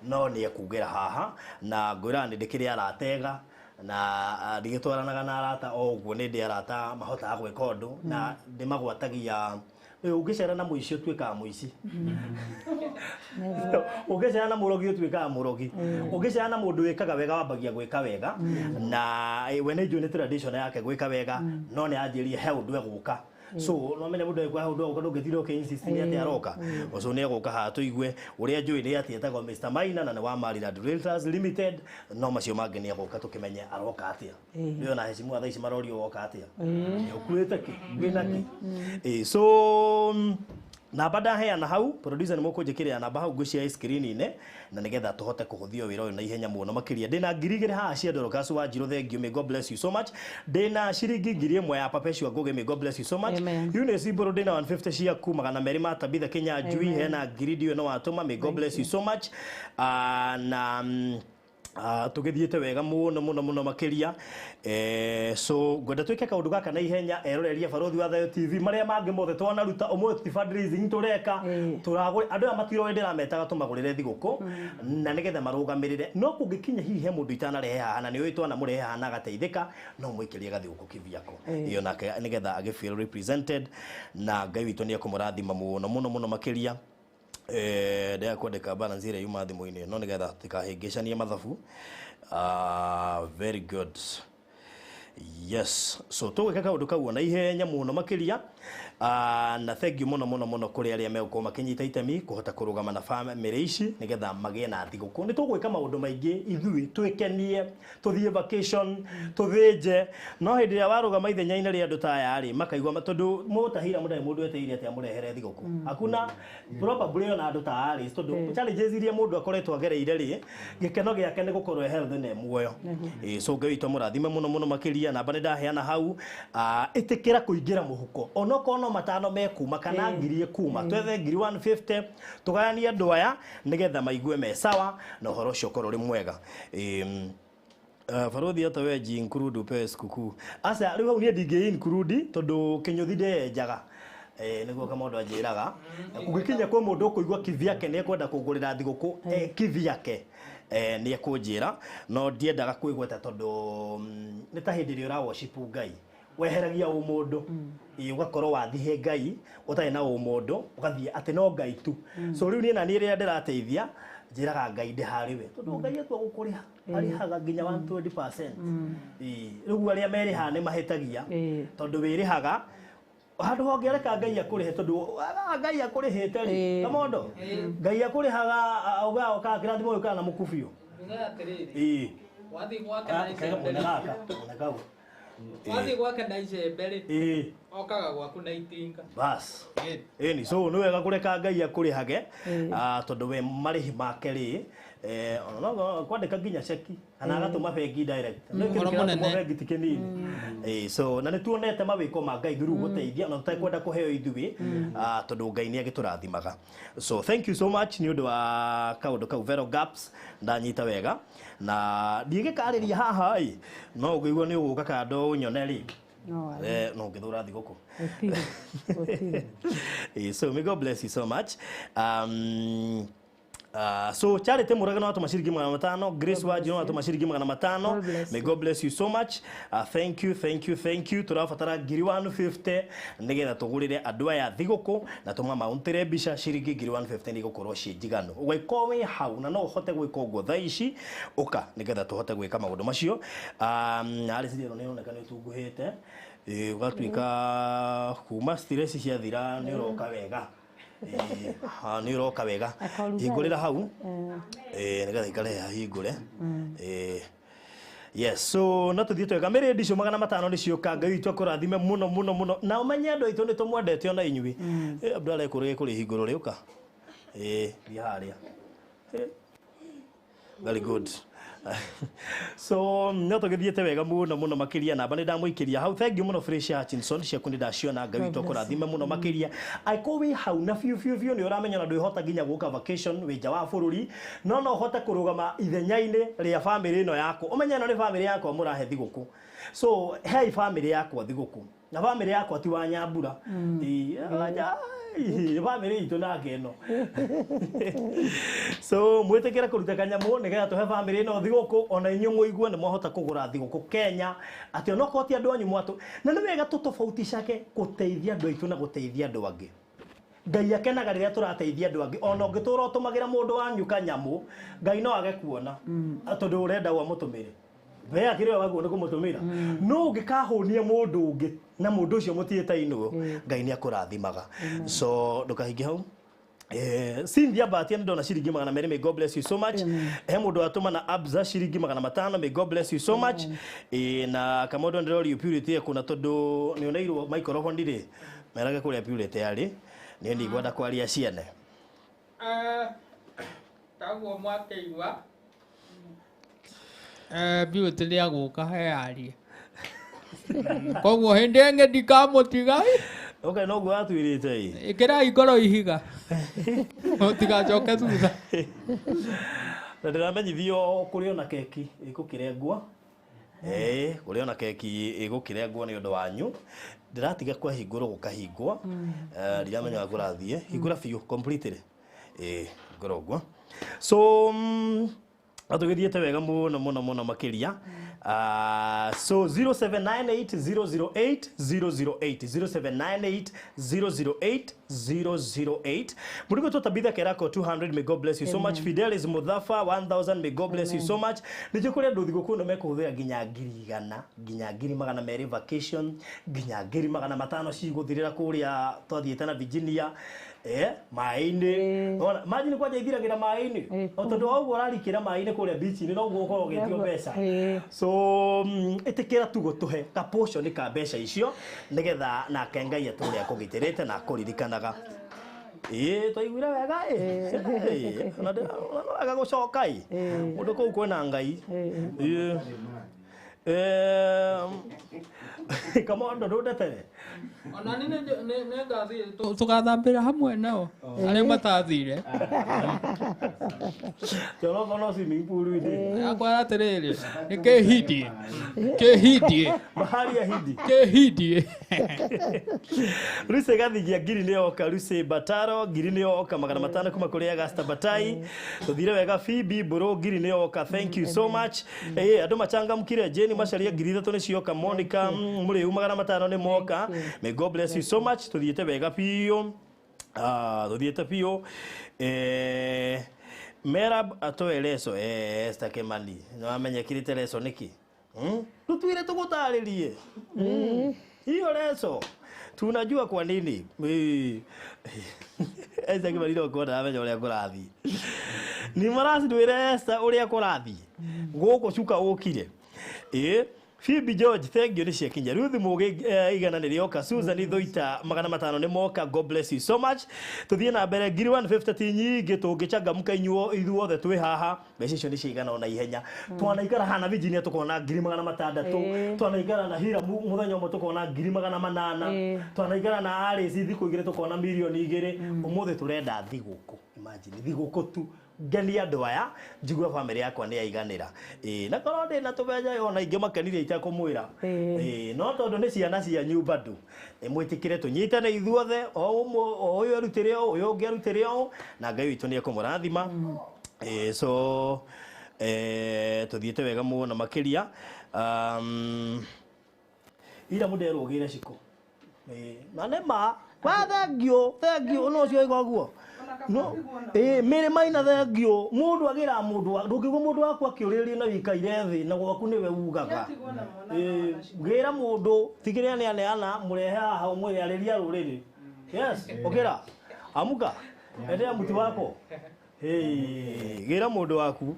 No nĩ ekugĩra haha na ngwĩra nĩ ndĩkĩrĩ aratega na ndigĩtwaranaga na arata o ũguo nĩ ndĩ arata mahotaga gwĩka ũndũ na ndĩmagwatagia. Ũngĩcera na mũici ũtuĩkaga mũici, ũngĩcera na mũrogi ũtuĩkaga mũrogi, ũngĩcera na mũndũ wĩkaga wega wambagia gwĩka wega. Na we nĩ njũĩ nĩ tradition yake gwĩka wega, no nĩ anjĩrire he ũndũ egũka. So no mene mũndũ egũka ũndũ egũka ndũngĩtinda ũkĩ insist nĩ atĩ aroka. Ũcio nĩ egũka haha tũigue ũrĩa njũĩ nĩ atĩ etagwo Mr Maina na nĩ wa Maryland Realtors Limited, no macio mangĩ nĩ egũka tũkĩmenye aroka atĩa. Nĩ ona hecimu thaa ici marorio woka atĩa, ũkuĩte kĩ wĩna kĩ. So namba ndaheana hau producer nĩ mũkũnjĩkĩrĩra namba hau ngũcia screen-inĩ na nĩgetha tũhote kũhũthia wĩra ũyũ na ihenya mũno makĩria. Ndĩna 2000 haha cia Dorcas wa Njirũ, thank you, may God bless you so much. Ndĩna ciringi 1000 ya Perpetua Ngugi, may God bless you so much. Eunice Mbũrũ ndĩna 150 ciaku, 200 ma Tabitha Kinyanjui, hena 1000 ndiũĩ no watũma, may God bless you so much. Na tũgĩthiĩte wega mũno mũno mũno makĩria. So ngwenda twĩke kaũndũ gaka na ihenya eroreria Barũthi wa Thayũ TV marĩa mangĩ mothe twanaruta ũmũthĩ ti fundraising tũreka tũragũra andũ aya matiroĩ ndĩrametaga tũmagũrĩre thigũkũ na nĩgetha marũgamĩrĩre. No kũngĩkinya hihi he mũndũ itanarehe haha na nĩũĩ twanamũrehe haha na agateithĩka, no mũikĩrie gathigũkũ kivyako ĩyo nake nĩgetha agĩ feel represented, na Ngai witũ nĩ ekũmũrathima mũno mũno mũno makĩria. Ndĩrenda kwandĩka balance ĩrĩa yuma thimũ-inĩ no nĩgetha tũtikahĩngĩcanie mathabu. Very good. Yes, so tũgwĩka kaũndũ kau na ihenya mũno makĩria. Na thank you mũno mũno mũno kũrĩ arĩa megũkorwo makĩnyita itemi kũhota kũrũgama na family ici nĩgetha magĩe na thigũkũ. Nĩ tũgwĩka maũndũ maingĩ ithuĩ twĩkenie, tũthiĩ vacation, tũthĩnje, no hĩndĩ ĩrĩa warũgama ithenya-inĩ rĩa andũ ta aya rĩ makaigua tondũ mũtahira mũndarĩ mũndũ eteire atĩ amũrehere thigũkũ. Hakuna probably ona andũ ta Alice tondũ challenges iria mũndũ akoretwo agereire rĩ gĩkeno gĩake nĩ gũkorwo e healthy na e muoyo. So Ngai witũ amũrathime mũno mũno makĩria. Namba nĩ ndaheana hau. Ĩtĩkĩra kũingĩra mũhuko onokorwo no 5 mekuma kana 1000 ĩkuma, twethe 150 tũgayanie andũ aya nĩgetha maigue me sawa na ũhoro ũcio ũkorwo ũrĩ mwega. Barũthi ata we ji include upewe sikukuu. Aca rĩu hau niĩ ndingĩ include tondũ kĩnyũthi ndeyenjaga. Nĩguo Kamondo anjĩraga kũngĩkinya kwĩ mũndũ ũkũigua kivyake nĩ ekwenda kũngũrĩra thigũkũ kivyake nĩ ekũnjĩra, no ndiendaga kwĩgweta tondũ nĩ ta hĩndĩ ĩrĩa ũra worship Ngai weheragia ũmũndũ, ũgakorwo wathiĩ Ngai ũtarĩ na ũmũndũ ũgathiĩ atĩ no Ngai tu. So rĩu niĩ na niĩ rĩrĩa ndĩrateithia njĩraga Ngai ndĩ harĩ we tondũ Ngai atua gũkũrĩha arĩhaga nginya 120%. Rĩu arĩa merĩhaga nĩ mahĩtagia tondũ wĩrĩhaga handũ hongĩreka Ngai akũrĩhe tondũ Ngai akũrĩhĩte rĩ Kamondo Ngai akũrĩhaga ũgaoka kĩrathimo gĩũkaga na mũkubio. Wathiĩ gwake na icembe rĩ okaga gwaku na itinga bas. Ĩni so nĩ wega kũreka Ngai akũrĩhage tondũ we marĩhi make rĩ kwandĩka nginya ceki kana agatũma bengi direct. Nĩ kĩndũ kĩratũmwo bengi ti kĩnini. So na nĩ tuonete mawĩko ma Ngai through gũteithia ona tũtekwenda kũheo ithuĩ tondũ Ngai nĩ agĩtũrathimaga. So thank you so much nĩ ũndũ wa kaũndũ kau Vero Gaps ndanyita wega na ndiĩgĩkarĩria haha ĩ no ũngĩigua nĩ ũgũka kando ũnyone rĩ no ngĩthũra thigũkũ. So may God bless you so much. So Charity Muraga no atũma ciringi 500, Grace Wanji no atũma ciringi 500. May God bless you so much. Thank you, thank you, thank you. Tũrabatara 150 nĩgetha tũgũrĩre andũ aya thigũkũ na tũmamauntĩre mbica ciringi 150 nĩ igũkorwo ciĩ njiganu. Ũgĩkorwo wĩ hau na no ũhote gwĩka ũguo thaa ici ũka nĩgetha tũhote gwĩka maũndũ macio. Alice nĩ ĩroneka nĩ ũtunguhĩte ũgatuĩka kuma stress ciathira nĩ ũroka wega. Nĩ ũroka wega hingũrĩra hau nĩgetha ikare hahingũre. Yes, so no tũthiĩ twega mĩrĩndi icio 500 nĩ cioka. Ngai witũ akũrathime mũno mũno mũno na ũmenye andũ aitũ nĩ tũmwendete ona inyuĩ. Andũ arĩa kũrĩ kũrĩ hingũrũ rĩũka thiĩ harĩa. Very good. So no tũgĩthiĩte wega mũno mũno makĩria. Namba nĩ ndamũikĩria hau. Thank you mũno Fresh Hutchinson ciaku nĩ ndaciona. Ngai witũ akũrathime mũno makĩria. Angĩkorwo wĩ hau na biũ biũ biũ nĩ ũramenya na ndwĩhota nginya gũka vacation wĩ nja wa bũrũri, no no ũhote kũrũgama ithenya-inĩ rĩa family ĩno yaku. Ũmenye ĩno nĩ family yakwa mũrahe thigũkũ. So hei family yakwa thigũkũ na family yakwa ti wa Nyambura. Bamĩrĩ itũ nake ĩno. So mwĩtĩkĩre kũruta kanyamũ nĩgetha tũhe bamĩrĩ ĩno thigũkũ, ona inyuĩ mũigue nĩ mwahota kũgũra thigũkũ Kenya, atĩ onokorwo ti andũ anyu mwatũ. Na nĩ wega tũtofauticage gũteithia andũ aitũ na gũteithia andũ angĩ. Ngai akenaga rĩrĩa tũrateithia andũ angĩ, ona ũngĩtũra ũtũmagĩra mũndũ wanyu kanyamũ, Ngai no age kuona tondũ ũrenda ũamũtũmĩre. We akĩrĩ waguo nĩ kũmũtũmĩra, no ũngĩkahũnia mũndũ ũngĩ na mũndũ ũcio mũtiĩtainwo, Ngai nĩ akũrathimaga. So ndũkahinge hau. Cynthia Mbatia nĩ ndona ciringi 200, may God bless you so much. He mũndũ watũma na Abza ciringi 500, may God bless you so much. Na kamondo ndĩrorio Purity ekũna tondũ nĩ oneirwo microphone rĩ, merage kũrĩa Purity arĩ, niĩ ndigwenda kwaria ciene. Taguo mwakĩigua Purity nĩ agũka hearie, koguo hĩndĩ ĩngĩ ndikamũtiga. Okay, noguo watwĩrĩte ĩ. Ĩkĩrai ngoro ihiga mũtigacoke thutha. Na ndĩramenyithio kũrĩ ona keki ĩgũkĩrengwo. Kũrĩ ona keki ĩgũkĩrengwo nĩ ũndũ wanyu. Ndĩratiga kwahingũrwo gũkahingwo. Ndiramenya kũrathiĩ. Hingũra biũ completely. Hingũra ũguo. So atũgĩthiĩte wega mũno mũno mũno makĩria. So 0798 008 008, 0798 008 008. Mũrigo Tabitha Kerako 200, may God bless you so much. Fidelis Muthafa 1000, may God bless you so much. Nĩnjũĩ kũrĩ andũ thigũkũ ĩno mekũhũthĩra nginya 100,000, nginya 200,000 vacation, nginya 500,000 cigũthirĩra kũrĩa twathiĩte na Virginia, maĩ-inĩ. Wona, imagine kwanja ithiragĩra maĩ-inĩ. O tondũ wa ũguo ũrarikĩra maĩ-inĩ kũrĩa beach-inĩ, noguo ũkoragwo ũgĩtio mbeca. So ĩtĩkĩra tu gũtũhe ka portion ka mbeca icio nĩgetha nake Ngai atũre akũgitĩrĩte na akũririkanaga. Twaiguire wega ĩ. Ona wega gũcoka ĩ. Mũndũ kũu kwĩna Ngai. Kamondo ndũndetere. Ona niĩ nĩ ngathiĩ tũgathambĩra hamwe nao arĩa matathire. Tũroka no swimming pool-inĩ. Akwara atĩrĩrĩ, nĩ kĩhindie. Kĩhindie. Bahari ya Hindi. Kĩhindie. Lucy Gathigia ngiri nĩ yoka, Lucy Bataro ngiri nĩ yoka, 500 kuma kũrĩ Augusta Batai. Tũthire wega. Phoebe Mbũrũ ngiri nĩ yoka, thank you so much. Andũ machangamkire. Jane Macharia 3000 nĩ cioka, Monica Mũrĩu 500 nĩ moka. May God bless you so much. Tũthiĩte wega biũ. Tũthiĩte biũ. Merab atoe leso. Esther Kimani nĩ wamenyekirĩte leso nĩkĩ? Tũtuire tũgũtarĩrie hiyo leso, tunajua kwa nini. Esther Kimani no kuona amenya ũrĩa kũrathiĩ. Ni maracindwĩre Esther ũrĩa kũrathiĩ gũkũ cuka ũkire. Phoebe George, thank you nĩ ciakinya. Ruth Mũgĩ 100 nĩ rĩoka. Susan Ithoita 500 nĩ moka, God bless you so much. Tũthiĩ na mbere, 150 ti nyingĩ tũngĩchangamka ithuothe twĩ haha, mbeca icio nĩ ciigana ona ihenya. Twanaikara haha na Virginia tũkona 600,000, twanaikara na Hira mũthenya ũmwe tũkona 800,000, twanaikara na Alice thikũ 2 tũkona 2 million. Ũmũthĩ tũrenda thigũkũ, imagine thigũkũ tu ngenia andũ aya, njigue bamĩrĩ yakwa nĩ yaiganĩra. Na korwo ndĩ na tũbeca ona ingĩ makenire itekũmwĩra. No tondũ nĩ ciana cianyu bado, mwĩtĩkĩre tũnyitane ithuothe, o ũmwe o ũyũ arutĩre ũũ, ũyũ ũngĩ arutĩre ũũ, na Ngai witũ nĩ ekũmũrathima. So tũthiĩte wega mũno makĩria. Ira mũnderwo ũgĩre ciko. Na nĩ ma wa thengio, thengio no ũcio ĩga ũguo no mĩrĩ maina thengio. Mũndũ agĩra mũndũ ndũngĩigua mũndũ waku akĩũrĩrĩria na wĩikaire thĩ na gwaku nĩwe ugaga. Gĩra mũndũ tigĩrĩra nĩ aneana mũrehe haha ũmwĩre arĩria rũrĩrĩ. Yes, ũkĩra amuka endea mũtu wako. Gĩra mũndũ waku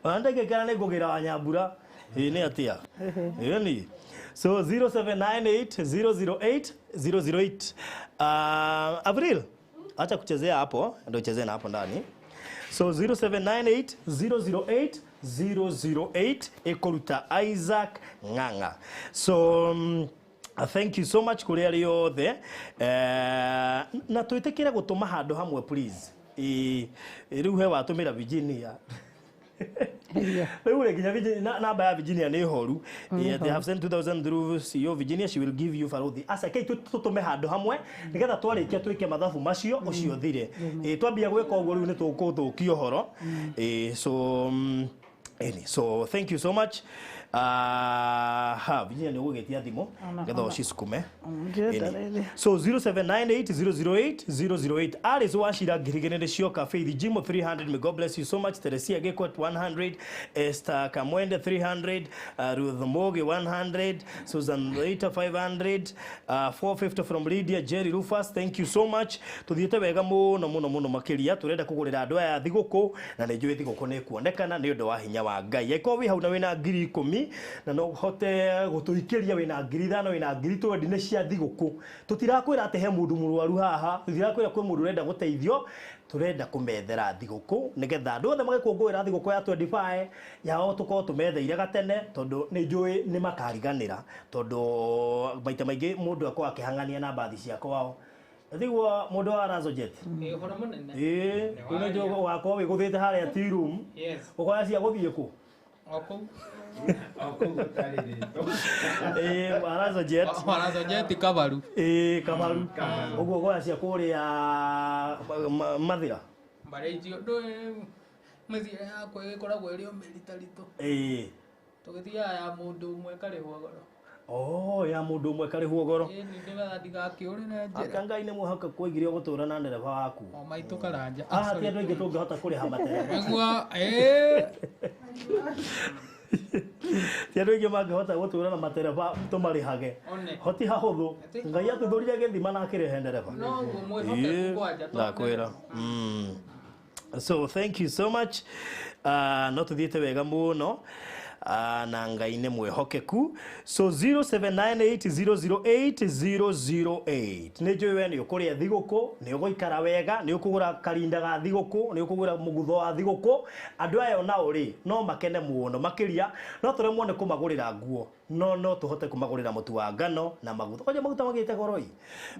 ona ndingĩkera nĩ ngũgĩra wa Nyambura. Nĩ atĩa ĩni. So 0798 008 008. Avril, acha kuchezea hapo, ndio uchezee na hapo ndani. So 0798 008 008 ĩkũruta Isaac Ng'ang'a. So thank you so much kũrĩ arĩa othe. Na twĩtĩkĩre gũtũma handũ hamwe please. Rĩu he watũmĩra Virginia. Rĩu rĩ nginya namba ya Virginia nĩ horu. They have sent 2000 through CEO Virginia, she will give you baruthi. Aca kei tũtũme handũ hamwe nĩgetha twarĩkia twĩke mathabu macio ũcio thire. Twambia gwĩka ũguo rĩu nĩ tũkũthũkia ũhoro. So so thank you so much. Virginia nĩ ũgũgĩtia thimũ nĩgetha ũcisukume. So 0798 008 008. Alice Wachira 2,000 nĩ cioka. Faith Jimo 300, may God bless you so much. Teresia Gekwet 100, Esther Kamwende 300, Ruth Mogi 100, Susan Rita 500, 450 from Lydia Jerry Rufus, thank you so much. Tuthiĩte wega mũno mũno mũno makĩria, tũrenda kũgũrĩra andũ aya thigũkũ na nĩ njũĩ thigũkũ nĩ kuonekana nĩ ũndũ wa hinya wa Ngai. Angĩkorwo wĩ hau na wĩna 10,000 na no ũhote gũtũikĩria wĩna 5,000 wĩna 20,000 nĩ cia thigũkũ. Tũtirakwĩra atĩ he mũndũ mũrwaru haha, tũtirakwĩra kwĩ mũndũ ũrenda gũteithio, tũrenda kũmethera thigũkũ nĩgetha andũ othe magĩkũngũĩra thigũkũ ya 25 yao tũkorwo tũmetheire gatene, tondũ nĩ njũĩ nĩ makariganĩra, tondũ maita maingĩ mũndũ akorwo akĩhang'ania na mbathi cia kwao. Thiguo mũndũ wa Razojet. Ũhoro mũnene. Nĩ njũĩ wakorwo wĩgũthĩte harĩa tea room. Ũkoya cia gũthiĩ kũ? O kũu. Warazojet. Warazojet Kabaru. Kabaru. Ũguo ũkoya cia kũrĩa Mathĩra. Mbarĩ icio ndũĩ mĩthiĩre yakwa ĩgĩkoragwo ĩrĩ o mĩritaritũ. Tũgĩthiaga ya mũndũ ũmwe karĩhwo goro. Oh, ya mũndũ ũmwe karĩhwo goro. Nĩgetha ndigakĩũrĩre njĩra. Aka Ngai nĩ mwĩhokeku oigire ũgũtũra na ndereba waku. O maitũ Karanja. Haha ti andũ aingĩ tũngĩhota kũrĩha matereba. Nĩguo Ti andũ aingĩ mangĩhota gũtũra na matereba tũmarĩhage. Hoti hahũthũ. Ngai atũthũrire gĩthima na akĩrehe ndereba. Noguo mwĩhokeku kwanja. Ndakwĩra. So thank you so much. No tũthiĩte wega mũno. Na Ngai nĩ mwĩhokeku. So 0798 008 008. Nĩ njũĩ we nĩ ũkũrĩa thigũkũ, nĩ ũgũikara wega, nĩ ũkũgũra karinda ga thigũkũ, nĩ ũkũgũra mũgutho wa thigũkũ. Andũ aya onao rĩ no makene mũno makĩria, no tũremwo nĩ kũmagũrĩra nguo, no tũhote kũmagũrĩra mũtu wa ngano na maguta. Kwanja maguta magĩte goro ĩ.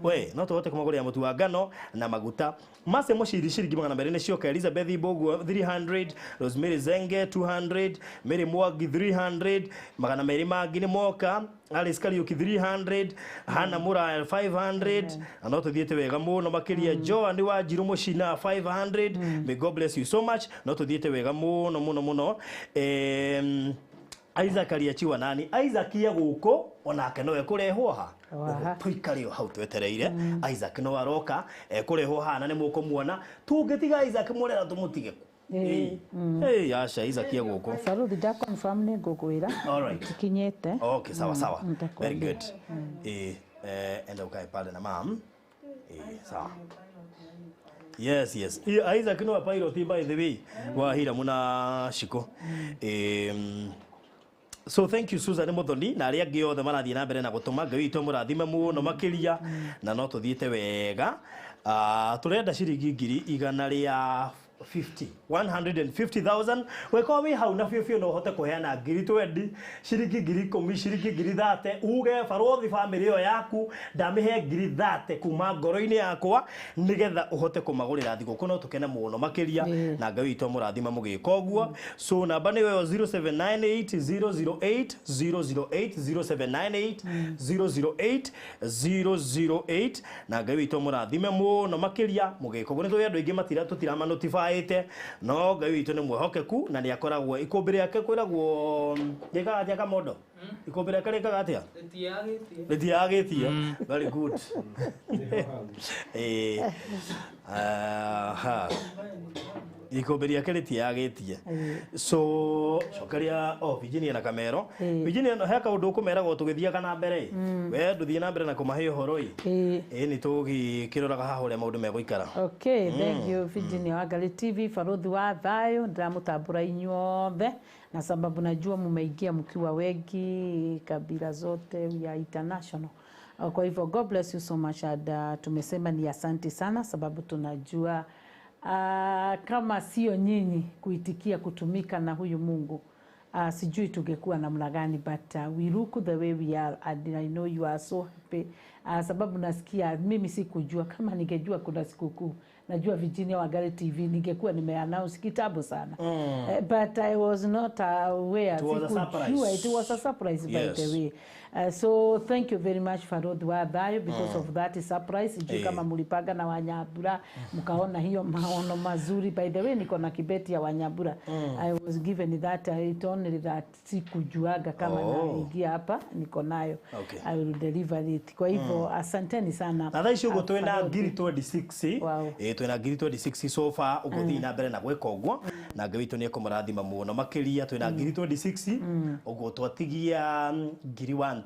We, no tũhote kũmagũrĩra mũtu wa ngano na maguta. Mase Mũciri ciringi 200 nĩ cioka. Elizabeth Mbũguo 300, Rosemary Zenge 200, Mary Mwangi 300, 200 mangĩ nĩ moka. Alice Kariuki 300, Hannah Muraya 500, na no tũthiĩte wega mũno makĩria. Joan Wanjiru Mũcina 500, may God bless you so much. No tũthiĩte wega mũno mũno mũno. Isaac Ariachiwa nani Isaac ya gũkũ onake no ekũrehwo ha tũikare o hau twetereire. Isaac no aroka ekũrehwo haha na nĩ mũkũmuona. Tũngĩtiga Isaac mũrera tũmũtige kũ? Aca Isaac ya gũkũ. Baruthi nda confirm nĩ ngũkwĩra. All right. Tikinyĩte. Okay, sawa sawa. Very good. Enda ukae pale na mam. Sawa. Yes, yes. Isaac no pilot by the way. Wa hira muna shiko. So thank you Susan Muthoni na aria angĩ othe marathiĩ na mbere na gũtũma. Ngai witũ mũrathime mũno makĩria na no tũthiĩte wega. Tũrenda ciringi 150,000 150,000. Weko wĩ hau na biũ biũ no ũhote kũheana 20,000 ciringi 10,000 ciringi 30,000 uge barothi family ĩyo yaku ndamĩhe 30,000 kuma ngoro-inĩ yakwa nĩgetha ũhote kũmagũrĩra thigũkũ. No tũkene mũno makĩria na Ngai witũ amũrathima mũgĩka ũguo. So namba nĩ ĩyo 0798 008 008 0798 008 008 na Ngai witũ amũrathime mũno makĩria mũgĩka ũguo. Nĩ tũĩ andũ aingĩ matira tũtiramanotify no Ngai witũ nĩ mwĩhokeku na nĩ akoragwo ikũmbĩ rĩake kwĩragwo rĩkaga atĩa Kamondo? Ikũmbĩ rĩake rĩkaga atĩa? Rĩtiagĩtie. Very good. Ikũmbĩ rĩake rĩtiagĩtie. So cokeria Virginia na Kamero. Virginia no he kaũndũ ũkũmeragwo tũgĩthiaga na mbere. We ndũthiĩ na mbere na kũmahe ũhoro ĩ. Nĩ tũgĩkĩroraga haha ũrĩa maũndũ megũikara. Okay, thank you Virginia Wangari TV, baruthi wa thayũ, ndĩramũtambũra inyuothe na sababu najua mumeingia mkiwa wengi, kabila zote, we are international. Kwa hivyo God bless you so much. And tumesema ni asante sana sababu tunajua kama sio nyinyi kuitikia kutumika na huyu Mungu, sijui tungekuwa namna gani, but we look the way we are and I know you are so happy Sababu nasikia mimi sikujua, kama ningejua kuna sikukuu, najua Virginia Wangari TV ningekuwa nimeannounce kitambo sana. But I was not aware. It was a Sikujua. surprise. It was a surprise, by Yes. the way. So thank you very much, Farodhi wa Thayo, because of that surprise. Sijui kama mulipanga na Wanyambura mkaona hiyo maono mazuri. By the way, niko na kibeti ya Wanyambura. I was given that, it only that sikujuaga kama naingia hapa niko nayo. I will deliver it. Kwa hivyo asanteni sana. Na thaa ici ũguo twĩna Farodhi. 26,000. Ĩĩ, twĩna 26,000 so far, ũguo thiĩ na mbere na gwĩka ũguo, na Ngai witũ nĩ ekũmũrathima mũno makĩria. Twĩna 26,000, ũguo twatigia 124,000,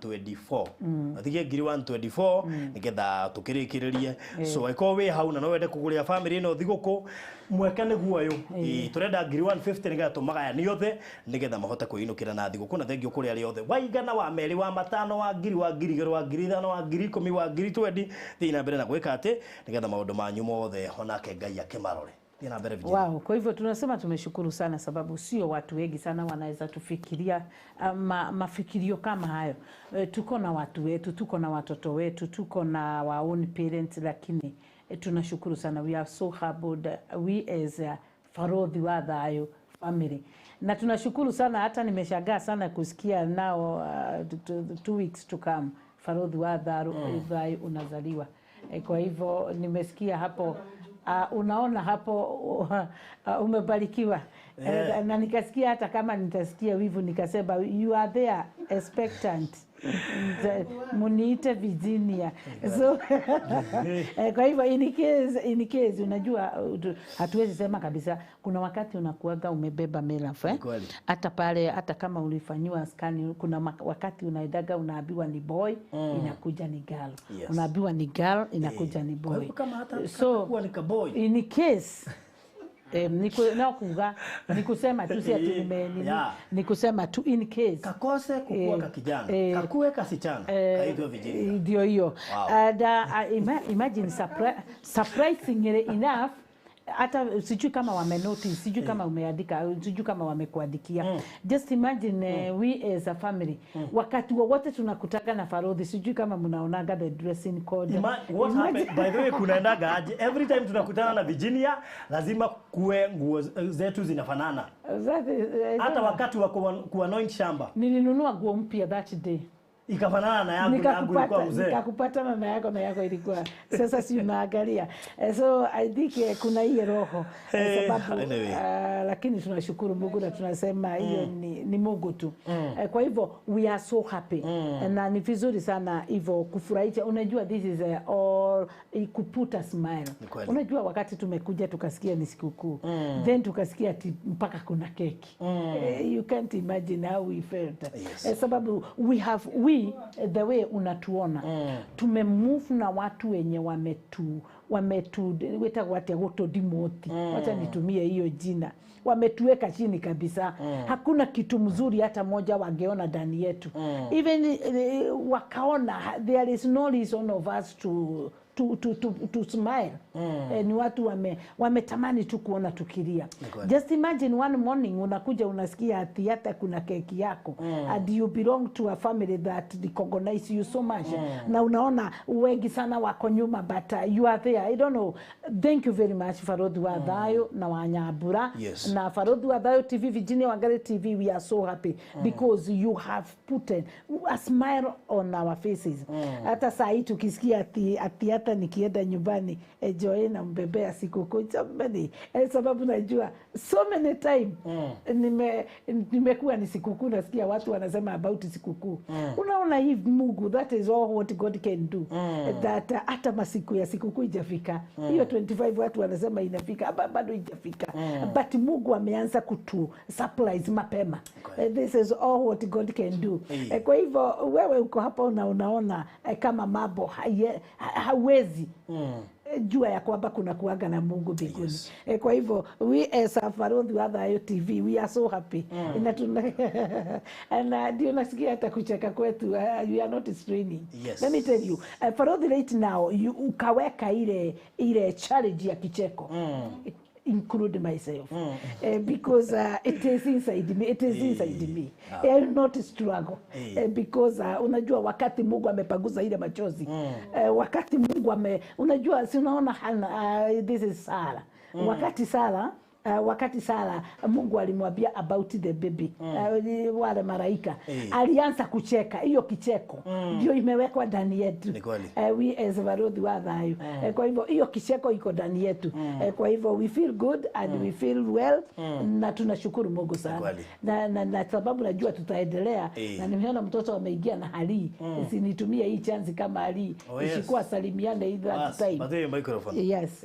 twatigia 124,000 nĩgetha tũkĩrĩkĩrĩrie. So angĩkorwo wĩ hau na no wende kũgũrĩra bamĩrĩ ĩno thigũkũ, mweke nĩguo ũyũ. Ĩĩ, tũrenda 150,000 nĩgetha tũmagayanie othe nĩgetha mahote kwĩinũkĩra na thigũkũ. Na thengio kũrĩ arĩa othe waigana, wa merĩ, wa matano, wa ngiri, wa 2,000, wa 5,000, wa 10,000, wa 20,000, thiĩ na mbere na gwĩka atĩ nĩgetha maũndũ manyu mothe onake Ngai akĩmarore. Thiĩ na mbere, Virginia. Wow, kwa hivyo tunasema tumeshukuru sana, sababu sio watu wengi sana wanaweza tufikiria mafikirio kama hayo. Tuko na watu wetu, tuko na watoto wetu, tuko na our own parents, lakini tunashukuru sana. We are so humbled, we as Farodhi wa Thayo family, na tunashukuru sana. Hata nimeshangaa sana kusikia nao 2 weeks to come Farodhi wa Thayo unazaliwa. Kwa hivyo nimesikia hapo, unaona hapo, umebarikiwa. Na nikasikia hata kama nitasikia wivu, nikasema you are there expectant. Muniite Virginia. So kwa hivyo in case unajua, hatuwezi sema kabisa, kuna wakati unakuaga umebeba melaf, eh? Kweli. Hata pale, hata kama ulifanyiwa scan, kuna wakati unaendaga unaambiwa ni boy, inakuja ni girl. Unaambiwa ni girl, inakuja ni Kwa boy. hivyo kama hata So katakuwa ni kaboy. In case no kuga ni kusema tu, si ati nime nini, ni kusema tu in case kakose kukua kakijana, kakue kasichana, kaitwe Virginia. Ndio hiyo. And imagine, surprisingly enough, hata sijui kama wamenotice, sijui kama umeandika, sijui kama wamekuandikia. Just imagine, we as a family, wakati wowote tunakutaka na Farodhi, sijui kama mnaonaga the dressing code. What happened? By the way, kunaendaga aje? Every time tunakutana na Virginia, lazima kuwe nguo zetu zinafanana. Hata wakati wa kuanoint shamba Nilinunua nguo mpya that day. Ikafanana na yangu, na yangu ilikuwa mzee. Nikakupatana na yako ilikuwa sasa, si unaangalia. So I think kuna hiyo roho, sababu Anyway. Lakini tunashukuru Mungu na tunasema hiyo ni Mungu tu. Kwa hivyo we are so happy. Na ni vizuri sana hivyo kufurahisha. Unajua this is all kuput a smile. Ni kweli. Unajua wakati tumekuja tukasikia ni sikukuu, then tukasikia ati mpaka kuna keki. You can't imagine how we felt. Sababu we have we the way unatuona, tumemove na watu wenye wametu wetagwo atia, gutudimoti, wacha nitumie hiyo jina, wametuweka chini kabisa. Hakuna kitu mzuri hata moja wangeona ndani yetu. Even wakaona there is no reason of us to smile. Ni watu wametamani tu kuona tukilia. Kweli. Just imagine, one morning unakuja unasikia ati hata kuna keki yako, and you belong to a family that recognize you so much, na unaona wengi sana wako nyuma, but you are there. I don't know. Thank you very much, Farodhi wa Thayo na Wanyambura na Farodhi wa Thayo TV, Virginia Wangari TV. We are so happy because you have put a smile on our faces. Hata saa hii tukisikia ati hata nikienda nyumbani, Joy nambebea sikukuu, jamani, sababu najua so many time nimekuwa ni sikukuu, nasikia watu wanasema about sikukuu. Unaona hii Mungu, that is all what God can do, that hata masiku ya sikukuu ijafika, hiyo 25 watu wanasema inafika, hapa bado ijafika, but Mungu ameanza kutu surprise mapema. This is all what God can do. Kwa hivyo wewe uko hapa una unaona kama mambo hawezi jua ya kwamba kuna kuaga na Mungu mbinguni. Kwa hivyo we as a Farodhi wa Thayo TV, we are so happy. Na ndio nasikia hata kucheka kwetu, we are not straining. Let me tell you, Farodhi, right now you, ukaweka ile challenge ya kicheko. include myself because it is inside me, it is inside me. I will not struggle because unajua wakati Mungu amepanguza ile machozi, wakati Mungu unajua si unaona this is Sarah. Wakati Sara Mungu alimwambia about the baby, wale malaika, alianza kucheka. Hiyo kicheko ndio imewekwa ndani yetu. We as Baruthi wa Thayu. Kwa hivyo hiyo kicheko iko ndani yetu. Kwa hivyo we feel good and we feel well, na tunashukuru Mungu sana. Na sababu najua tutaendelea, na nimeona mtoto ameingia na hali, sinitumie hii chance kama hali isikuwa salimiane either time. Baadaye microphone. Yes.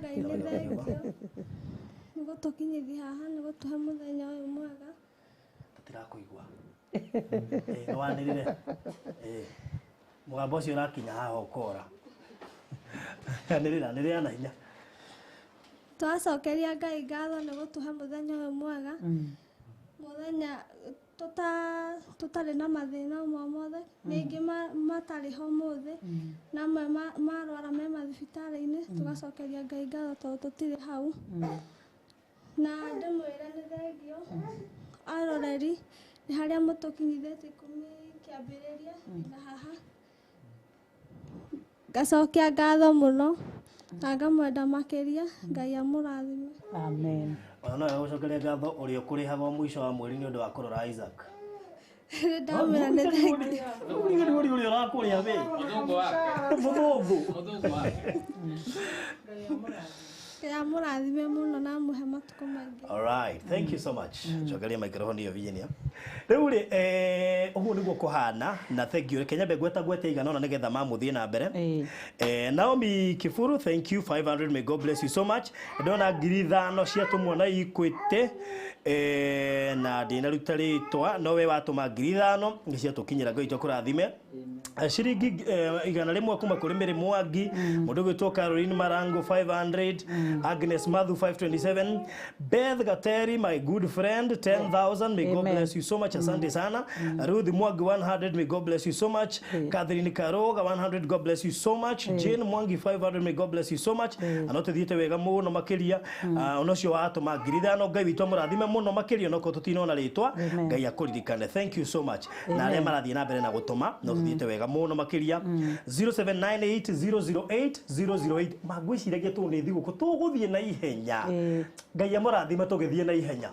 Ngai nĩ thengio nĩ gũtũkinyithia haha, nĩ gũtũhe mũthenya ũyũ mwega. Tũtirakũigua. Nĩ wanĩrĩre. Mũgambo ũcio ũrakinya haha ũkora. Anĩrĩra, anĩrĩra na hinya. Twacokeria Ngai ngatho nĩ gũtũhe mũthenya ũyũ mwega, mũthenya tũtarĩ na mathĩna o mothe, ningĩ matarĩ ho ũmũthĩ, na amwe marwara me mathibitarĩ-inĩ. Tũgacokeria Ngai ngatho tondũ tũtirĩ hau. Na ndĩmwĩre nĩ thengio aroreri nĩ harĩa mũtũkinyithĩtie kuma kĩambĩrĩria nginya haha. Ngacokia ngatho mũno na ngamwenda makĩria. Ngai amũrathime. Amen. Ona no gũcokeria ngatho ũrĩa ũkũrĩhaga mũico wa mweri nĩ ũndũ wa kũrora Isaac. Ndamwĩra nĩ thengio. Ũrĩa ũrakũrĩa we. Mũthũngũ. Ngai amũrathime mũno na amũhe matukũ maingĩ. All right, thank you so much. Cokeria microphone iyo Virginia. Rĩu rĩ, ũguo nĩguo kũhana, na thank you. Reke nyambe gweta gwete igana ona nĩgetha mamũthiĩ na mbere. Naomi Kifuru, thank you 500, may God bless you so much. Ndona 5,000 ciatũmwo na Equity, na ndinaruta rĩtwa, no we watũma 5,000 nĩ ciatũkinyĩra. Ngai witũ akũrathime. Ciringi 100 kuma kũrĩ Mary Mwangi, mũndũ ũgwĩtwo Caroline Marango 500, Agnes Mathu 527, Beth Gateri my good friend 10,000, may God bless you so much, asante sana. Ruth Mwangi 100, may God bless you so much. Catherine Karoga 100, God bless you so much. Jane Mwangi 500, may God bless you so much. Ano tuthiĩte wega mũno makĩria, ona ũcio watũma 5,000, Ngai witũ amũrathime mũno makĩria, onokorwo tũtinona rĩtwa, Ngai akũririkane. Thank you so much. Na arĩa marathiĩ na mbere na gũtũma, no tuthiĩte wega mũno makĩria. 0798 008 008, mangwĩciragia tũ nĩ thigũkũ tũgũthiĩ na ihenya. Ngai amũrathime tũgĩthiĩ na ihenya.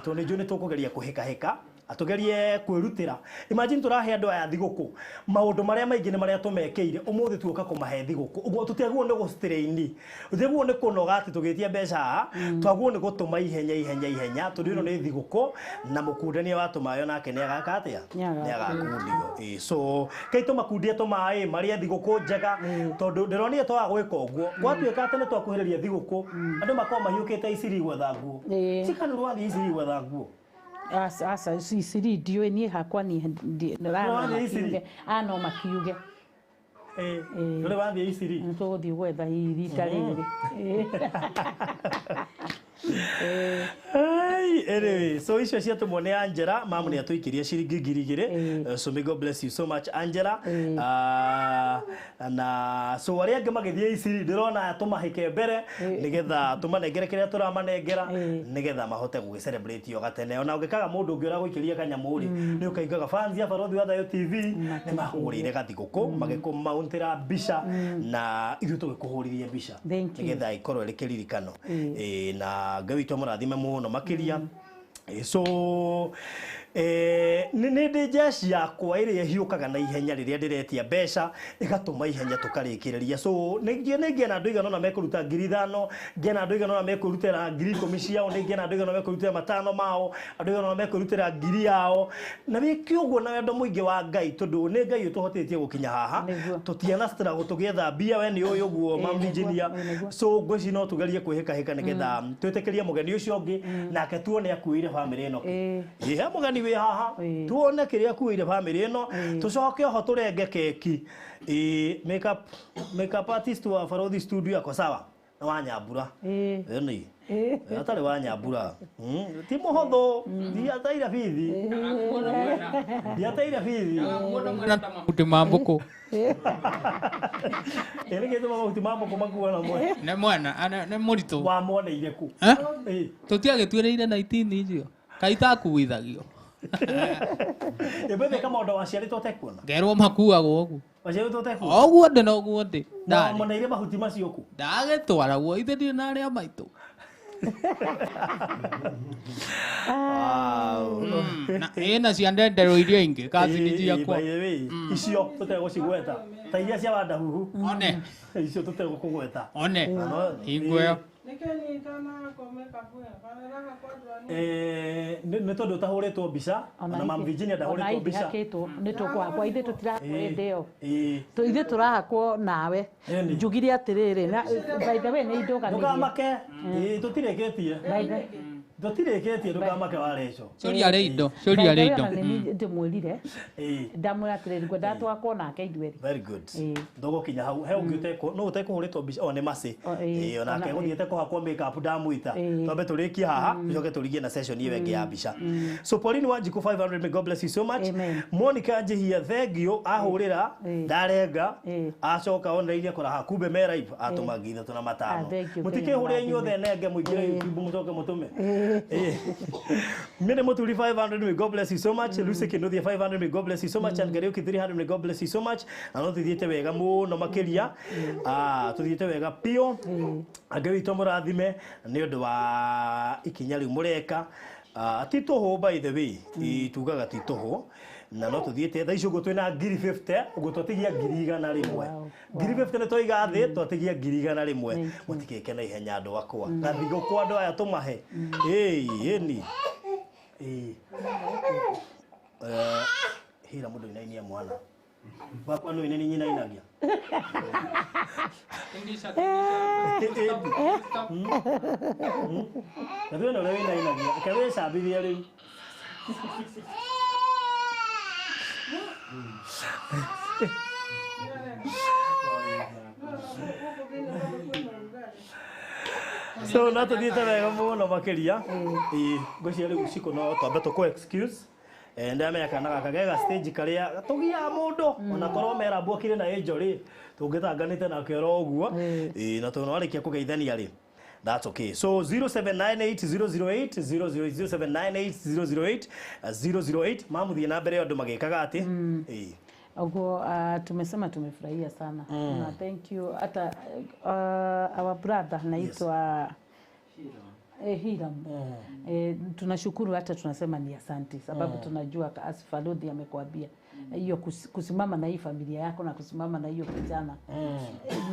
Tondũ nĩ njũĩ nĩ tũkũgeria kũhĩkahĩka, atugerie kwĩrutĩra. Imagine tũrahe andũ aya thigũkũ, maũndũ marĩa maingĩ nĩ marĩa tũmekĩire, ũmũthĩ tuoka kũmahe thigũkũ. Ũguo tũtiagĩrĩirwo nĩ gũstrain, tũtiagĩrĩirwo nĩ kũnoga atĩ tũgĩtia mbeca haha, twagĩrĩirwo nĩ gũtũma ihenya ihenya ihenya, tondũ ĩno nĩ thigũkũ na mũkundania wa tũmayo nake nĩ agaka atĩa? Nĩ agakundio. So kai tũmakundie tũmaĩ marĩe thigũkũ njega, tondũ ndĩronire twaga gwĩka ũguo gwatuĩka atĩ nĩ twakuhĩrĩria thigũkũ, andũ makorwo mahiũkĩte Iciri gwetha nguo. Cikanu rwathiĩ Iciri gwetha nguo. Asa Iciri ndiũĩ niĩ hakwa niĩ no makiuge. Ndũrĩ wathiĩ Iciri? Nĩ tũgũthiĩ gwetha rita rĩrĩ. Anyway, so icio ciatũmwo nĩ Angela, mamu nĩ atũikĩria ciringi 2,000. So may God bless you so much Angela. Na so arĩa angĩ magĩthiĩ Iciri ndĩrona tũmahĩke mbere nĩgetha tũmanengere kĩrĩa tũramanengera nĩgetha mahote gũgĩ celebrate o gatene. Ona ũngĩkaga mũndũ ũngĩ ũragũikĩria kanyamũ rĩ, nĩ ũkaingaga fans ya Barothi wa Thayu TV nĩ mahũrĩire gathigũkũ magĩkũmauntĩra mbica na ithuĩ tũgĩkũhũrithia mbica nĩgetha ĩkorwo ĩrĩ kĩririkano. Na Ngai witũ amũrathime mũno makĩria. So nĩ ndĩ jeshi yakwa ĩrĩa ĩhiũkaga na ihenya rĩrĩa ndĩretia mbeca ĩgatũma ihenya tũkarĩkĩrĩria. So nĩ ngĩe na andũ aigana ũna mekũruta 5,000, ngĩe na andũ aigana ũna mekũrutĩra 10,000 ciao, nĩ ngĩe na andũ aigana ũna mekũrutĩra 5 mao, andũ aigana ũna mekũrutĩra 1,000 yao. Na wĩke ũguo na wendo mũingĩ wa Ngai, tondũ nĩ Ngai ũtũhotithĩtie gũkinya haha. Tũtiana struggle tũgĩetha mbia, we nĩ ũĩ ũguo Mam Virginia. So ngwĩciria no tũgerie kwĩhĩkahĩka nĩgetha twĩtĩkĩrie mũgeni ũcio ũngĩ nake tuone akuĩire bamĩrĩ ĩno kĩ. He mũgeni wĩ haha tuone kĩrĩa akuĩire bamĩrĩ ĩno, tũcoke oho tũrenge keki. Makeup artist wa Barothi Studio ako sawa. Nĩ wa Nyambura. Ĩni. Atarĩ wa Nyambura. Ti mũhũthũ. Ndiateire bithi. Ndiateire bithi. Mahuti ma mbũkũ. Ĩ nĩkĩ tũma mahuti ma mbũkũ makuo na mwe? Nĩ mwana, nĩ mũritũ. Wamwoneire kũ? Tũtiagĩtuĩrĩire 19 icio. Kaitakuithagio. Ĩmbĩthĩ kama ũndũ waciarĩtwo ũtekuona? Ngerwo makuagwo ũguo. Waciarĩtwo ũtekuona? Ũguo ndĩ na ũguo ndĩ. Na wamoneire mahuti macio kũ? Ndagĩtwaragwo ithe ndirĩ na arĩa maitũ. Ĩna cia ndenderwo iria ingĩ kathini ciakwa. By the way, icio tũtegũcigweta. Ta iria cia Wandahuhu. One. Icio tũtegũkũgweta. One. Hingo ĩyo. Nĩ tondũ ũtahũrĩtwo mbica ona Mam Virginia ndahũrĩtwo mbica. Nĩ tũkũhakwo ithuĩ tũtirahakwo hĩndĩ ĩyo. Ithuĩ tũrahakwo nawe. Njugire atĩrĩrĩ na by the way nĩ indũgamĩrie. Ndũkamake. Tũtirĩkĩtie. Tũtirĩkĩtie ndũkamake wa Rachel. Cũria arĩ indo, cũria arĩ indo. Ndĩmwĩrire. Ndamwĩra atĩrĩrĩ ngwendaga twakwo nake ithuerĩ. Very good. Ndũgũkinya hau he ũngĩ ũtekũ no ũtekũhũrĩtwo mbica o nĩ Mercy. Onake gũthiĩte kũhakwo makeup ndamwĩta. Twambe tũrĩkie haha tũcoke tũrigie na session ĩyo ĩngĩ ya mbica. So Pauline Wanjiku 500 may God bless you so much. Monica Njihia thank you ahũrĩra ndarenga acoka onereirie kũraha kumbe me live atũma ngiri ithatũ na matano. Mũtikĩhũrĩre inyuothe nenge mũingĩre YouTube mũcoke mũtũme. Mene Muturi 500 may God bless you so much. Lucy Kinuthia 500 may God bless you so much. And Kariuki 300 may God bless you so much. Na no tuthiĩte wega mũno makĩria. Tuthiĩte wega piũ. Ngai witũ mũrathime nĩ ũndũ wa ikinya rĩu mũreka. Ti tũhũ by the way. Tugaga ti tũhũ. Na no tuthiĩte thaa ici ũguo twĩna ngiri 50 ũguo twatigia ngiri igana rĩmwe. Ngiri 50 nĩ twaiga thĩ twatigia ngiri igana rĩmwe. Mũtikĩke na ihenya andũ akwa. Gathigũkũ andũ aya tũmahe. Ĩni. Hira mũndũ inainia mwana. Wakwa nĩ nĩ nyina inagia. Gathuĩ na ũrĩa wĩinainagia. Reke wĩcambithie rĩu. So na tuthiĩte wega mũno makĩria. Ngwĩciria rĩu Cikũ no twambe tũkũ excuse. Ndamenya kana gaka gega stage karĩa tũgiaga mũndũ ona korwo mera mbũkire na Angel rĩ tũngĩtanganĩte nake oro ũguo. Na tondũ warĩkia kũgeithania rĩ that's okay. So 0798 008 00798 008 008 mamuthiĩ na mbere andũ magĩkaga atĩ. Ogo tumesema tumefurahia sana. Na thank you hata our brother naitwa Hiram. Tunashukuru hata tunasema ni asante sababu tunajua as Falodhi amekuambia hiyo kusimama na hii familia yako na kusimama na hiyo kijana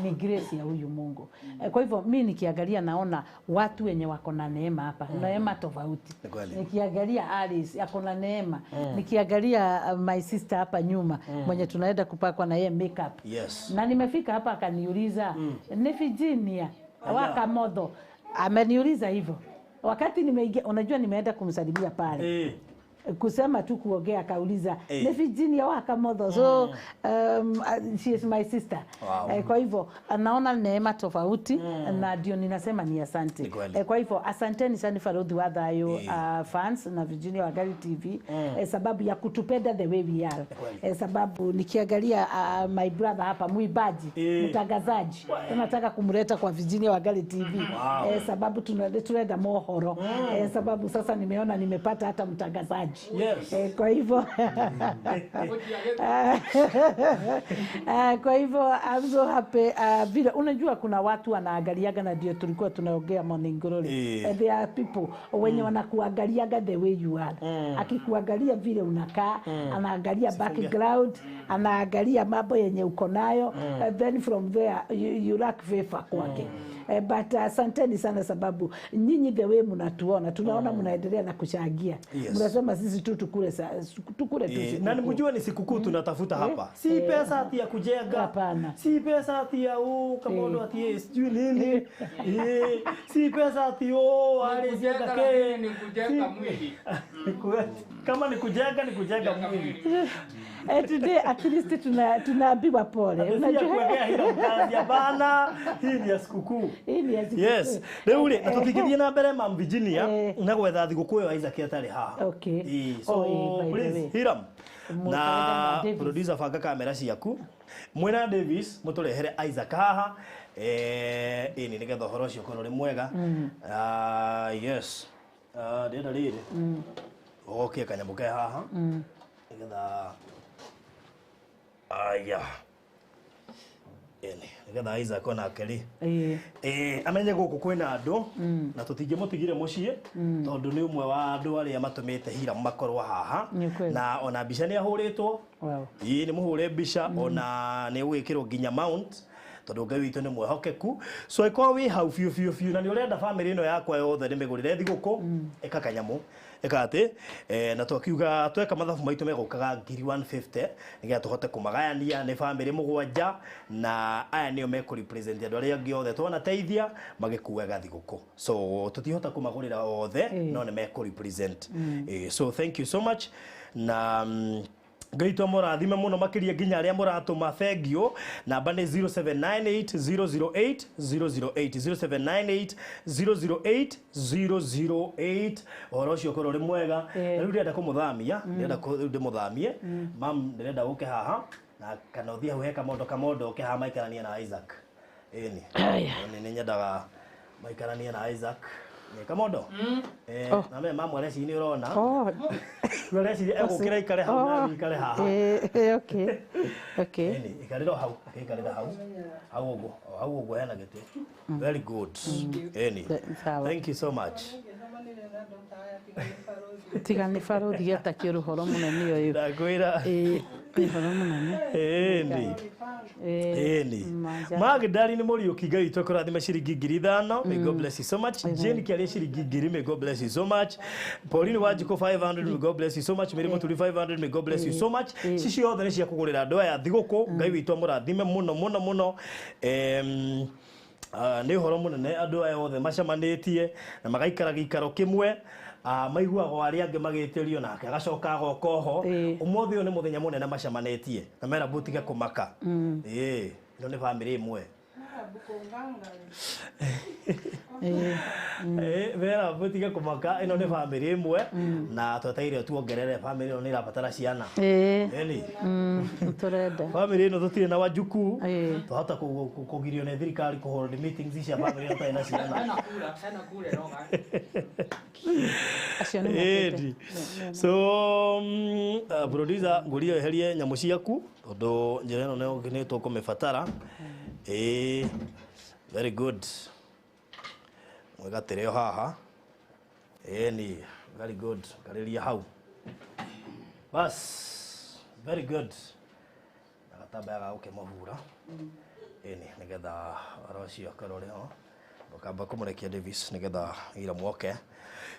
ni grace ya huyu Mungu. Kwa hivyo mimi nikiangalia naona watu wenye wako na neema hapa, neema tofauti. Nikiangalia Alice ako na neema, nikiangalia my sister hapa nyuma mwenye tunaenda kupakwa na yeye makeup. Yes. Na nimefika hapa akaniuliza ni Virginia Wakamotho. Ameniuliza hivyo wakati nimeingia, unajua nimeenda kumsalimia pale. Kusema tu kuongea akauliza ni Virginia Wakamotho. So she is my sister. Wow. Kwa hivyo naona neema tofauti na ndio ninasema ni asante. Kwa hivyo asanteni sana Farodhi wa Thayo fans na Virginia Wangari TV sababu ya kutupenda the way we are. Sababu nikiangalia my brother hapa muibaji, mtangazaji, tunataka kumleta kwa Virginia Wangari TV. Wow. Sababu tunaenda mohoro. Sababu sasa nimeona nimepata hata mtangazaji. Yes. Kwa hivyo kwa hivyo I'm so happy vile unajua kuna watu wanaangaliaga na ndio tulikuwa tunaongea Morning Glory. There are people wenye wanakuangaliaga the way you are. Akikuangalia vile unakaa, anaangalia background, anaangalia mambo yenye uko nayo, then from there you lack favor kwake. But asanteni sana sababu nyinyi the way mnatuona, tunaona mnaendelea na kuchangia. Yes. Mnasema sisi tu tukule tukule tu. Na mjue ni sikukuu tunatafuta hapa. Si pesa ati ya kujenga. Hapana. Si pesa ati ya kama ndo ati sijui nini. Si pesa ati alijenga ke ni kujenga mwili. Kama ni kujenga ni kujenga mwili. Today at least tunaambiwa pole. Unajua kuwekea hilo mkazi hapana. Hii ni ya sikukuu. Hii ni ya sikukuu. Yes. Rĩu rĩ, na tũtingĩthiĩ na mbere Mam Virginia na gwetha thigũkũ ĩyo Isaac atarĩ haha. Okay. So please Hiram na producer banga kamera ciaku. Mwena Davis mũtũrehere Isaac haha. Ĩni nĩgetha ũhoro ũcio ũkorwo ũrĩ mwega. Yes. Ndĩrenda rĩrĩ. Ũgokie kanyamũ ke haha. Nĩgetha aya. Ĩni nĩgetha Isaac onake rĩ. Amenye gũkũ kwĩna andũ na tũtingĩmũtigire mũciĩ tondũ nĩ ũmwe wa andũ arĩa matũmĩte Hiram makorwo haha na ona mbica nĩ ahũrĩtwo. Ĩĩ nĩ mũhũre mbica ona nĩ ũgwĩkĩrwo nginya mount tondũ Ngai witũ nĩ mwehokeku. So ĩkorwo wĩ hau biũ biũ biũ na nĩ ũrenda famĩlĩ ĩno yakwa yothe ndĩmĩgũrĩre thigũkũ ĩka kanyamũ ĩka atĩ na twakiuga tweka mathabu maitũ megũkaga 150 nĩgetha tũhote kũmagayania nĩ famĩlĩ mũgwanja na aya nĩo mekũrepresent andũ arĩa angĩ othe twanateithia magĩkuaga thigũkũ. So tũtihota kũmagũrĩra othe no nĩ mekũrepresent. So thank you so much na Ngai tu amũrathime mũno makĩria nginya arĩa mũratũma thengio. Namba nĩ 0798 008 008 0798 008 008. Ũhoro ũcio ũkorwo ũrĩ mwega. Na rĩu ndĩrenda kũmũthamia, ndĩrenda rĩu ndĩmũthamie. Mam, ndĩrenda ũke haha na kana ũthiĩ hau he kamondo kamondo ũke haha maikaranie na Isaac. Ĩni nĩ nyendaga maikaranie na Isaac. Nĩ kamondo? Na me mamu areciria nĩ ũrona. Areciria egũkĩra ikare hau na ikare haha. Okay. Okay. Ĩni ikarĩra hau, ikarĩra hau. Hau ũguo, hau ũguo hena gĩtĩ. Very good. Ĩni. Thank you so much. Tiga nĩ barothi gĩatakio rũhoro mũnene ũyũ. Ndakwĩra. Ũhoro mũnene. Ĩni. Ĩni. Magdalene nĩ mũriũki Ngai witũ akũrathime ciringi 5,000. May God bless you so much. Jane Kĩaria ciringi 1,000. May God bless you so much. Pauline Wanjikũ 500. May God bless you so much. Mary Mũturi 500. May God bless you so much. Ici ciothe nĩ cia kũgũrĩra andũ aya thigũkũ. Ngai witũ amũrathime mũno mũno mũno. Nĩ ũhoro mũnene andũ aya othe macemanĩtie na magaikara gĩikaro kĩmwe. Maiguaga arĩa angĩ magĩtĩrio nake agacoka agoka oho. Ũmũthĩ ũyũ nĩ mũthenya mũnene macemanĩtie na mera mũtige kũmaka. Ĩĩ ĩno nĩ bamĩrĩ ĩmwe. Mera mũtige kũmaka ĩno nĩ bamĩrĩ ĩmwe na twetereire tuongerere bamĩrĩ ĩno nĩ ĩrabatara ciana. Ĩni tũrenda bamĩrĩ ĩno tũtirĩ na wajukuu twahota kũgirio nĩ thirikari kũhold meetings cia bamĩrĩ ĩno tũtarĩ na ciana. Ĩni so producer ngũria weherie nyamũ ciaku tondũ njĩra ĩno nĩ tũkũmĩbatara. Very good. Mwigatĩre o haha. Ĩni very good. Karĩria hau. Bas, very good. Na gatambaya ga gũkĩmũhura. Ĩni nĩgetha ũhoro ũcio ũkorwo ũrĩ ho. Ndũkamba kũmũrekia Davis nĩgetha ira mwoke.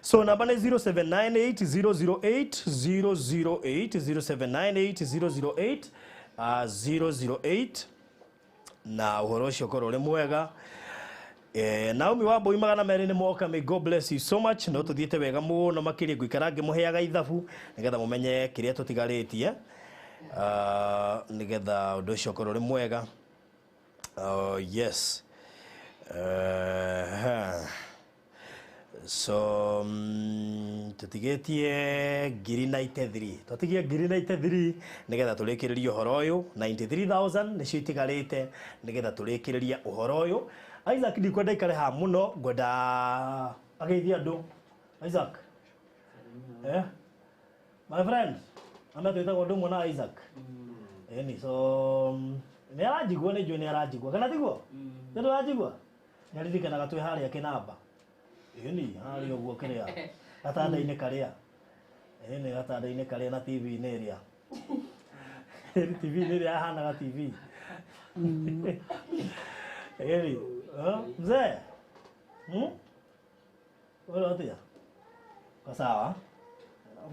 So namba nĩ 0798 008 008 0798 008 008 na ũhoro ũcio ũkorwo ũrĩ mwega. Naomi Wambui 200 nĩ moka. May God bless you so much. No tũthiĩte wega mũno makĩria ngũikara ngĩmũheaga ithabu nĩgetha mũmenye kĩrĩa tũtigarĩtie nĩgetha ũndũ ũcio ũkorwo ũrĩ mwega. Yes. So tũtigĩtie 93,000. Twatigie 93,000 nĩgetha tũrĩkĩrĩrie ũhoro ũyũ. 93,000 nĩcio itigarĩte nĩgetha tũrĩkĩrĩrie ũhoro ũyũ. Isaac ndikwenda ikare haha mũno, ngwenda ageithie andũ. Isaac. My friend, ame twĩtagwo ũndũ ũmwe na Isaac. Ĩni so nĩ aranjigua, nĩ njũĩ nĩ aranjigua kana tiguo? Nĩ ndũranjigua? Nĩ aririkanaga twĩ harĩa kĩnamba. Ĩni harĩa ũguo kĩrĩa gatanda-inĩ karĩa. Ĩni gatanda-inĩ karĩa na TV-inĩ ĩrĩa. TV-inĩ ĩrĩa yahanaga TV. Ĩni mzee. Ũrĩ atĩa? Kwa sawa.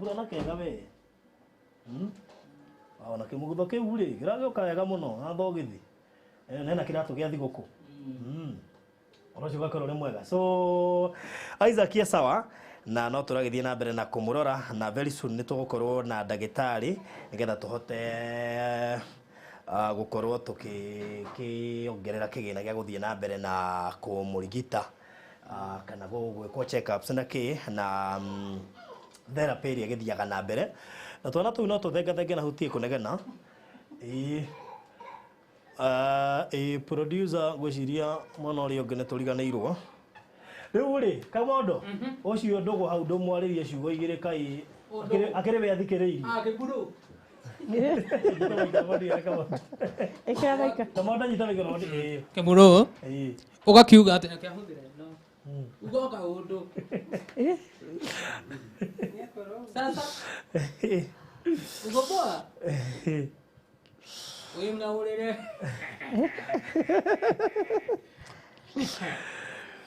Ũrona kega we. Ona kĩmũgutho kĩu rĩ kĩragĩũka wega mũno na thogithi. Nena kĩratũ gĩa thigũkũ. Ũhoro ũcio ũgakorwo ũrĩ mwega. So Isaac ye sawa Na no tũragĩthiĩ na mbere na kũmũrora, na very soon nĩ tũgũkorwo na ndagĩtarĩ nĩgetha tũhote gũkorwo tũkĩongerera kĩgĩna gĩa gũthiĩ na mbere na kũmũrigita, kana gwĩkwo check-ups na kĩ na therapy ĩrĩa ĩgĩthiaga na mbere. Na twana tũu no tũthengathenge na hutie kũnegena. Ĩĩ. Ĩĩ, producer, ngwĩciria mwana ũrĩa ũngĩ nĩ tũriganĩirwo. Rĩu rĩ, Kamondo, ũcio ndũgũ hau ndũmwarĩrie ciugo igĩrĩ kai akĩrĩ we athikĩrĩirie. Kĩburu. Kamondo, nyita microphone. Ĩĩ. Kĩburu. Ĩĩ. Ũgakiuga atĩ akĩahũthĩra ĩno. Uga kaũndũ. Sasa uko poa? Wĩ mng'aũrĩre.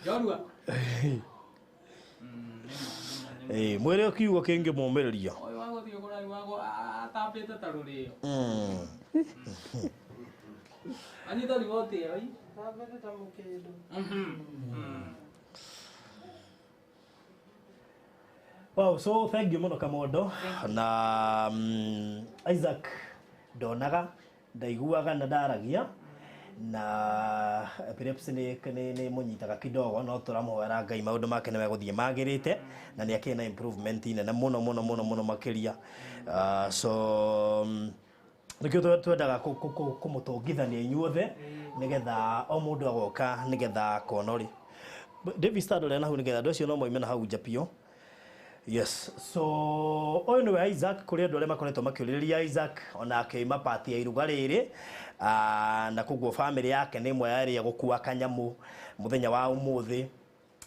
Njorua. Ĩĩ, mwĩre kiugo kĩngĩmũmĩrĩria. Ũyũ wa gũthiĩ kũraihu wagwo atambĩte ta rũrĩo. Anyita riboti ĩyo ĩ. Tambĩte ta mũkĩndũ. Wow, so thank you mũno, Kamondo. Na Isaac ndonaga, ndaiguaga na ndaragia, na epilepsy nĩ mũnyitaga kidogo, no tũramũhoera Ngai maũndũ make nĩ megũthiĩ magĩrĩte na nĩ akĩrĩ na improvement nene mũno mũno mũno mũno makĩria. So nĩkĩo twendaga kũmũtũngithania inyuothe nĩgetha o mũndũ agoka nĩgetha akona ũrĩ Davis tandore na hau nĩgetha andũ acio no moime na hau nja biũ. Yes, so ũyũ nĩwe Isaac, kũrĩ andũ arĩa makoretwo makĩũrĩrĩria Isaac ona akĩima pati ya iruga rĩrĩ, na koguo famĩlĩ yake nĩ ĩmwe ya ĩrĩa gũkua kanyamũ mũthenya wa ũmũthĩ.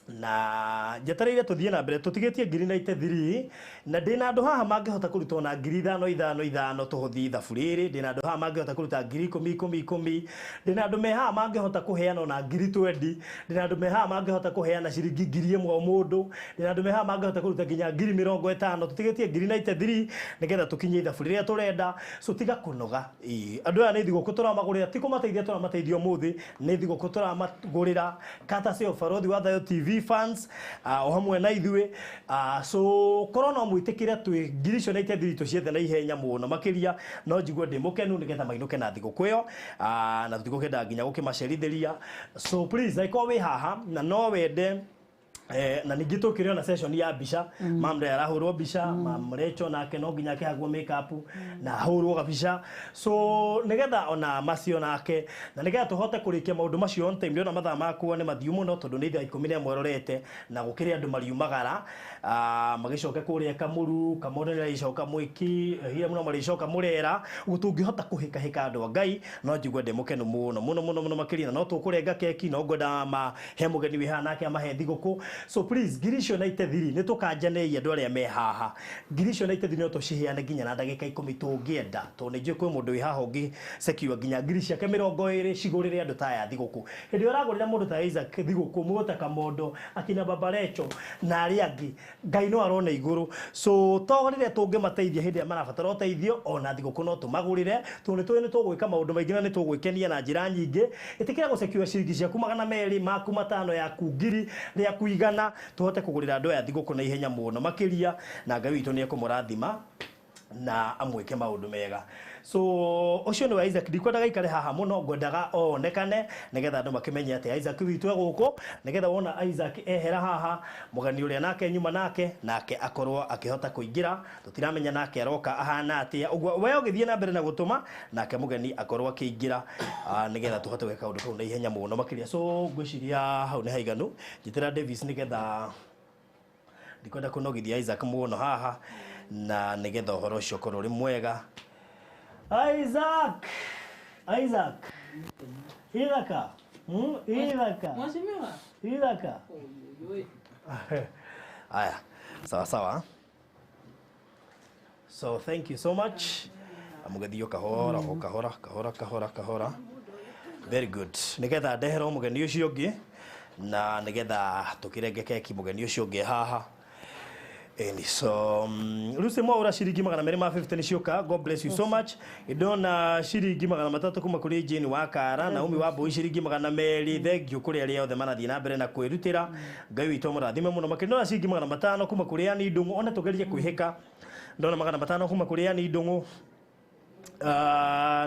Na njetereire tũthiĩ na mbere tũtigĩtie ngiri 93, na ndĩna andũ haha mangĩhota kũruta ona ngiri ithano ithano ithano tũhũthie ithabu rĩrĩ. Ndĩna andũ haha mangĩhota kũruta ngiri ikũmi ikũmi ikũmi. Ndĩna andũ me haha mangĩhota kũheana ona ngiri 20. Ndĩna andũ me haha mangĩhota kũheana ciringi 1000 o mũndũ. Ndĩna andũ me haha mangĩhota kũruta nginya ngiri 50. Tũtigĩtie ngiri 93 nĩgetha tũkinyie ithabu rĩrĩa tũrenda. So tiga kũnoga. Ĩĩ, andũ aya nĩ thigũkũ tũramagũrĩra, ti kũmateithia tũramateithia ũmũthĩ, nĩ thigũkũ tũramagũrĩra courtesy of Barothi wa Thayo TV fans, o hamwe na ithuĩ. So korwo no mwĩtĩkĩre twĩ ngiri icio 93 tũciethe na ihenya mũno makĩria, no njigue ndĩ mũkenu nĩgetha mainũke na thigũkũ ĩyo, na tũtigũkĩenda nginya gũkĩmacerithĩria. So please, angĩkorwo wĩ haha na no wende, na ningĩ tũkĩrĩ ona session ya mbica, mam ndĩ arahũrwo mbica, mam Rachel nake no nginya akĩhagwo makeup na ahũrwo gabica, so nĩgetha ona macio nake na nĩgetha tũhote kũrĩkia maũndũ macio on time. Ndĩrona mathaa makwa nĩ mathiu mũno tondũ nĩ thaa 11 rorete na gũkĩrĩ andũ mariumagara, magĩcoke kũrĩa Kamũru, Kamondo nĩ arĩcoka Mwĩki, hihi mũno marĩcoka Mũrera. Ũguo tũngĩhota kũhĩkahĩka andũ a Ngai no njigue ndĩ mũkenu mũno mũno mũno mũno makĩria. Na no tũkũrenga keki, no ngwenda ma he mũgeni wĩ haha nake amahe thigũkũ. So please, ngiri icio 93 nĩ tũkanjanĩi andũ arĩa me haha. Ngiri icio 93 no tũciheane nginya na ndagĩka 10 tũngĩenda, tondũ nĩ njũĩ kwĩ mũndũ wĩ haha ũngĩ secure nginya ngiri ciake 20 cigũrĩre andũ ta aya thigũkũ. Hĩndĩ ĩrĩa ũragũrĩra mũndũ ta Isaac thigũkũ, mũndũ ta Kamondo, akina Baba Rachel na arĩa angĩ, Ngai no arona igũrũ. So to rĩrĩa tũngĩmateithia hĩndĩ ĩrĩa marabatara ũteithio, ona thigũkũ no tũmagũrĩre, tondũ nĩ tũĩ nĩ tũgwĩka maũndũ maingĩ na nĩ tũgwĩkenia na njĩra nyingĩ. Ĩtĩkĩra gũcekua ciringi ciaku 200 maku 500 yaku ngiri rĩaku igana, tũhote kũgũrĩra andũ aya thigũkũ na ihenya mũno makĩria, na Ngai witũ nĩ ekũmũrathima na amwĩke maũndũ mega. So ũcio nĩwe Isaac. Ndikwendaga aikare haha mũno, ngwendaga onekane nĩgetha andũ makĩmenye atĩ Isaac witũ e gũkũ, nĩgetha wona Isaac ehera haha, mũgeni ũrĩa nake nyuma nake nake akorwo akĩhota kũingĩra. Tũtiramenya nake aroka ahana atĩa, ũguo we ũgĩthiĩ na mbere na gũtũma nake mũgeni akorwo akĩingĩra, nĩgetha tũhote gwĩka kaũndũ kau na ihenya mũno makĩria. So ngwĩciria hau nĩ haiganu. Njĩtĩra Davis nĩgetha ndikwenda kũnogithia Isaac mũno haha, na nĩgetha ũhoro ũcio ũkorwo ũrĩ mwega. Isaac, Isaac, Ithaka, Ithaka. Mheshimiwa. Ithaka. Oi. Aya, sawa sawa. So thank you so much. Mũgethio kahora, o kahora, kahora, kahora, kahora. Very good. Nĩgetha ndeherwo mũgeni ũcio ũngĩ, na nĩgetha tũkĩrenge keki mũgeni ũcio ũngĩ haha. Eni so Lucy Mwaura ciringi 250 nĩcioka. God bless you so much. Ndona ciringi 300 kuma kũrĩ Jane Wakara, Naomi wa Mbui ciringi 200. Thank you kũrĩ arĩa othe marathiĩ na mbere na kwĩrutĩra. Ngai witũ amũrathime mũno makĩria. Ndona ciringi 500 kuma kũrĩ Ann Ndung'u, ona tũgerie kwĩhĩka. Ndona 500 kuma kũrĩ Ann Ndung'u.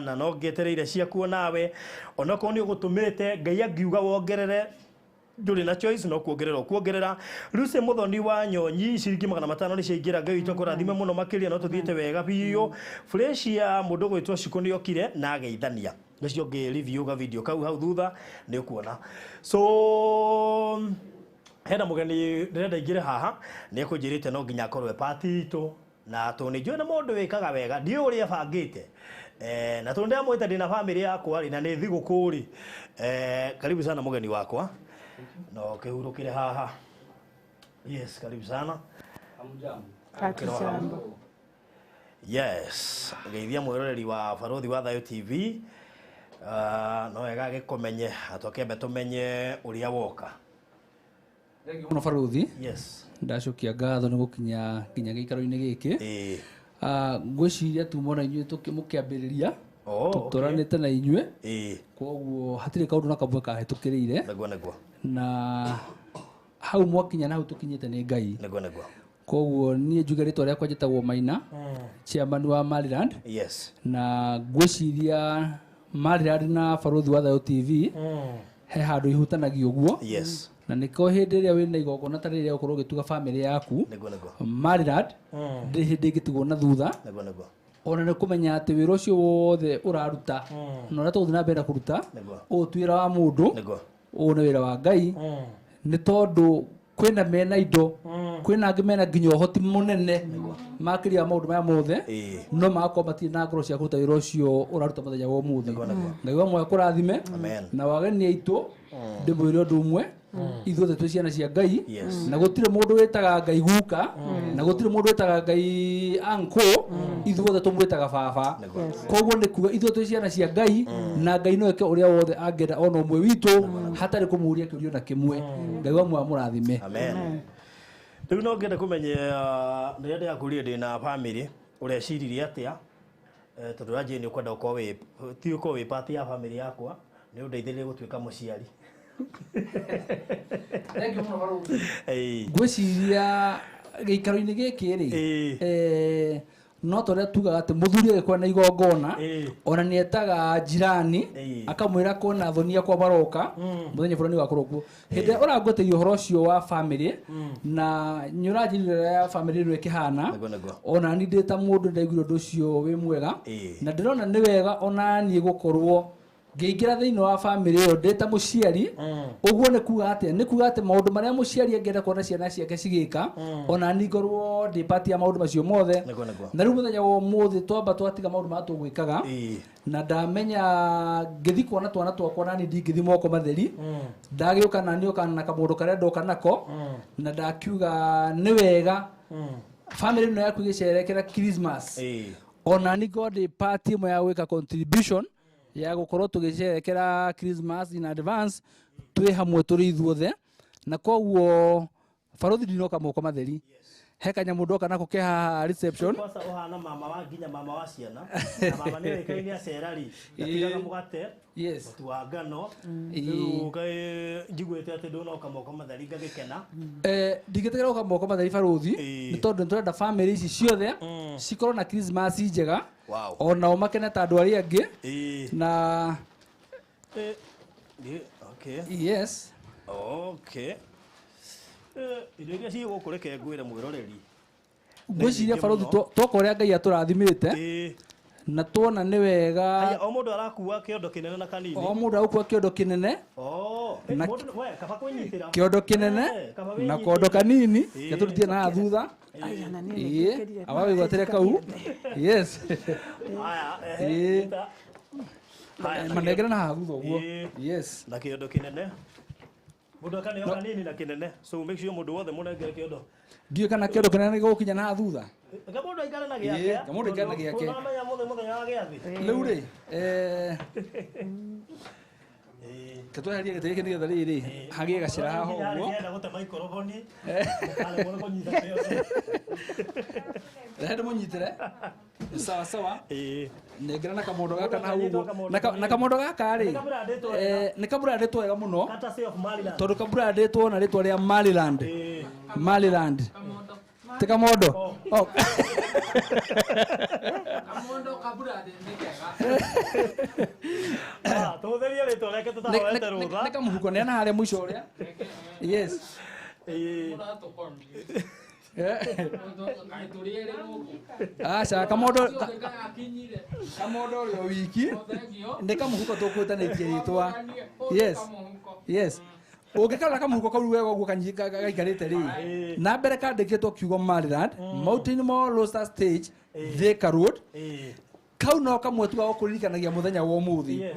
Na no ngetereire ciakuo nawe onakorwo nĩ ũgũtũmĩte Ngai angiuga wongerere ndũrĩ na choice no kuongerera ũkuongerera. Lucy Muthoni wa Nyonyi ciringi 500 nĩ ciaingĩra. Ngai witũ akũrathime mũno makĩria, no tũthiĩte wega biũ. Fresh ya mũndũ gwĩtwo Shiko nĩ okire na ageithania. Ũcio ũngĩ review ga video kau hau thutha nĩ ũkuona. So hena mũgeni ndĩrenda ingĩre haha nĩ ekũnjĩrĩte no nginya akorwo e party itũ na tondũ nĩ njũĩ nĩ mũndũ wĩkaga wega ndiũĩ ũrĩa ebangĩte. Na tondũ ndĩramwĩta ndĩna family yakwa rĩ na nĩ thigũkũ rĩ. Karibu sana mũgeni wakwa. No kĩhurũkĩre haha. Yes, karibu sana. Hatujambo. Yes, ngeithia mwĩroreri wa Barothi wa Thayo TV. No wega gĩkũmenye atokembe tũmenye ũrĩa woka. Thengiũ mũno Barothi. Yes. Ndacokia ngatho nĩ gũkinya nginya gĩikaro-inĩ gĩkĩ. Ngwĩciria tuma na inyuĩ mũkĩambĩrĩria tũtũranĩte na inyuĩ koguo hatirĩ kaũndũ na kamwe kahĩtũkĩrĩire. Nĩguo nĩguo. Na hau mwakinya na hau tũkinyĩte nĩ Ngai. Nĩguo nĩguo. Koguo niĩ njuge rĩtwa rĩakwa njĩtagwo Maina, chairman wa Maryland. Yes. Na ngwĩciria Maryland na Barothi wa Thayo TV he handũ ihutanagia ũguo. Yes. Na nĩkĩo hĩndĩ ĩrĩa wĩna igongona ta rĩrĩa ũkorwo ũgĩtuga family yaku. Nĩguo nĩguo. Maryland ndĩrĩ hĩndĩ ĩngĩtigwo na thutha. Nĩguo nĩguo. Ona nĩ kũmenya atĩ wĩra ũcio wothe ũraruta na ũrĩa tũgũthiĩ na mbere na kũruta ũyũ ti wĩra wa mũndũ, ũyũ nĩ wĩra wa Ngai. Nĩ tondũ kwĩna mena indo, kwĩna angĩ mena nginya ũhoti mũnene makĩria maũndũ maya mothe, no magakorwo matirĩ na ngoro cia kũruta wĩra ũcio ũraruta mũthenya wa ũmũthĩ. Ngai wa muoyo akũrathime na wageni aitũ ndĩmwĩre ũndũ ũmwe, ithuothe twĩ ciana cia Ngai na gũtirĩ mũndũ wĩtaga Ngai guka na gũtirĩ mũndũ wĩtaga Ngai uncle, ithuothe tũmwĩtaga baba. Koguo nĩ kuga ithuothe twĩ ciana cia Ngai na Ngai no eke ũrĩa wothe angĩenda ona ũmwe witũ hatarĩ kũmũria kĩũria na kĩmwe. Ngai wa muoyo amũrathime. Amen. Rĩu no ngĩenda kũmenya rĩrĩa ndĩrakũria ndĩ na family ũreciririe atĩa? Tondũ Ranjĩ nĩ ũkwenda ũkorwo wĩ ti ũkorwo wĩ part ya family yakwa nĩ ũndeithĩrĩrie gũtuĩka mũciari. Ngwĩciria gĩikaro-inĩ gĩkĩ rĩ no ta ũrĩa tugaga atĩ mũthuri agĩkorwo na igongona ona nĩ etaga jirani akamwĩra kona thoni akwa maroka mũthenya fulani ũgakorwo kuo. Hĩndĩ ĩrĩa ũrangwetĩria ũhoro ũcio wa family na nĩ ũranjĩrire ũrĩa family ĩno ĩkĩhana, ona niĩ ndĩ ta mũndũ ndaiguire ũndũ ũcio wĩ mwega na ndĩrona nĩ wega ona niĩ gũkorwo ngĩingĩra thĩinĩ wa family ĩyo ndĩ ta mũciari. Ũguo nĩ kuga atĩa? Nĩ kuga atĩ maũndũ marĩa mũciari angĩenda kuona ciana ciake cigĩka ona niĩ ngorwo ndĩ part ya maũndũ macio mothe. Na rĩu mũthenya wa ũmũthĩ twamba twatiga maũndũ marĩa tũgwĩkaga na ndamenya ngĩthiĩ kuona twana twakwa nani ndingĩthiĩ moko matheri, ndagĩũka nani oka na kamũndũ karĩa ndoka nako na ndakiuga nĩ wega family ĩno yaku ĩgĩcerekera Christmas ona niĩ ngorwo ndĩ part ĩmwe ya gwĩka contribution ya gũkorwo tũgĩcerekera Christmas in advance twĩ hamwe tũrĩ ithuothe. Na koguo Barothi ndinoka moko matheri, he kanyamũ ndoka nako ke haha reception. Kwanza ũhana mama wa nginya mama wa ciana na mama nĩ wĩkaine acerari ndatigaga mũgate mũtu wa ngano. Rĩu kaĩ njiguĩte atĩ ndũnoka moko matheri ngagĩkena. Ndingĩtĩkĩra gũka moko matheri Barothi nĩ tondũ nĩtũrenda family ici ciothe cikorwo na Christmas njega onao makene ta andũ arĩa angĩ. Na yes. Okay. Indo iria ciĩ gũkũ reke ngwĩre mwĩroreri. Ngwĩciria Barothi toka ũrĩa Ngai atũrathimĩte na tuona nĩ wega. O mũndũ arakua kĩondo kĩnene na kanini. O mũndũ arakua kĩondo kĩnene. Kĩondo kĩnene na kondo kanini gatũrutie na haha thutha. Aba wĩgwatĩre kau. Yes. Manengere na haha thutha ũguo. Yes. Na kĩondo kĩnene. Mũndũ akaneo kanini na kĩnene. So make sure mũndũ wothe mũnengere kĩondo. Ndiũĩ kana kĩondo kĩnene nĩ gĩgũkinya na haha thutha. Reke mũndũ aikare na gĩake. Reke mũndũ aikare na gĩake. Ũramenya mũthenya wa gĩathĩ. Rĩu rĩ, reke tweherie gĩtĩ gĩkĩ nĩgetha rĩrĩ hagĩe gacĩra haha ũguo. Ndĩrenda gũte maikoroboni. Mũkaremwo nĩ kũnyita kĩondo. Rehe ndĩmũnyitĩre. Sawa sawa. Nengera na kamondo gaka na hau ũguo. Na kamondo gaka rĩ, nĩ kaburandĩtwo wega mũno tondũ kaburandĩtwo na rĩtwa rĩa Maryland. Maryland. Ti kamondo. Oh. Kamondo kaburande nĩ kega. Tũhũthĩrie rĩtwa rĩake tũtahoete rũtha. Nĩ kamũhuko neana harĩa mũico ũrĩa. Yes. Aca kamondo kamondo ũrĩa wiki nĩ kamũhuko tũkwĩtanĩtie rĩtwa. Yes. Yes. Ũngĩkarora kamũhuko kau wega ũguo gaikarĩte rĩ, na mbere kandĩkĩtwo kiugo Maryland, Mountain Mall Roaster Stage, Thika Road. Kau no kamwe tu ga gũkũririkanagia mũthenya wa ũmũthĩ.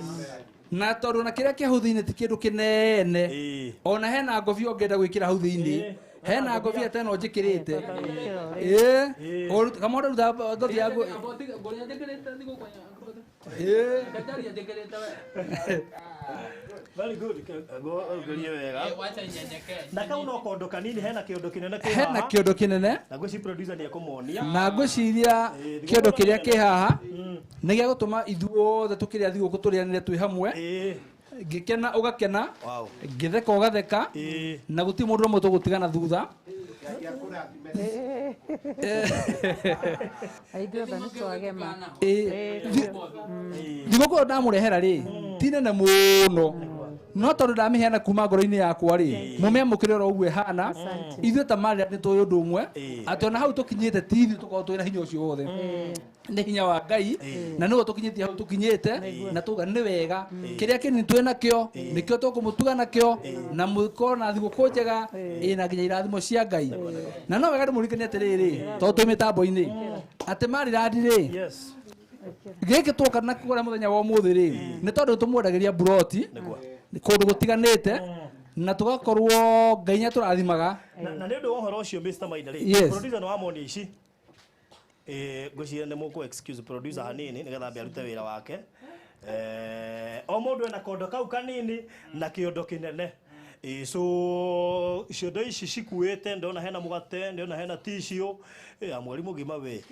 Na tondũ na kĩrĩa kĩ hau thĩinĩ ti kĩndũ kĩnene, ona hena ngobia ũngĩenda gwĩkĩra hau thĩinĩ, hena ngobia ta ĩno njĩkĩrĩte. Kamondo ruta ngobia yaku. Very good. Ngũrie wega. Na kau no kondo kanini hena kĩondo kĩnene kĩ haha. Hena kĩondo kĩnene. Na ngwĩciria producer nĩ ekũmonia. Na ngwĩciria kĩondo kĩrĩa kĩ haha nĩ gĩa gũtũma ithuothe tũkĩrĩa thigũkũ tũrĩanĩre twĩ hamwe. Ngĩkena ũgakena, ngĩtheka ũgatheka, na gũtirĩ mũndũ ũmwe tũgũtigana thutha. Ithuothe nĩ twagema. Thigũkũ ĩyo ndamũrehera rĩ, ti nene mũno, no tondũ ndamĩheana kuma ngoro-inĩ yakwa rĩ, mũmĩamũkĩre oro ũguo ĩhana. Ithuĩ ta Maryland nĩ tũĩ ũndũ ũmwe, atĩ ona hau tũkinyĩte ti ithuĩ tũkoragwo twĩna hinya ũcio wothe, nĩ hinya wa Ngai, na nĩguo tũkinyĩtie hau tũkinyĩte, na tuga nĩ wega kĩrĩa kĩnini twĩ nakĩo nĩkĩo tũkũmũtuga nakĩo, na mũkorwo na thigũkũ njega ĩna nginya irathimo cia Ngai. Na no wega ndĩmũririkanie atĩrĩrĩ, tondũ twĩ mĩtambo-inĩ, atĩ Maryland rĩ, gĩkĩ twoka na kũrĩa mũthenya wa ũmũthĩ rĩ, nĩ tondũ tũmwendagĩria buroti kũndũ gũtiganĩte, na tũgakorwo Ngai nĩ atũrathimaga. Na nĩ ũndũ wa ũhoro ũcio Mr. Maina rĩ, producer nĩ wamonia ici. Ngwĩciria nĩ mũkũ excuse producer hanini nĩgetha ambe arute wĩra wake. O mũndũ ena kondo kau kanini na kĩondo kĩnene. So ciondo ici cikuĩte, ndona hena mũgate, ndona hena tissue ya mweri mũgima we.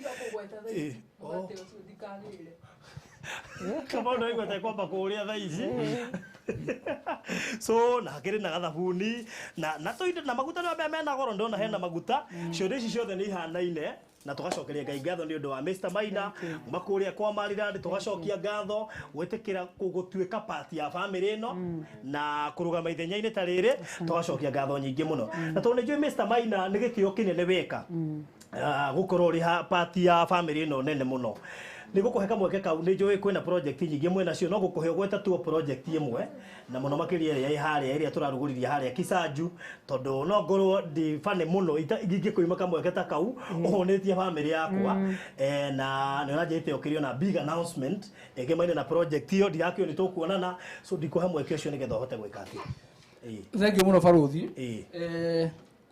Kamondo igwete kwamba kũrĩa thaa ici. So na hakĩrĩ na gathabuni na tũindo na maguta nĩ mena goro, ndona hena maguta. Ciondo ici ciothe nĩ ihanaine. Na tũgacokeria Ngai ngatho nĩ ũndũ wa Mr. Maina kuma kũrĩa kwa Maryland, tũgacokia ngatho gwĩtĩkĩra gũtuĩka part ya family ĩno na kũrũgama ithenya-inĩ ta rĩrĩ, tũgacokia ngatho nyingĩ mũno. Na tondũ nĩ njũĩ Mr. Maina nĩ gĩtĩo kĩnene weka gũkorwo ũrĩ part ya family ĩno nene mũno, nĩ gũkũhe kamweke kau. Nĩ njũĩ kwĩna project nyingĩ mwĩnacio, no gũkũhe ũgweta tu project ĩmwe na mũno makĩria ĩrĩa ĩ harĩa ĩrĩa tũrarugũririe harĩa Kisanju, tondũ no ngorwo ndĩ funny mũno ingĩkũima kamweke ta kau ũhũnĩtie family yakwa. Na nĩ ũranjĩrĩte ũkĩrio na big announcement ĩgemaine na project ĩyo, ndirakĩo nĩ tũkuonana, so ndikũhe mweke ũcio nĩgetha ũhote gwĩka atĩa. Thank you mũno barũthi.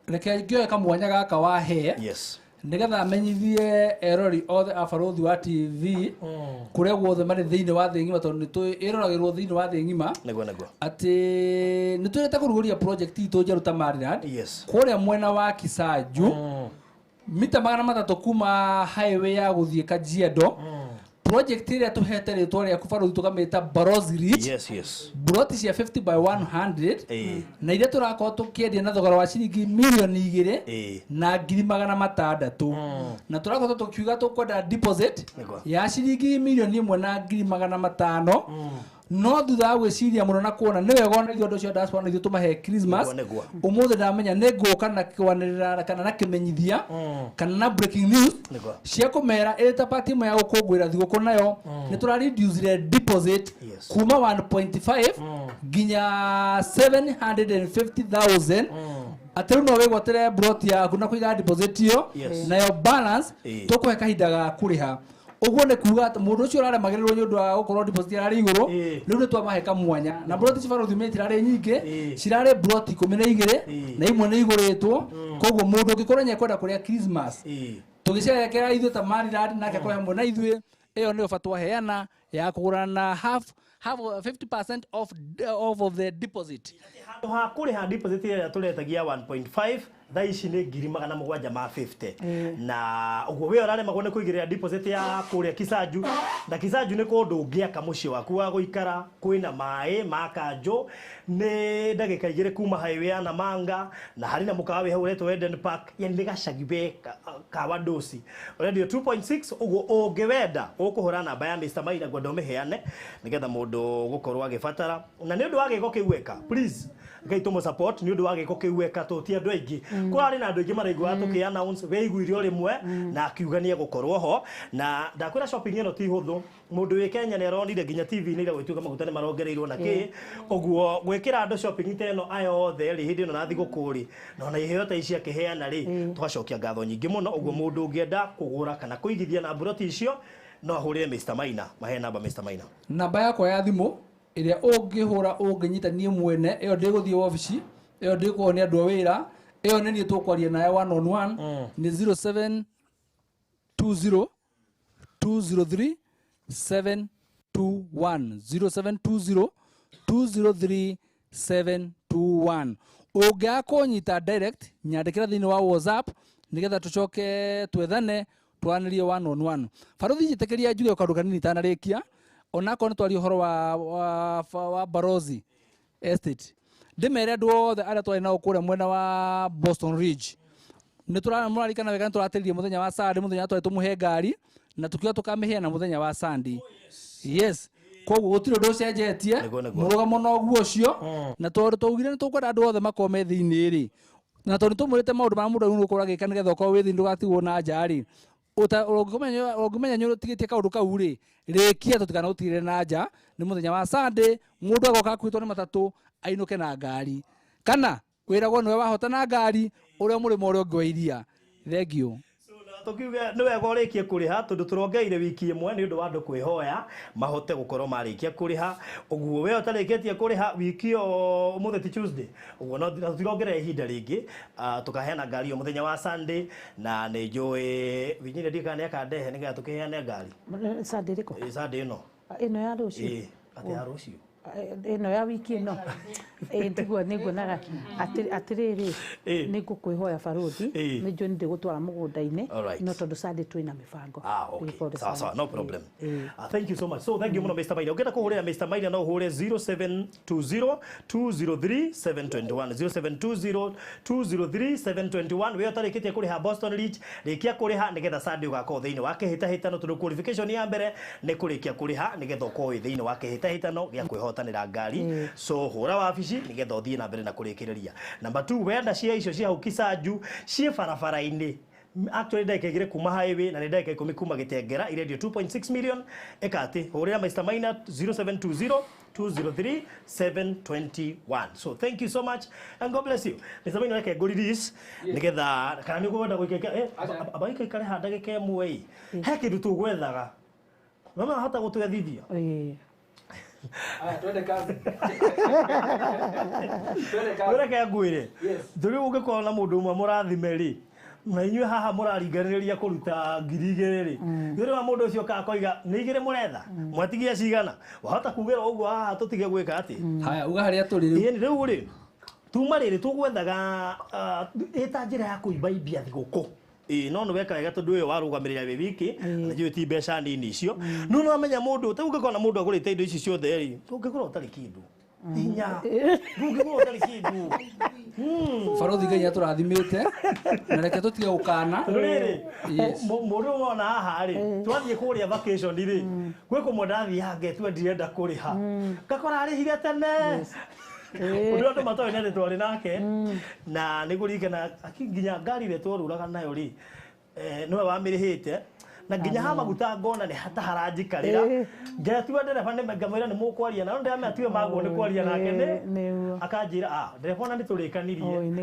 Reke ngĩoe kamwanya gaka wahe nĩgetha menyithie erori othe a Barũthi wa TV kũrĩa guothe marĩ thĩinĩ wa thĩ ng'ima, tondũ nĩ ĩroragĩrwo thĩinĩ wa thĩ ng'ima, atĩ nĩ twĩrĩte kũrugũria project itũ njerũ ta Maryland kũrĩa mwena wa Kisanju, mita 300 kuma highway ya gũthiĩ Kajiado. Project ĩrĩa tũhete rĩtwa rĩaku Barũthi tũkamĩta Barozi Ridge. Yes, yes. Broti cia 50 by 100 na iria tũrakorwo tũkĩendia na thogora wa ciringi mirioni 2 na 600,000, na tũrakorwo tũkiuga tũkwenda deposit ya ciringi mirioni 1 na 500,000. No thutha wa gwĩciria mũno na kuona nĩ wega ona ithuĩ andũ acio a diaspora na ithuĩ tũmahe Christmas, ũmũthĩ ndamenya nĩ ngũka na kwanĩrĩra kana na kĩmenyithia kana na breaking news cia kũmera ĩrĩ ta part ĩmwe ya gũkũngũĩra thigũkũ, nayo nĩ tũra reduce deposit kuma 1.5 nginya 750,000. Atĩ rĩu no wĩgwatĩre broti yaku na kũiga deposit ĩyo, nayo balance tũkũhe kahinda ga kũrĩha. Ũguo nĩ kuga atĩ mũndũ ũcio ũraremagĩrĩrwo nĩ ũndũ wa gũkorwo deposit yarĩ igũrũ, rĩu nĩ twamahe kamwanya. Na broti ci Barũthi itirarĩ nyingĩ, cirarĩ broti 12 na imwe nĩ igũrĩtwo. Koguo mũndũ ũngĩkorwo nĩ ekwenda kũrĩa Christmas tũgĩcerekera ithuĩ ta Maryland nake akorwo hamwe na ithuĩ, ĩyo nĩyo bata twaheana ya kũgũrana na half 50% off of the deposit. Handũ ha kũrĩha deposit ĩrĩa tũretagia 1.5 Thaa ici nĩ 750,000 na ũguo we ũraremagwo nĩ kũigĩrĩra deposit ya kũrĩa Kisaju, na Kisaju nĩ kũndũ ũngĩaka mũciĩ waku wa gũikara, kwĩna maĩ ma kanjũ, nĩ ndagĩka 2 kuma highway ya Namanga, na harĩ na mũkawa wĩ hau ũretwo Eden Park, yani nĩ gacagi we ka Wadosi. Ũrendio 2.6, ũguo ũngĩwenda ũkũhũra namba ya Mr. Maina, ngwenda ũmĩheane nĩgetha mũndũ gũkorwo agĩbatara, na nĩ ũndũ wa gĩko kĩu eka, please Ngai tũmũ support nĩ ũndũ wa gĩko kĩu eka, tũ ti andũ aingĩ, kũrarĩ na andũ aingĩ maraiguaga tũkĩ announce, weiguire o rĩmwe na akiuga nĩ egũkorwo ho. Na ndakwĩra shopping ĩno ti hũthũ, mũndũ wĩ Kenya nĩ aronire nginya TV-inĩ ira gwĩtuĩka maguta nĩ marongereirwo na kĩ, ũguo gwĩkĩra andũ shopping ta ĩno aya othe rĩ, hĩndĩ ĩno na thigũkũ rĩ, na ona iheo ta ici akĩheana rĩ, tũgacokia ngatho nyingĩ mũno. Ũguo mũndũ ũngĩenda kũgũra kana kũigithia na mburoti icio no ahũrĩre Mr. Maina, mahe namba Mr. Maina. Namba yakwa ya thimũ ĩrĩa ũngĩhũra ũngĩnyita niĩ mwene, ĩyo ndĩgũthiĩ wabici, ĩyo ndĩkũhwo nĩ andũ a wĩra, ĩyo nĩ niĩ tũkwaria nawe one on one, nĩ 0720 203 721, 0720 203 721. Ũngĩaga kũnyita direct, nyandĩkĩra thĩinĩ wa WhatsApp nĩgetha tũcoke twethane twaranĩrie one on one. Barothi, njĩtĩkĩria njuge kaũndũ kanini itanarĩkia, onakorwo nĩ twaria ũhoro wa Barozi Estate. Ndĩmere andũ othe arĩa twarĩ nao kũrĩa mwena wa Boston Ridge, nĩ mũrarikana wega nĩ tũratĩririe mũthenya wa Sunday, mũthenya twarĩ tũmũhe ngari na tukiuga tũkamĩheana mũthenya wa Sunday. Yes, koguo gũtirĩ ũndũ ũcenjetie, mũrũgamo noguo ũcio, na tondũ twaugire nĩ tũkwenda andũ othe makorwo me thĩinĩ rĩ, na tondũ tũmwĩrĩte maũndũ marĩa mũndũ agĩrĩirwo gũkorwo agĩka nĩgetha ũkorwo wĩ thĩinĩ ndũgatigwo na nja rĩ, ũngĩmenya nĩ ũtigĩtie kaũndũ kau rĩ, rĩkia tũtikanagũtigĩre na nja. Nĩ mũthenya wa Sunday, mũndũ agoka akuĩtwo nĩ matatũ ainũke na ngari, kana wĩragwo nĩwe wahota na ngari ũrĩa mũrĩmo ũrĩa ũngĩ wa iria. Thank you. Tukiuge nĩ wega ũrĩkie kũrĩha tondũ tũrongereire wiki ĩmwe nĩ ũndũ wa andũ kwĩhoya mahote gũkorwo marĩkia kũrĩha. Ũguo we ũtarĩkĩtie kũrĩha wiki ĩyo, ũmũthĩ ti Tuesday, ũguo no tũtirongerera ihinda rĩngĩ, tũkaheana ngari ĩyo mũthenya wa Sunday, na nĩ njũĩ Virginia ndiũĩ kana nĩ akandehe nĩgetha tũkĩheane ngari. Sunday ĩrĩkũ? Ĩ, Sunday ĩno. Ĩno ya rũciũ? Ĩ, atĩ ya rũciũ. Ĩno ya wiki ĩno. Ĩ, tiguo nĩ nguonaga atĩrĩrĩ, nĩ ngũkwĩhoya barothi, nĩ njũĩ nĩ ndĩgũtwara mũgũnda-inĩ, no tondũ Sunday twĩna mĩbango. Ah, okay. Pole Sawa sawa, sana. no problem. Thank you so much. So thank you muno Mr. Maina. Ũngĩenda kũhũrĩra Mr. Maina no ũhũre 0720 203 721, 0720 203 721. We ũtarĩkĩtie kũrĩha Boston Ridge, rĩkia kũrĩha nĩgetha Sunday ũgakorwo thĩinĩ wa kĩhĩtahĩtano, tondũ qualification ya mbere nĩ kũrĩkia kũrĩha nĩgetha ũkorwo wĩ thĩinĩ wa kĩhĩtahĩtano gĩa kwĩhotanĩra ngari. So hũra wabici nĩgetha ũthiĩ na mbere na kũrĩkĩrĩria. Number 2, wenda cia icio cia hau Kisaju ciĩ barabara-inĩ, actually ndagĩka 2 kuma highway na nĩ ndagĩka 10 kuma Gĩtengera, irendio 2.6 million. Ĩka atĩ hũrĩra Mr. Maina 0720 203 721. So thank you so much and God bless you. Mr. Maina, reke ngũ release nĩgetha kana nĩ ũkwenda gũikaika, aba ikaikare ha ndagĩka ĩmwe ĩ, he kĩndũ tũgwethaga mama hota gũtwethithia. Twende kazi. Reke ngwĩre, rĩu ũngĩkorwo na mũndũ ũmwe mũrathime rĩ, na inyuĩ haha mũraringanĩrĩria kũruta 2,000 rĩ, rĩu wa mũndũ ũcio okaga akoiga nĩ 2 mũretha, mwatigia cigana, wahota kugĩra ũguo haha tũtige gwĩka atĩ. Haya, uga harĩa tũrĩ rĩu. Ĩni rĩu rĩ, tuma rĩrĩ tũgwethaga ĩta njĩra ya kũimbaimbia thigũkũ. Ĩ, no nĩ weka wega tondũ ũyũ warũgamĩrĩra wĩ wiki, na njũĩ ti mbeca nini icio. No nĩ wamenya mũndũ, ta ũngĩkorwo na mũndũ agũrĩte indo ici ciothe rĩ, ũngĩkorwo ũtarĩ kĩndũ. Hinya. Ndũngĩkorwo ũtarĩ kĩndũ. Barothi, Ngai atũrathimĩte na reke tũtige gũkana. Tondũ rĩrĩ, mũndũ wona haha rĩ, twathiĩ kũrĩa vacation rĩ, gwĩ kũmwe ndathiaga ngetua ndirenda kũrĩha, ngakora arĩhire tene. Ũndũ andũ matoĩ nĩ atĩ twarĩ nake, na nĩ ngũririkana nginya ngari ĩrĩa twarũraga nayo rĩ, nĩwe wamĩrĩhĩte, na nginya ha maguta ngona nĩ hata haranjikarĩra, ngetua ndereba nĩ ngamwĩra nĩ mũkwaria na no ndĩramenya tiwe maguo nĩ kwaria nake nĩ akanjĩra ndereba ona nĩ tũrĩkanirie.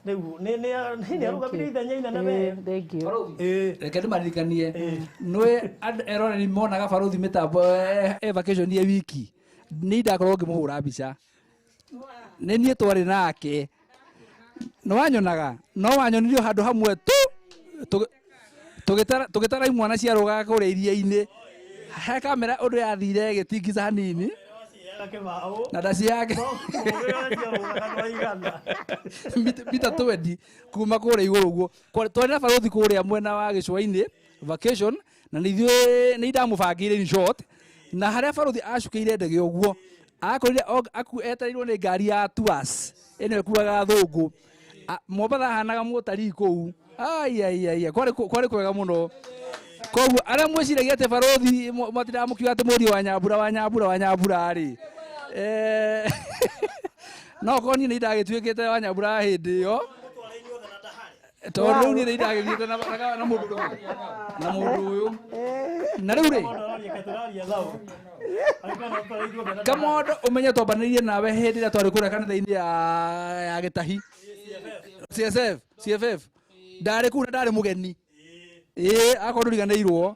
Rĩu nĩ arũgamire ithenya inene we. Reke ndĩmaririkanie, nĩ eroreri monaga barothi mĩtambo e vacation ye wiki, nĩ ndakorwo ngĩmũhũra mbica, nĩ niĩ twarĩ nake, nĩ wanyonaga, no wanyonirio handũ hamwe tu tũgĩtara imwana ciarũgaga kũrĩa iria-inĩ, he kamera ũndũ yathire ĩgĩtingica hanini. Kĩbaũ. Na ndaci yake. Mita 20 kuma kũrĩa igũrũ ũguo. Twarĩ na barothi kũrĩa mwena wa gĩcũa-inĩ vacation, na nĩ ithuĩ nĩ indamũbangĩire in short, na harĩa barothi acukĩire ndege ũguo akorire etereirwo nĩ ngari ya tours ĩno ĩkuaga athũngũ. Mombatha ahanaga mũtarii kũu. Ai ai ai, kwarĩ kwega mũno. Koguo arĩa mwĩciragia atĩ barothi matindaga mũkiuga atĩ mũriũ wa Nyambura wa Nyambura wa Nyambura rĩ, no korwo niĩ nĩ indagĩtuĩkĩte wa Nyambura hĩndĩ ĩyo, tondũ rĩu niĩ nĩ indagĩthiĩte na mũndũ na mũndũ ũyũ. Na rĩu rĩ, Kamondo ũmenye twambanĩirie nawe hĩndĩ ĩrĩa twarĩ kũrĩa kanitha-inĩ ya Gĩtahi CSF CFF, ndarĩ kũu na ndarĩ mũgeni. Akorwo ndũriganĩirwo,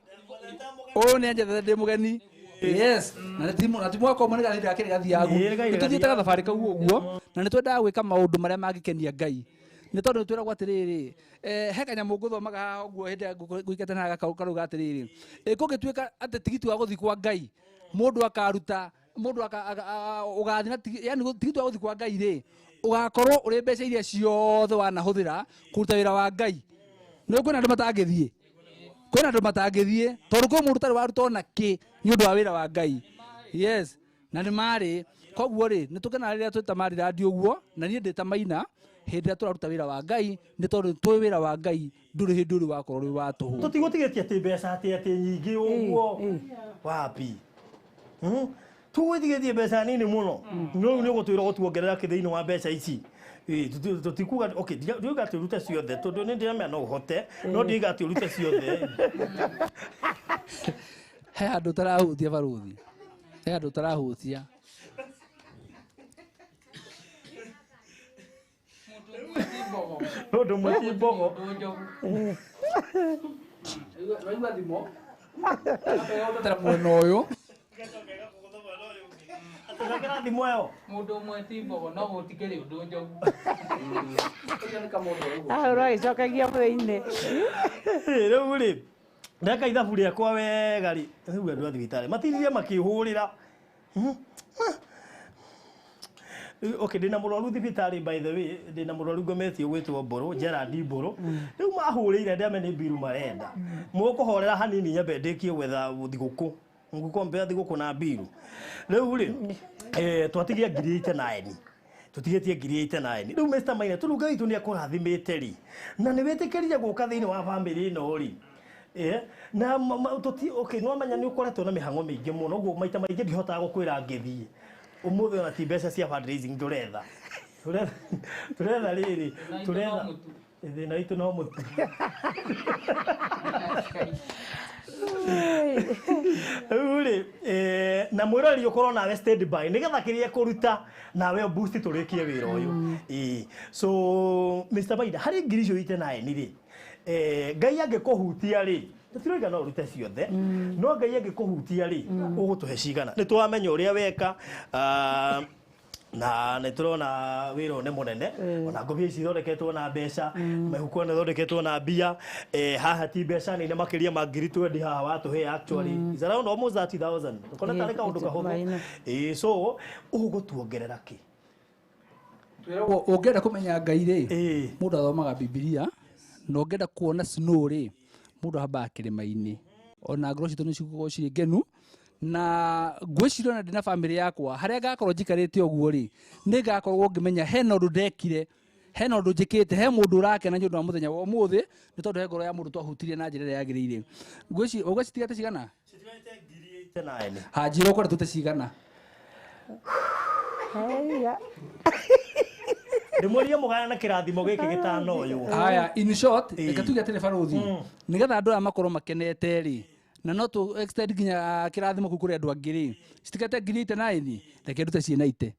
ũyũ nĩ anjethete ndĩ mũgeni. Yes, na ti mwaka ũmwe nĩ gathiĩ gakĩrĩ gathiagu. Nĩ tũthiĩte gathabarĩ kau ũguo, na nĩ twendaga gwĩka maũndũ marĩa mangĩkenia Ngai. Nĩ tondũ nĩ twĩragwo atĩrĩrĩ, he kanyamũ ngũthomaga haha ũguo hĩndĩ ĩrĩa ngũikĩte na karauga atĩrĩrĩ, kũngĩtuĩka atĩ tigiti wa gũthiĩ kwa Ngai mũndũ akaruta, mũndũ ũgathiĩ na yani tigiti wa gũthiĩ kwa Ngai rĩ, ũgakorwo ũrĩ mbeca iria ciothe wanahũthĩra kũruta wĩra wa Ngai. Nĩ kwĩna andũ matangĩthiĩ, kwĩna andũ matangĩthiĩ tondũ kwĩ mũndũ ũtarĩ waruta ona kĩ nĩ ũndũ wa wĩra wa Ngai. Yes, na nĩ marĩ. Koguo rĩ, nĩ tũkenaga rĩrĩa twĩ ta Maryland ũguo, na niĩ ndĩ ta Maina hĩndĩ ĩrĩa tũraruta wĩra wa Ngai, nĩ tondũ tũĩ wĩra wa Ngai ndũrĩ hĩndĩ ũrĩ wakorwo ũrĩ wa tũhũ. Tũtigũtigĩtie atĩ mbeca atĩ nyingĩ ũguo. Wapi? Tũgũtigĩtie mbeca nini mũno. No rĩu nĩ ũgũtwĩra ũgũtuongerera kĩ thĩinĩ wa mbeca ici. Tũtikuga, okay, ndiuga atĩ ũrute ciothe, tondũ nĩ ndĩramenya no ũhote, no ndiuga atĩ ũrute ciothe. He handũ ũtarahutia barothi. He handũ ũtarahutia. Mũndũ ũmwe ti mbogo. Waigua thimo? Tera mwena ũyũ. Tũcokera thimũ ĩyo. Mũndũ ũmwe ti mbogo, no gũtikĩrĩ ũndũ njogu. Ahũrwo agĩcokagia thĩinĩ. Rĩu rĩ, ndeka ithabu rĩakwa wega rĩ, rĩu andũ a thibitarĩ matindirie makĩhũrĩra. Okay, ndĩna mũrwaru thibitarĩ, by the way, ndĩna mũrwaru ngometio gwĩtwo Mbũrũ, Gerald Mbũrũ. Rĩu mahũrĩire ndĩame nĩ mbiru marenda. Mũkũhorera hanini nyambe ndĩkie gwetha thigũkũ. Ngũkombea thigũkũ na mbiru. Rĩu rĩ, twatigia ngiri 89. Tũtigĩtie ngiri 89. Rĩu Mr. Maina, tondũ Ngai witũ nĩ akũrathimĩte rĩ, na nĩ wĩtĩkĩrire gũka thĩinĩ wa bamĩrĩ ĩno rĩ, na okay, no menya nĩ ũkoretwo na mĩhang'o mĩingĩ mũno, ũguo maita maingĩ ndihotaga gũkwĩra ngĩthiĩ. Ũmũthĩ ona ti mbeca cia fundraising tũretha. Tũretha rĩrĩ, tũretha thĩna witũ no mũtu. Rĩu rĩ, na mwĩroreri ũkorwo nawe stand by nĩgetha kĩrĩa kũruta nawe boost tũrĩkie wĩra ũyũ. So Mr. Maina, harĩ ngiri icio 89 rĩ, Ngai angĩkũhutia rĩ, tũtiroiga no ũrute ciothe, no Ngai angĩkũhutia rĩ, ũgũtũhe cigana. Nĩ tũramenya ũrĩa weka, na nĩ tũrona wĩra ũyũ nĩ mũnene, ona ngobia ici ithondeketwo na mbeca, mĩhuko ĩno ĩthondeketwo na mbia, haha ti mbeca nene makĩria ma ngiri 20 haha watũhe actually. It's around almost 30,000. Ũkona tarĩ kaũndũ kahũthũ. So ũgũtuongerera kĩ? Twĩragwo ũngĩenda kũmenya Ngai rĩ, mũndũ athomaga Bibilia, na ũngĩenda kuona snow rĩ, mũndũ ahambaga kĩrĩma-inĩ. Ona ngoro citũ nĩ cigũkorwo cirĩ ngenu, na ngwĩciria ona ndĩna bamĩrĩ yakwa, harĩa ngakorwo njikarĩte ũguo rĩ, nĩ ngakorwo ngĩmenya hena ũndũ ndekire, hena ũndũ njĩkĩte, he mũndũ ũrakena nĩ ũndũ wa mũthenya wa ũmũthĩ, nĩ tondũ he ngoro ya mũndũ twahutirie na njĩra ĩrĩa yagĩrĩire. Ngwĩciria ũguo citigarĩte cigana? Citigarĩte ngiri 89. Ha, njĩra ũkwenda tũte cigana? Ndĩmũrie mũgayane na kĩrathimo gĩkĩ gĩtano ũyũ. Haya, in short, reke tuge atĩrĩ barothi, nĩgetha andũ aya makorwo makenete rĩ, na no tũ extend nginya kĩrathimo kũu kũrĩ andũ angĩ rĩ, citigate ngiri 89, reke ndute ciĩ 90.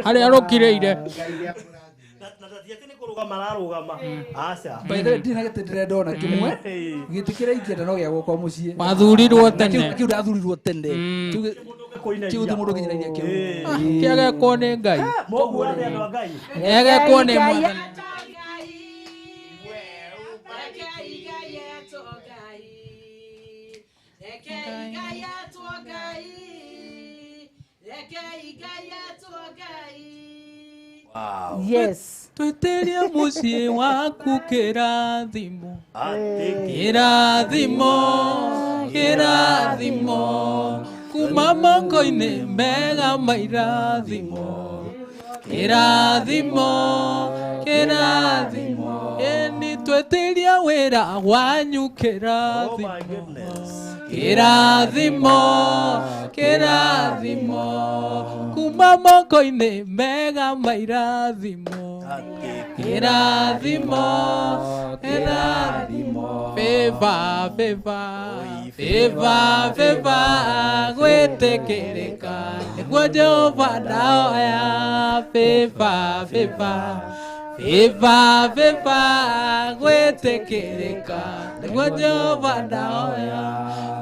Harĩa rũkirĩire. Ti atĩ nĩ kũrũgama ararũgama. Aca. By the way, ndirĩ na gĩtĩ ndĩrenda ona kĩmwe. Gĩtĩ kĩrĩa ingĩenda no gĩa gwakwa mũciĩ. Wathurirwo Na tene. Kĩu ndathurirwo tene. Kĩu ti mũndũ ũngĩnyinainia kĩu. Kĩagekwo nĩ Ngai. Mũguo atĩ andũ a Ngai. Egekwo nĩ Mwathani. Yes. Twĩtĩrie mũciĩ waku kĩrathimo. Kĩrathimo, kĩrathimo, kuma moko-inĩ mega ma irathimo. Kĩrathimo, kĩrathimo, ĩni twĩtĩrie wĩra wanyu kĩrathimo. Kĩrathimo, kĩrathimo, kuma moko-inĩ mega ma irathimo. Kĩrathimo, kĩrathimo, favor, favor, favor, favor, gwĩtĩkĩrĩka nĩguo Jehova ndahoya. Favor, favor, favor, favor, gwĩtĩkĩrĩka nĩguo Jehova ndahoya.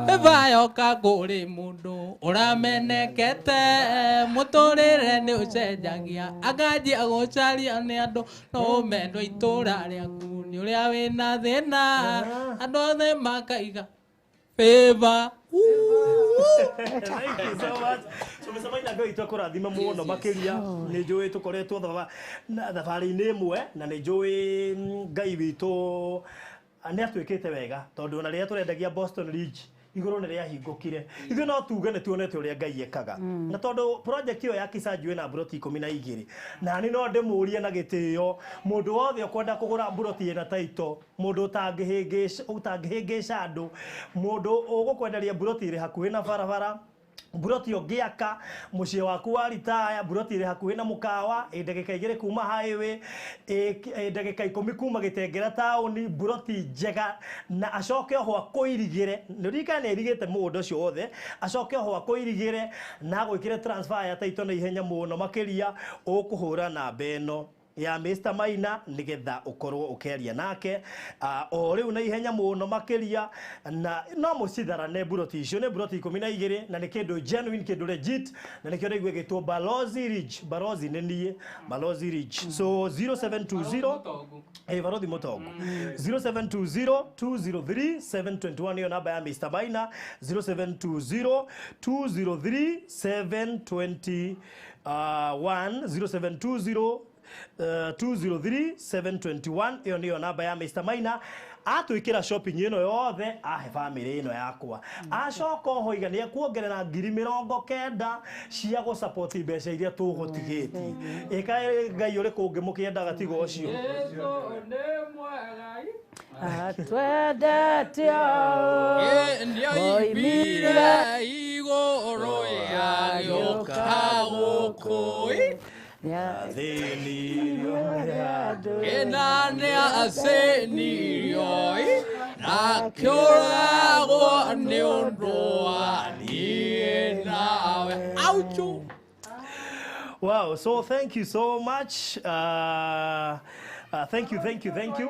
Favor yoka kũrĩ mũndũ ũramenekete, mũtũrĩre nĩ ũcenjagia, akanjia gũcario nĩ andũ, no ũmendwo itũra rĩaku nĩ ũrĩa wĩna thĩna, andũ othe makaiga favor. Thank you so much. So Mr. Maina Ngai twakũrathima mũno makĩria. Nĩ njũĩ tũkoretwo thabarĩ-inĩ ĩmwe na nĩ njũĩ Ngai witũ nĩ atwĩkĩte wega tondũ ona rĩrĩa tũrendagia Boston Ridge igũrũ nĩ rĩahingũkire. Ithuĩ no tuge nĩ tuonete ũrĩa Ngai ekaga. Na tondũ project ĩyo ya Kisanju ĩna mburoti 12 na niĩ no ndĩmũrie na gĩtĩo mũndũ wothe ũkwenda kũgũra mburoti ĩna title, mũndũ ũtangĩhĩngĩca andũ, mũndũ ũgũkwenderia mburoti ĩrĩ hakuhĩ na barabara, mburoti ũngĩaka mũciĩ waku wa ritaya, mburoti ĩrĩ hakuhĩ na mũkawa, ĩ ndagĩka 2 kuma highway, ĩ ndagĩka 10 kuma Gĩtengera taũni, mburoti njega, na acoke oho akũirigĩre. Nĩ ũririkana nĩ airigĩte mũgũnda ũcio wothe, acoke oho akũirigĩre na agwĩkĩre transfer ya title na ihenya mũno makĩria. Ũkũhũra namba ĩno ya Mr. Maina nigetha ukorwo ukiaria nake o riu na ihenya muno makiria, na no mucitharane mburoti icio ni mburoti 12 na ni kindu genuine, kindu legit, na nikio ndaigua gitwo Balozi Ridge. Balozi ni nie Balozi Ridge. So 0720 Barothi Mutongu 0720 203 721 niyo namba ya Mr. Maina. 0720 203 721 0720 203 721 iyo niyo namba ya Mr. Maina. Atwikira shopping ino yothe ahe family ino yakwa, acoka oho iga ni ekuongerera 90,000 cia gå support mbeca iria tũgũtigĩtie. Ĩka Ngai ũrĩkũ ũngĩ mũkĩendaga tiga ũcio. Atwendete oimire igũrũ yagĩũka gũkũ ĩna nĩ acĩnirio na kĩũragwo nĩ ũndũ wa niĩ nawe. Aucho. Wow, so thank you so much. Thank you, thank you, thank you.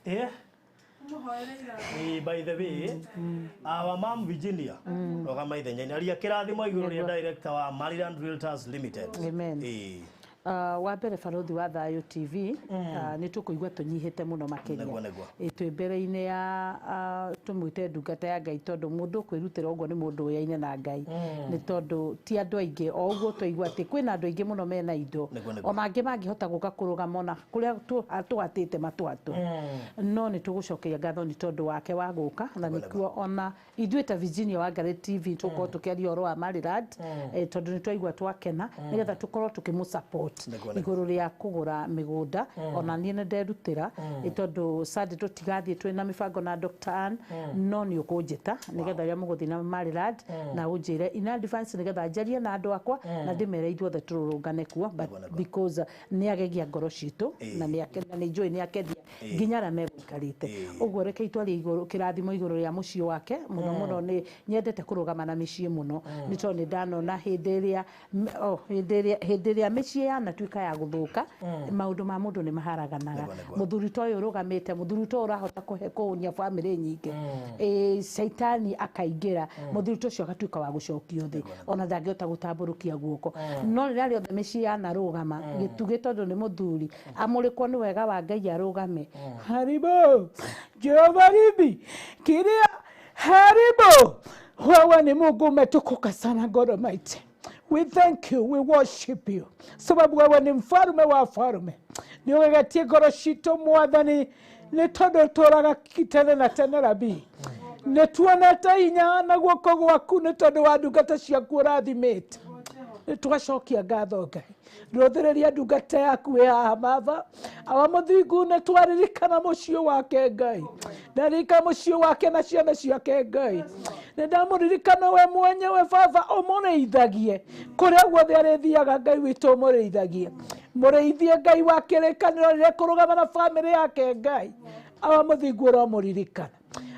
Yeah. By the way, our mom Virginia, rogama ithenya aria kirathimo iguru ria director wa Maryland Realtors Limited. Amen. Wa mbere Barothi wa Thayu TV, nĩ tũkũigua tũnyihĩte mũno makĩria. Twĩ mbere-inĩ ya tũmwĩte ndungata ya Ngai tondũ mũndũ kwĩrutĩra ũguo nĩ mũndũ ũyaine na Ngai, nĩ tondũ ti andũ aingĩ o ũguo twaigua atĩ kwĩna andũ aingĩ mũno mena indo ona angĩ mangĩhota gũka kũrũgama ona kũrĩa tũhatĩte matũhatũ, no nĩ tũgũcokeria ngatho nĩ tondũ wake wa gũka, na nĩkuo ona ithuĩ ta Virginia Wangari TV tũkorwo tũkĩaria ũhoro wa Maryland, tondũ nĩ twaigua twakena nĩgetha tũkorwo tũkĩmũ support igũrũ rĩa kũgũra mĩgũnda. Ona niĩ nĩ nderutĩra tondũ Sunday tũtigathiĩ twĩna mĩbango na Dr. Ann, no nĩ ũkũnjĩta nĩgetha rĩrĩa mũgũthiĩ na Maryland na ũnjĩre in advance nĩgetha njarie na andũ akwa na ndĩmere ithuothe tũrũrũngane kuo, but because nĩ agegia ngoro citũ na nĩ njũĩ nĩ akendia Nginya arĩa megũikarĩte. Ũguo reke itwarie igũrũ kĩrathimo igũrũ rĩa mũciĩ wake mũno mũno. Nĩ nyendete kũrũgama na mĩciĩ mũno, nĩ tondũ nĩ ndanona hĩndĩ ĩrĩa oh, hĩndĩ ĩrĩa mĩciĩ yanatuĩka ya gũthũka, maũndũ ma mũndũ nĩ maharaganaga. Mũthuri ta ũyũ ũrũgamĩte, mũthuri ta ũyũ ũrahota kũhe kũhũnia bamĩrĩ nyingĩ, caitani akaingĩra, mũthuri ta ũcio agatuĩka wa gũcokio thĩ, ona ndangĩhota gũtambũrũkia guoko. No rĩrĩa rĩothe mĩciĩ yanarũgama gĩtugĩ, tondũ nĩ mũthuri amũrĩkwo nĩ wega wa Ngai, arũgame. Haribu Jehova ribi kiria haribu. Wewe ni Mungu umetukuka sana, God Almighty. We thank you, we worship you, sababu wewe ni mfalme wa wafalme. Nĩ ũgegetie ngoro citũ, Mwathani, nĩ tondũ tũraga tene na tene. Rabi, nĩ tuonete hinya na guoko gwaku, nĩ tondũ wa ndungata ciaku ũrathimĩte. Nĩ twacokia ngatho, Ngai. Rũthĩrĩria ndungata yaku ĩ haha, Baba awa mũthingu. Nĩ twaririkana mũciĩ wake, Ngai. Ndarika mũciĩ wake na ciana ciake, Ngai. Nĩ ndamũririkana we mwenyewe, Baba, ũmũrĩithagie kũrĩa guothe arĩthiaga. Ngai witũ, ũmũrĩithagie, mũrĩithie, Ngai wa kĩrĩkanĩro, rĩrĩa kũrũgama na bamĩrĩ yake. Ngai awa mũthingu, ũromũririkana.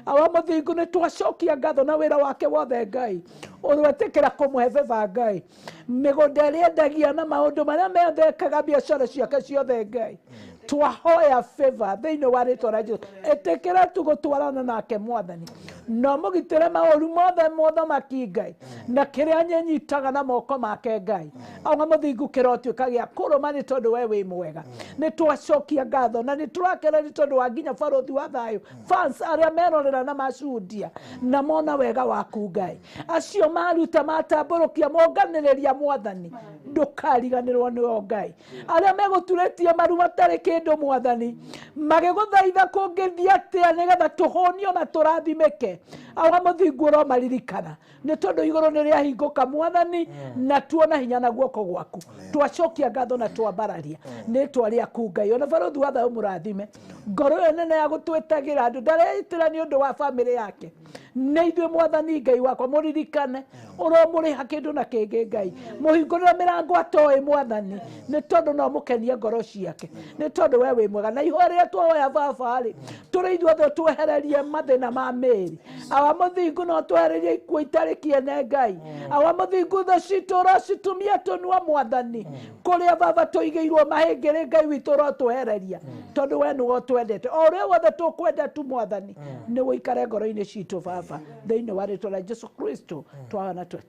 Awa mũthingu, nĩ twacokia ngatho na wĩra wake wothe, Ngai, ũrwetĩkĩra kũmũhe beba, Ngai, mĩgũnda ĩrĩa endagia na maũndũ marĩa mothe ekaga, biacara ciake ciothe. Ngai, twahoya favor thĩinĩ wa rĩtwa rĩa Jesu. Ĩtĩkĩra tu gũtwarana nake, Mwathani, no mũgitĩre maũru mothe, mũthamaki Ngai, na kĩrĩa nyenyitaga na moko make. Ngai awa mũthingu, kĩrotuĩka gĩa kũrũma, nĩ tondũ we wĩ mwega. Nĩ twacokia ngatho na nĩ tũrakena nĩ tondũ wa nginya Barũthi wa Thayũ fans arĩa merorera na macudia na mona wega waku, Ngai. Acio maruta, matambũrũkia, monganĩrĩria, Mwathani, ndũkariganĩrwo nĩo, Ngai. Arĩa megũturĩtie maru matarĩ kĩndũ, Mwathani, magĩgũthaitha kũngĩthiĩ atĩa nĩgetha tũhũnio na tũrathimĩke, awa mũthingu, ũromaririkana, nĩ tondũ igũrũ nĩ rĩahingũka, Mwathani, na tuona hinya na guoko gwaku. Twacokia ngatho na twambararia rĩtwa rĩaku, Ngai. Ona Barũthi wa Thayũ, mũrathime. Ngoro ĩyo nene ya gũtwĩtagĩra andũ, ndareitĩra nĩ ũndũ wa bamĩrĩ yake, nĩ ithuĩ. Mwathani Ngai wakwa, mũririkane, ũromũrĩha kĩndũ na kĩngĩ. Ngai, mũhingũrĩre mĩrango atoĩ, Mwathani, nĩ tondũ no mũkenie ngoro ciake, nĩ tondũ we wĩ mwega. Na ihoya rĩrĩa twahoya, Baba rĩ, tũrĩ ithuothe, twehererie mathĩna ma mĩĩrĩ, awa mũthingu, no twehererie ikuũ itarĩ kĩene. Ngai awa mũthingu, thũ citũ ũrocitumia tũnua, Mwathani, kũrĩa Baba tũigĩirwo mahĩngĩrĩ. Ngai witũ, ũrotwehereria, tondũ we nĩwe ũtwendete o ũrĩa wothe tũkwenda tu. Mwathani, nĩ ũikare ngoro-inĩ citũ, Baba, thĩinĩ wa rĩtwa rĩa Jesu Kristo twaona twe.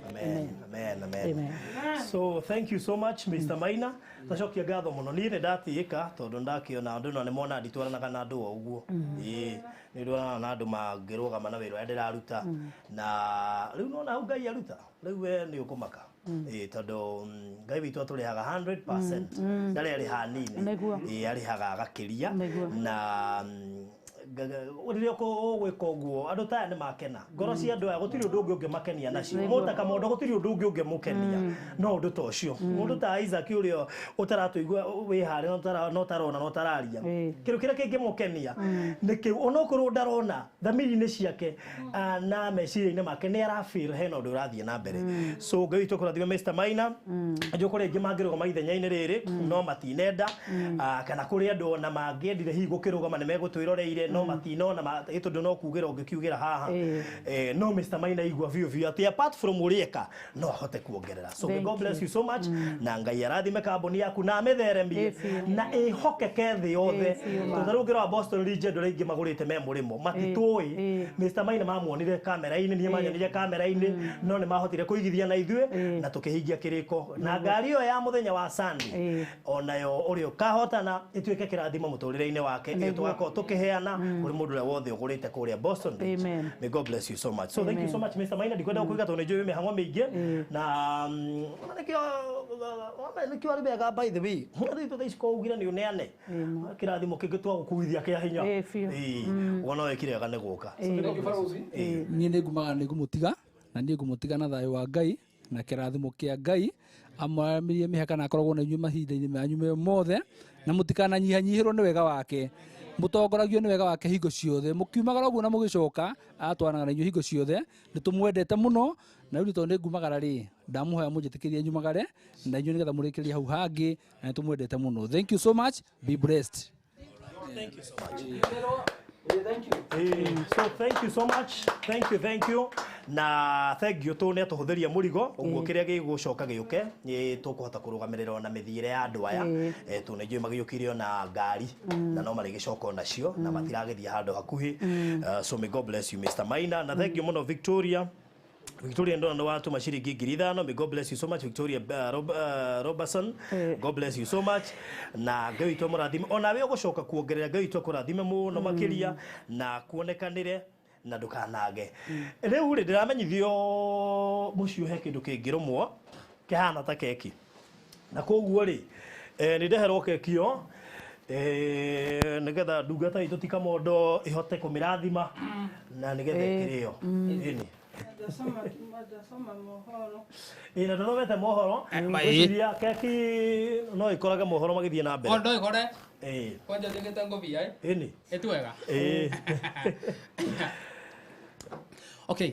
Amen. Amen. Amen. Amen. So thank you so much, Mr. Maina. Tacokia ngatho mũno. Niĩ nĩ ndatĩĩka tondũ ndakĩona andũ no nĩ mona nditwaranaga na andũ o ũguo. Ĩĩ, nĩ ndwaranaga na andũ mangĩrũgama na wĩra ũrĩa ndĩraruta. Na rĩu nona hau Ngai aruta. Rĩu we nĩ ũkũmaka. Ĩĩ, tondũ Ngai witũ atũrĩhaga 100%. Ndarĩ arĩha nini. Ĩĩ, arĩhaga agakĩria. Na rĩrĩa ũgwĩka ũguo, andũ ta aya nĩ makena ngoro cia andũ aya. Gũtirĩ ũndũ ũngĩ ũngĩmakenia nacio. Mũndũ ta Kamondo, gũtirĩ ũndũ ũngĩ ũngĩmũkenia no ũndũ ta ũcio. Mũndũ ta Isaac ũrĩa ũtaratũigua wĩ harĩa, no tarona, no tararia, kĩndũ kĩrĩa kĩngĩmũkenia nĩ kĩu, onokorwo ndarona, thamiri-inĩ ciake na meciria-inĩ make nĩ arafeel hena ũndũ ũrathiĩ na mbere. So Ngai witũ kũrathime Mr. Maina. Njũ kũrĩ aingĩ mangĩrũgama ithenya-inĩ rĩrĩ no matinenda, kana kũrĩ andũ ona mangĩendire hihi gũkĩrũgama, nĩ megũtwĩroreire no matinona ĩ tondũ no kugĩra ũngĩkiugĩra haha. No Mr. Maina igua biũ biũ atĩ apart from ũrĩa eka, no ahote kuongerera. So may Thank God bless you. you so much, na Ngai arathime kambuni yaku na amĩtheremie Ĩ biũ. na ĩhokeke thĩ yothe. Ĩ biũ ma. Tondũ rĩu ũngĩrora Boston Region, andũ arĩa aingĩ magũrĩte me mũrĩmo matitũĩ. Mr. Maina mamuonire kamera-inĩ, niĩ manyonire kamera-inĩ, no nĩ mahotire kũigithia na ithuĩ na tũkĩhingia kĩrĩko na ngari ĩyo ya mũthenya wa Sunday. Onayo ũrĩa ũkahotana ĩtuĩke kĩrathimo mũtũrĩre-inĩ wake, ĩyo tũgakorwo tũkĩheana kũrĩ mũndũ ũrĩa wothe ũgũrĩte kũrĩa Boston Ridge. Amen. May God bless you so much. So thank you Amen. so much, Mr. Maina. Ndikwenda gũkũiga tondũ nĩ njũĩ mĩhang'o mĩingĩ na nĩkĩo arĩ wega, by the way, rĩu thaa ici ko ugire nĩ ũneane kĩrathimo kĩngĩ twagũkuithia kĩa hinya. Ĩ, biũ. Ĩĩ, wona wekire wega nĩ gũka. So may God bless you. Ĩĩ. Niĩ nĩ ngumaga, nĩ ngũmũtiga na niĩ ngũmũtiga na thayũ wa Ngai na kĩrathimo kĩa Ngai, amũaramirie mĩhaka na akoragwo na inyuĩ mahinda-inĩ manyu me mothe, na mũtikananyihanyihĩrwo nĩ wega wake, mũtongoragio nĩ wega wake hingo ciothe, mũkiumagara ũguo na mũgĩcoka, atwaranaga na inyuĩ hingo ciothe. Nĩ tũmwendete mũno. Na rĩu tondũ nĩ ngumagara rĩ, ndamũhoya mũnjĩtĩkĩrie nyumagare na inyuĩ nĩgetha mũrĩkĩrie hau hangĩ, na nĩ tũmwendete mũno. Thank you so much, be blessed. Thank you so much. So thank you so much. Thank you, thank you. Na thank you tu nä atå hå thä ria må rigo å guo kä rä a gä gå coka gä å ke nä tå kå hota kå rå gamä rä ra ona mä thiä re ya andå aya. Tå nä njå magä å kire ona ngari na no marä gä coka onacio na matiragä thiä handå hakuhä. So may God bless you, Mr. Maina, na thank you muno Victoria. Victoria ndona nĩ watũma ciringi 5,000. May God bless you so much, Victoria Robertson. God bless you so much. Na Ngai witũ amũrathime onawe ũgũcoka kuongerera. Ngai witũ akũrathime mũno makĩria na kuonekanĩre na ndũkanage. Rĩu rĩ, ndĩramenyithio mũciĩ he kĩndũ kĩngĩrũmwo kĩhana ta keki, na koguo rĩ, nĩ ndeherwo keki ĩyo, nĩgetha ndungata itũ ti Kamondo ĩhote kũmĩrathima na nĩgetha ĩkĩrĩo. Ĩni. Ndasoma mohoro. Ĩ, na ndũthomete mohoro. Ngwĩciria keki no ĩkorage mohoro magĩthiĩ na mbere. O no ĩkore. Ĩ. Kwanja njĩkĩte ngũbia ĩ. Ĩni. Ĩtuwega. Ĩ. Okay.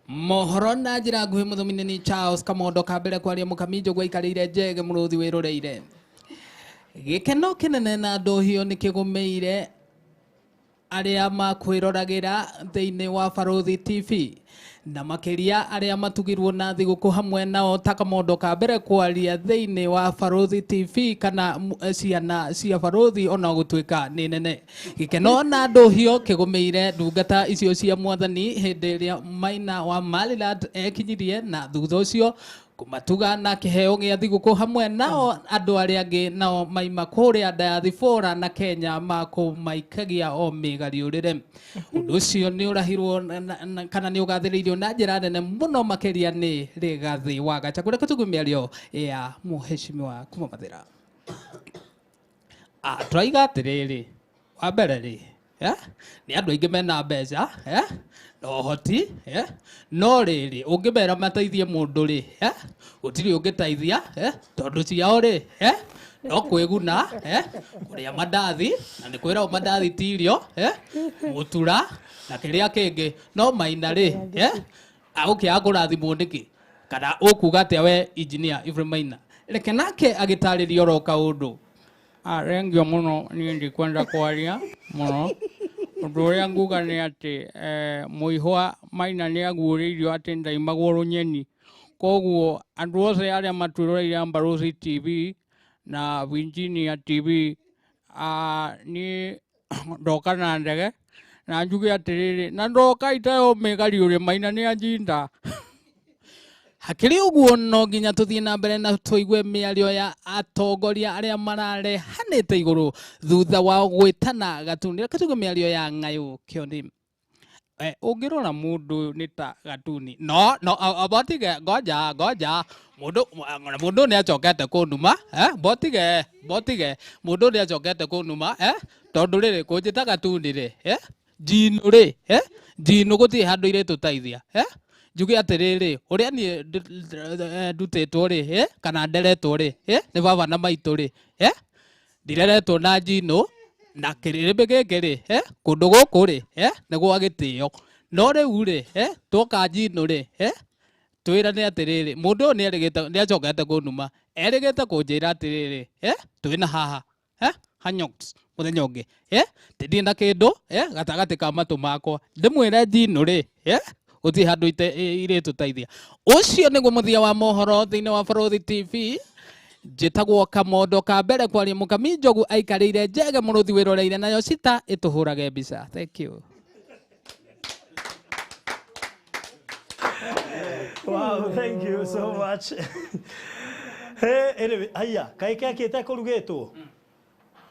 Mohoro na njĩra nguhĩ mũthomini ni Charles Kamondo kambere kwaria mũkami njogu aikarĩire njege mũrũthi wĩroreire. Gĩkeno kĩnene na ndũhio nĩ kĩgũmĩire arĩa makwĩroragĩra thĩinĩ wa Barũthi TV na makĩria arĩa matugirwo na thigũkũ hamwe nao ta Kamondo ka mbere kwaria thĩinĩ wa Barũthi TV kana ciana cia Barũthi ona gũtuĩka nĩ nene. Gĩkeno na ndũhio kĩgũmĩire ndungata icio cia mwathani hĩndĩ ĩrĩa Maina wa Maryland ekinyirie na thutha ũcio kũmatuga na kĩheo gĩa thigũkũ hamwe nao andũ arĩa angĩ nao maima kũrĩa diaspora na Kenya makũmaikagia o mĩgariũrĩre. Ũndũ ũcio nĩ ũrahirwo kana nĩ ũgathĩrĩirio na njĩra nene mũno makĩria nĩ Rigathĩ wa Gachagua. Reke tũigue mĩario ya mũheshimiwa kuma Mathĩra. Tũraiga atĩrĩrĩ, wa mbere rĩ, nĩ andũ aingĩ mena mbeca, na ũhoti, no rĩrĩ ũngĩmera mateithie mũndũ rĩ, gũtirĩ ũngĩteithia, tondũ ciao rĩ, no kwĩguna, kũrĩa mandathi, na nĩ kwĩragwo mandathi ti irio, mũtura na kĩrĩa kĩngĩ. No Maina rĩ, agũkĩaga kũrathimwo nĩkĩ? Kana ũkuga atĩa we engineer Ephraim Maina? Reke nake agĩtarĩria oro kaũndũ. Rengio mũno, niĩ ndikwenda kwaria mũno. Ũndũ ũrĩa nguga nĩ atĩ mũihwa Maina nĩ aguũrĩirio atĩ ndaimagwo rũnyeni. Koguo andũ othe arĩa matwĩroreire Barũthi TV na Virginia TV, niĩ ndoka na ndege na njuge atĩrĩrĩ, na ndoka itayo mĩgariũrĩ Maina nĩ anjinda. Hakĩrĩ ũguo no nginya tũthiĩ na mbere na tũigue mĩario ya atongoria arĩa mararehanĩte igũrũ thutha wa gwĩtana Gatuni. Reke tũigue mĩario ya Ng'ayũ Kĩoni. Ũngĩrora mũndũ nĩ ta Gatuni. No, no, botige, ngoja, ngoja. Mũndũ nĩ acokete kũnuma, botige, botige. Mũndũ nĩ acokete kũnuma, tondũ rĩrĩ kũnjĩta Gatuni rĩ, njinũ rĩ, njinũ gũtirĩ handũ irĩtũteithia, njuge atĩrĩrĩ, ũrĩa niĩ ndutĩtwo rĩ, kana nderetwo rĩ, nĩ baba na maitũ rĩ, ndireretwo na njinũ na kĩrĩrĩmbĩ gĩkĩ rĩ, kũndũ gũkũ rĩ, nĩ gwa gĩtĩo. No rĩu rĩ, twoka njinũ rĩ, twĩrane atĩrĩrĩ, mũndũ ũyũ nĩ acokete kũnuma, erĩgĩte kũnjĩra atĩrĩrĩ, twĩna haha, hanyox mũthenya ũngĩ, ndĩ na kĩndũ, gatagatĩ ka matũ makwa, ndĩmwĩre njinũ rĩ, gũtirĩ handũ irĩtũteithia. Ũcio nĩguo mũthia wa mohoro thĩinĩ wa Barũthi TV. Njĩtagwo Kamondo ka mbere kwaria mũkami njogu aikarĩire njege mũrũthi wĩroreire nayo cita ĩtũhũrage mbica. Thank you. Wow, thank you so much. Hey, anyway, haya, kaĩ keki ĩtekũrugĩtwo?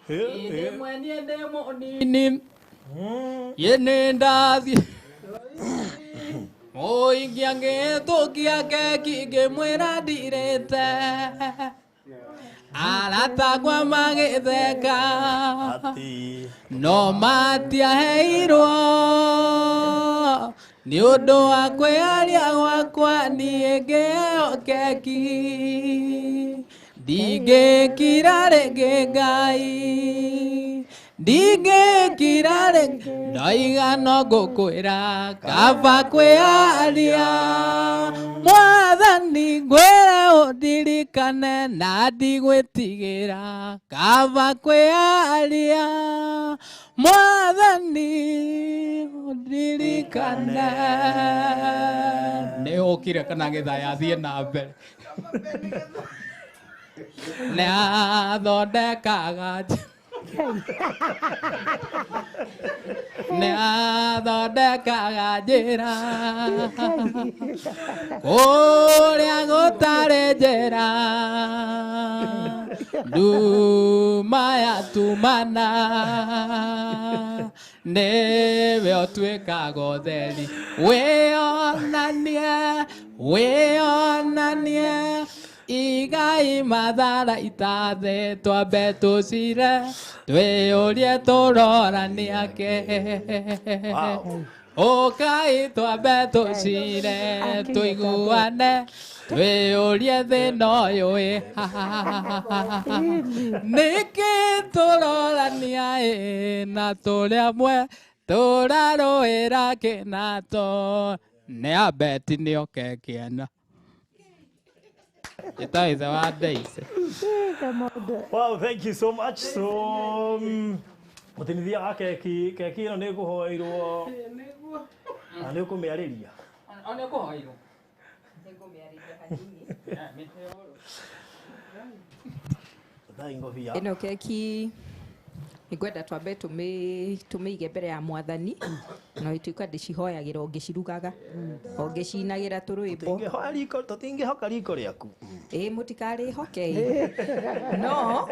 Ndĩ mwenie ndĩ mũnini, ĩ nĩ ndathiĩ mũingĩ angĩthũkia keki ngĩmwĩra ndirĩte, arata akwa magĩtheka no matiaheirwo nĩ ũndũ wa kwĩyaria gwakwa niĩ ngĩheo keki ndingĩkira rĩngĩ Ngai Ndingĩkira rĩngĩ ndoiga no ngũkwĩra kaba kwĩyaria Mwathani ngwĩre ũndirikane na ndigwĩtigĩra kaba kwĩyaria Mwathani ũndirikane. Nĩ ũkire kana gĩthaya thiĩ na mbere. Nĩ athondekaga nĩ athondekaga njĩra kũrĩa gũtarĩ njĩra nduma yatumana nĩwe ũtuĩkaga ũtheri wĩonanie wĩonanie igai mathara itathe twambe tũcire twĩyũrie tũroraniake ũkai twambe tũcire tũiguane twĩyũrie thĩna ũyũ ĩ nĩkĩ tũrorania ĩ na tũrĩ amwe tũrarũĩra kĩnato nĩ ambeti nĩoke kĩena. Wow, thank you so much. So, mutinithia wa keki keki ĩno nĩ ngũhoeirwo na nĩ ũkũmĩarĩria. Nĩ ũkũhoeirwo. Ĩno keki nĩngwenda twambe tũmĩige mbere ya Mwathani na ituĩka ndĩcihoyagĩra o ngĩcirugaga o ngĩcinagĩra tũrwĩmbo. Tũtingĩhoka riko rĩaku. Ĩĩ mũtikarĩhoke no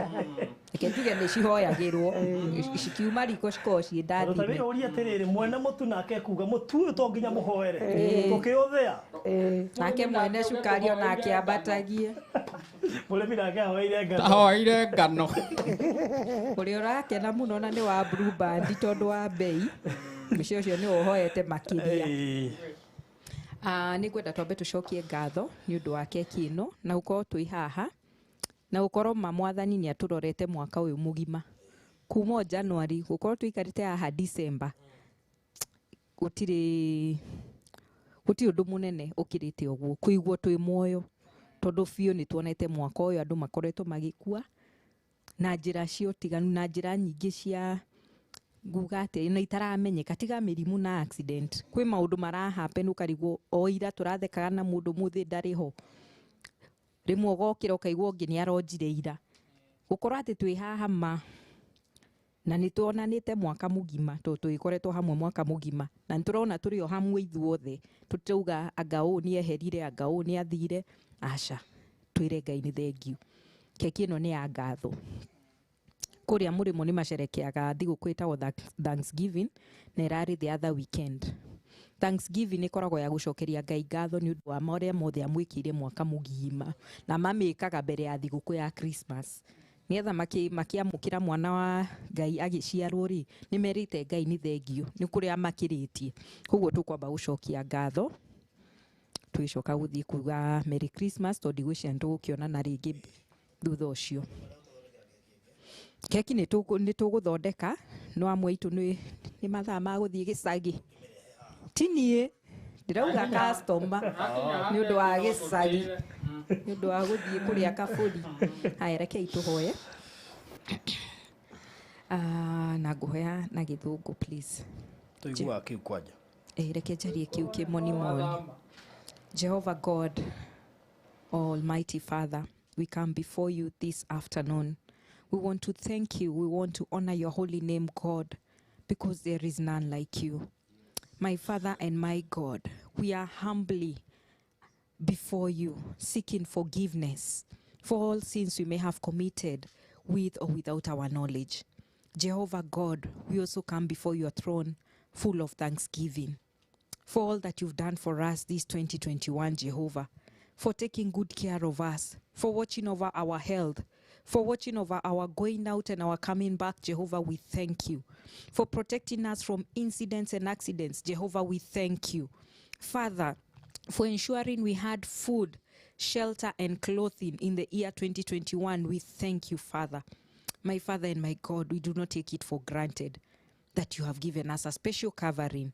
reke njuge nĩcihoyagĩrwo cikiuma riko cikoragwo ciĩ ndathime. Tũũrie atĩrĩrĩ mwene mũtu nake ekuga mũtu ũyũ to nginya mũhoere tũkĩũthĩa. Nake mwene cukari onake ambatagie. Mũrĩmi nake ahoeire ngano. Ahoeire ngano. Ũrĩa ũrakena mũno na nĩ wa Blue Band tondũ wa bei mũciĩ ũcio nĩ ũhoete makĩria. Nĩ ngwenda twambe tũcokie ngatho nĩ ũndũ wa keki ĩno na gũkorwo twĩ haha na gũkorwo ma Mwathani nĩ atũrorete mwaka ũyũ mũgima kuma o January gũkorwo tũikarĩte haha December gũtirĩ ũndũ mũnene ũkĩrĩte ũguo kũiguo twĩ muoyo tondũ biũ nĩ tuonete mwaka ũyũ andũ makoretwo magĩkua na njĩra cia ũtiganu na njĩra nyingĩ cia nguga atĩa na itaramenyeka tiga mĩrimũ na accident kwĩ maũndũ mara happen ũkarigwo o ira tũrathekaga na mũndũ mũthĩ ndarĩ ho rĩmwe ũgokĩra ũkaigua ũngĩ nĩ aronjire ira gũkorwo atĩ twĩ haha ma na nĩ tuonanĩte mwaka mũgima tondũ tũgĩkoretwo hamwe mwaka mũgima na nĩ tũrona tũrĩ o hamwe ithuothe tũtirauga anga ũũ nĩ eherire anga ũũ nĩ athire aca twĩre Ngai nĩ thengiũ. Keki ĩno nĩ ya ngatho. Kũrĩa mũrĩmo nĩ macerekeaga thigũkũ ĩtagwo Thanksgiving na ĩrarĩ the other weekend. Thanksgiving ĩkoragwo ya gũcokeria Ngai ngatho nĩ ũndũ wa marĩa mothe amwĩkĩire mwaka mũgima na mamĩkaga mbere ya thigũkũ ya Christmas nĩgetha makĩamũkĩra mwana wa Ngai agĩciarwo rĩ nĩ merĩte Ngai nĩ thengiũ nĩ kũrĩa makĩrĩtie. Koguo tũkwamba gũcokia ngatho tũgĩcoka gũthiĩ kuga Merry Christmas tondũ ndigwĩciria nĩ tũgũkĩonana rĩngĩ thutha ũcio. Keki nĩ tũgũthondeka no amwe aitũ nĩ mathaa ma gũthiĩ gĩcagi ti niĩ ndĩrauga customer nĩ ũndũ wa gĩcagi nĩ ũndũ wa gũthiĩ kũrĩa kabũri. Haya rekei tũhoye na ngũhoya na gĩthũngũ please. Tũiguaga kĩu kwanja. Reke njarie kĩu kĩmonimoni. Jehovah God, Almighty Father, we come before you this afternoon. We want to thank you. We want to honor your holy name, God, because there is none like you. My Father and my God, we are humbly before you, seeking forgiveness for all sins we may have committed with or without our knowledge. Jehovah God, we also come before your throne full of thanksgiving for all that you've done for us this 2021, Jehovah, for taking good care of us, for watching over our health, for watching over our going out and our coming back, Jehovah, we thank you. For protecting us from incidents and accidents, Jehovah, we thank you. Father, for ensuring we had food, shelter, and clothing in the year 2021, we thank you, Father. My Father and my God, we do not take it for granted that you have given us a special covering,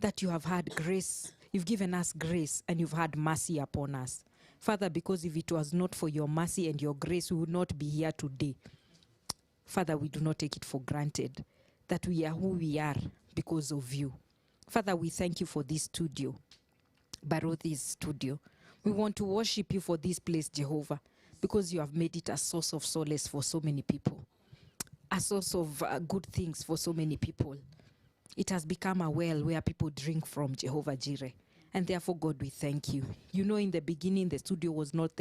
that you have had grace, you've given us grace and you've had mercy upon us. Father, because if it was not for your mercy and your grace, we would not be here today. Father, we do not take it for granted that we are who we are because of you. Father, we thank you for this studio, Barothi's studio. We want to worship you for this place, Jehovah, because you have made it a source of solace for so many people, a source of good things for so many people. It has become a well where people drink from, Jehovah Jireh. And therefore, God, we thank you. You know, in the beginning, the studio was not there.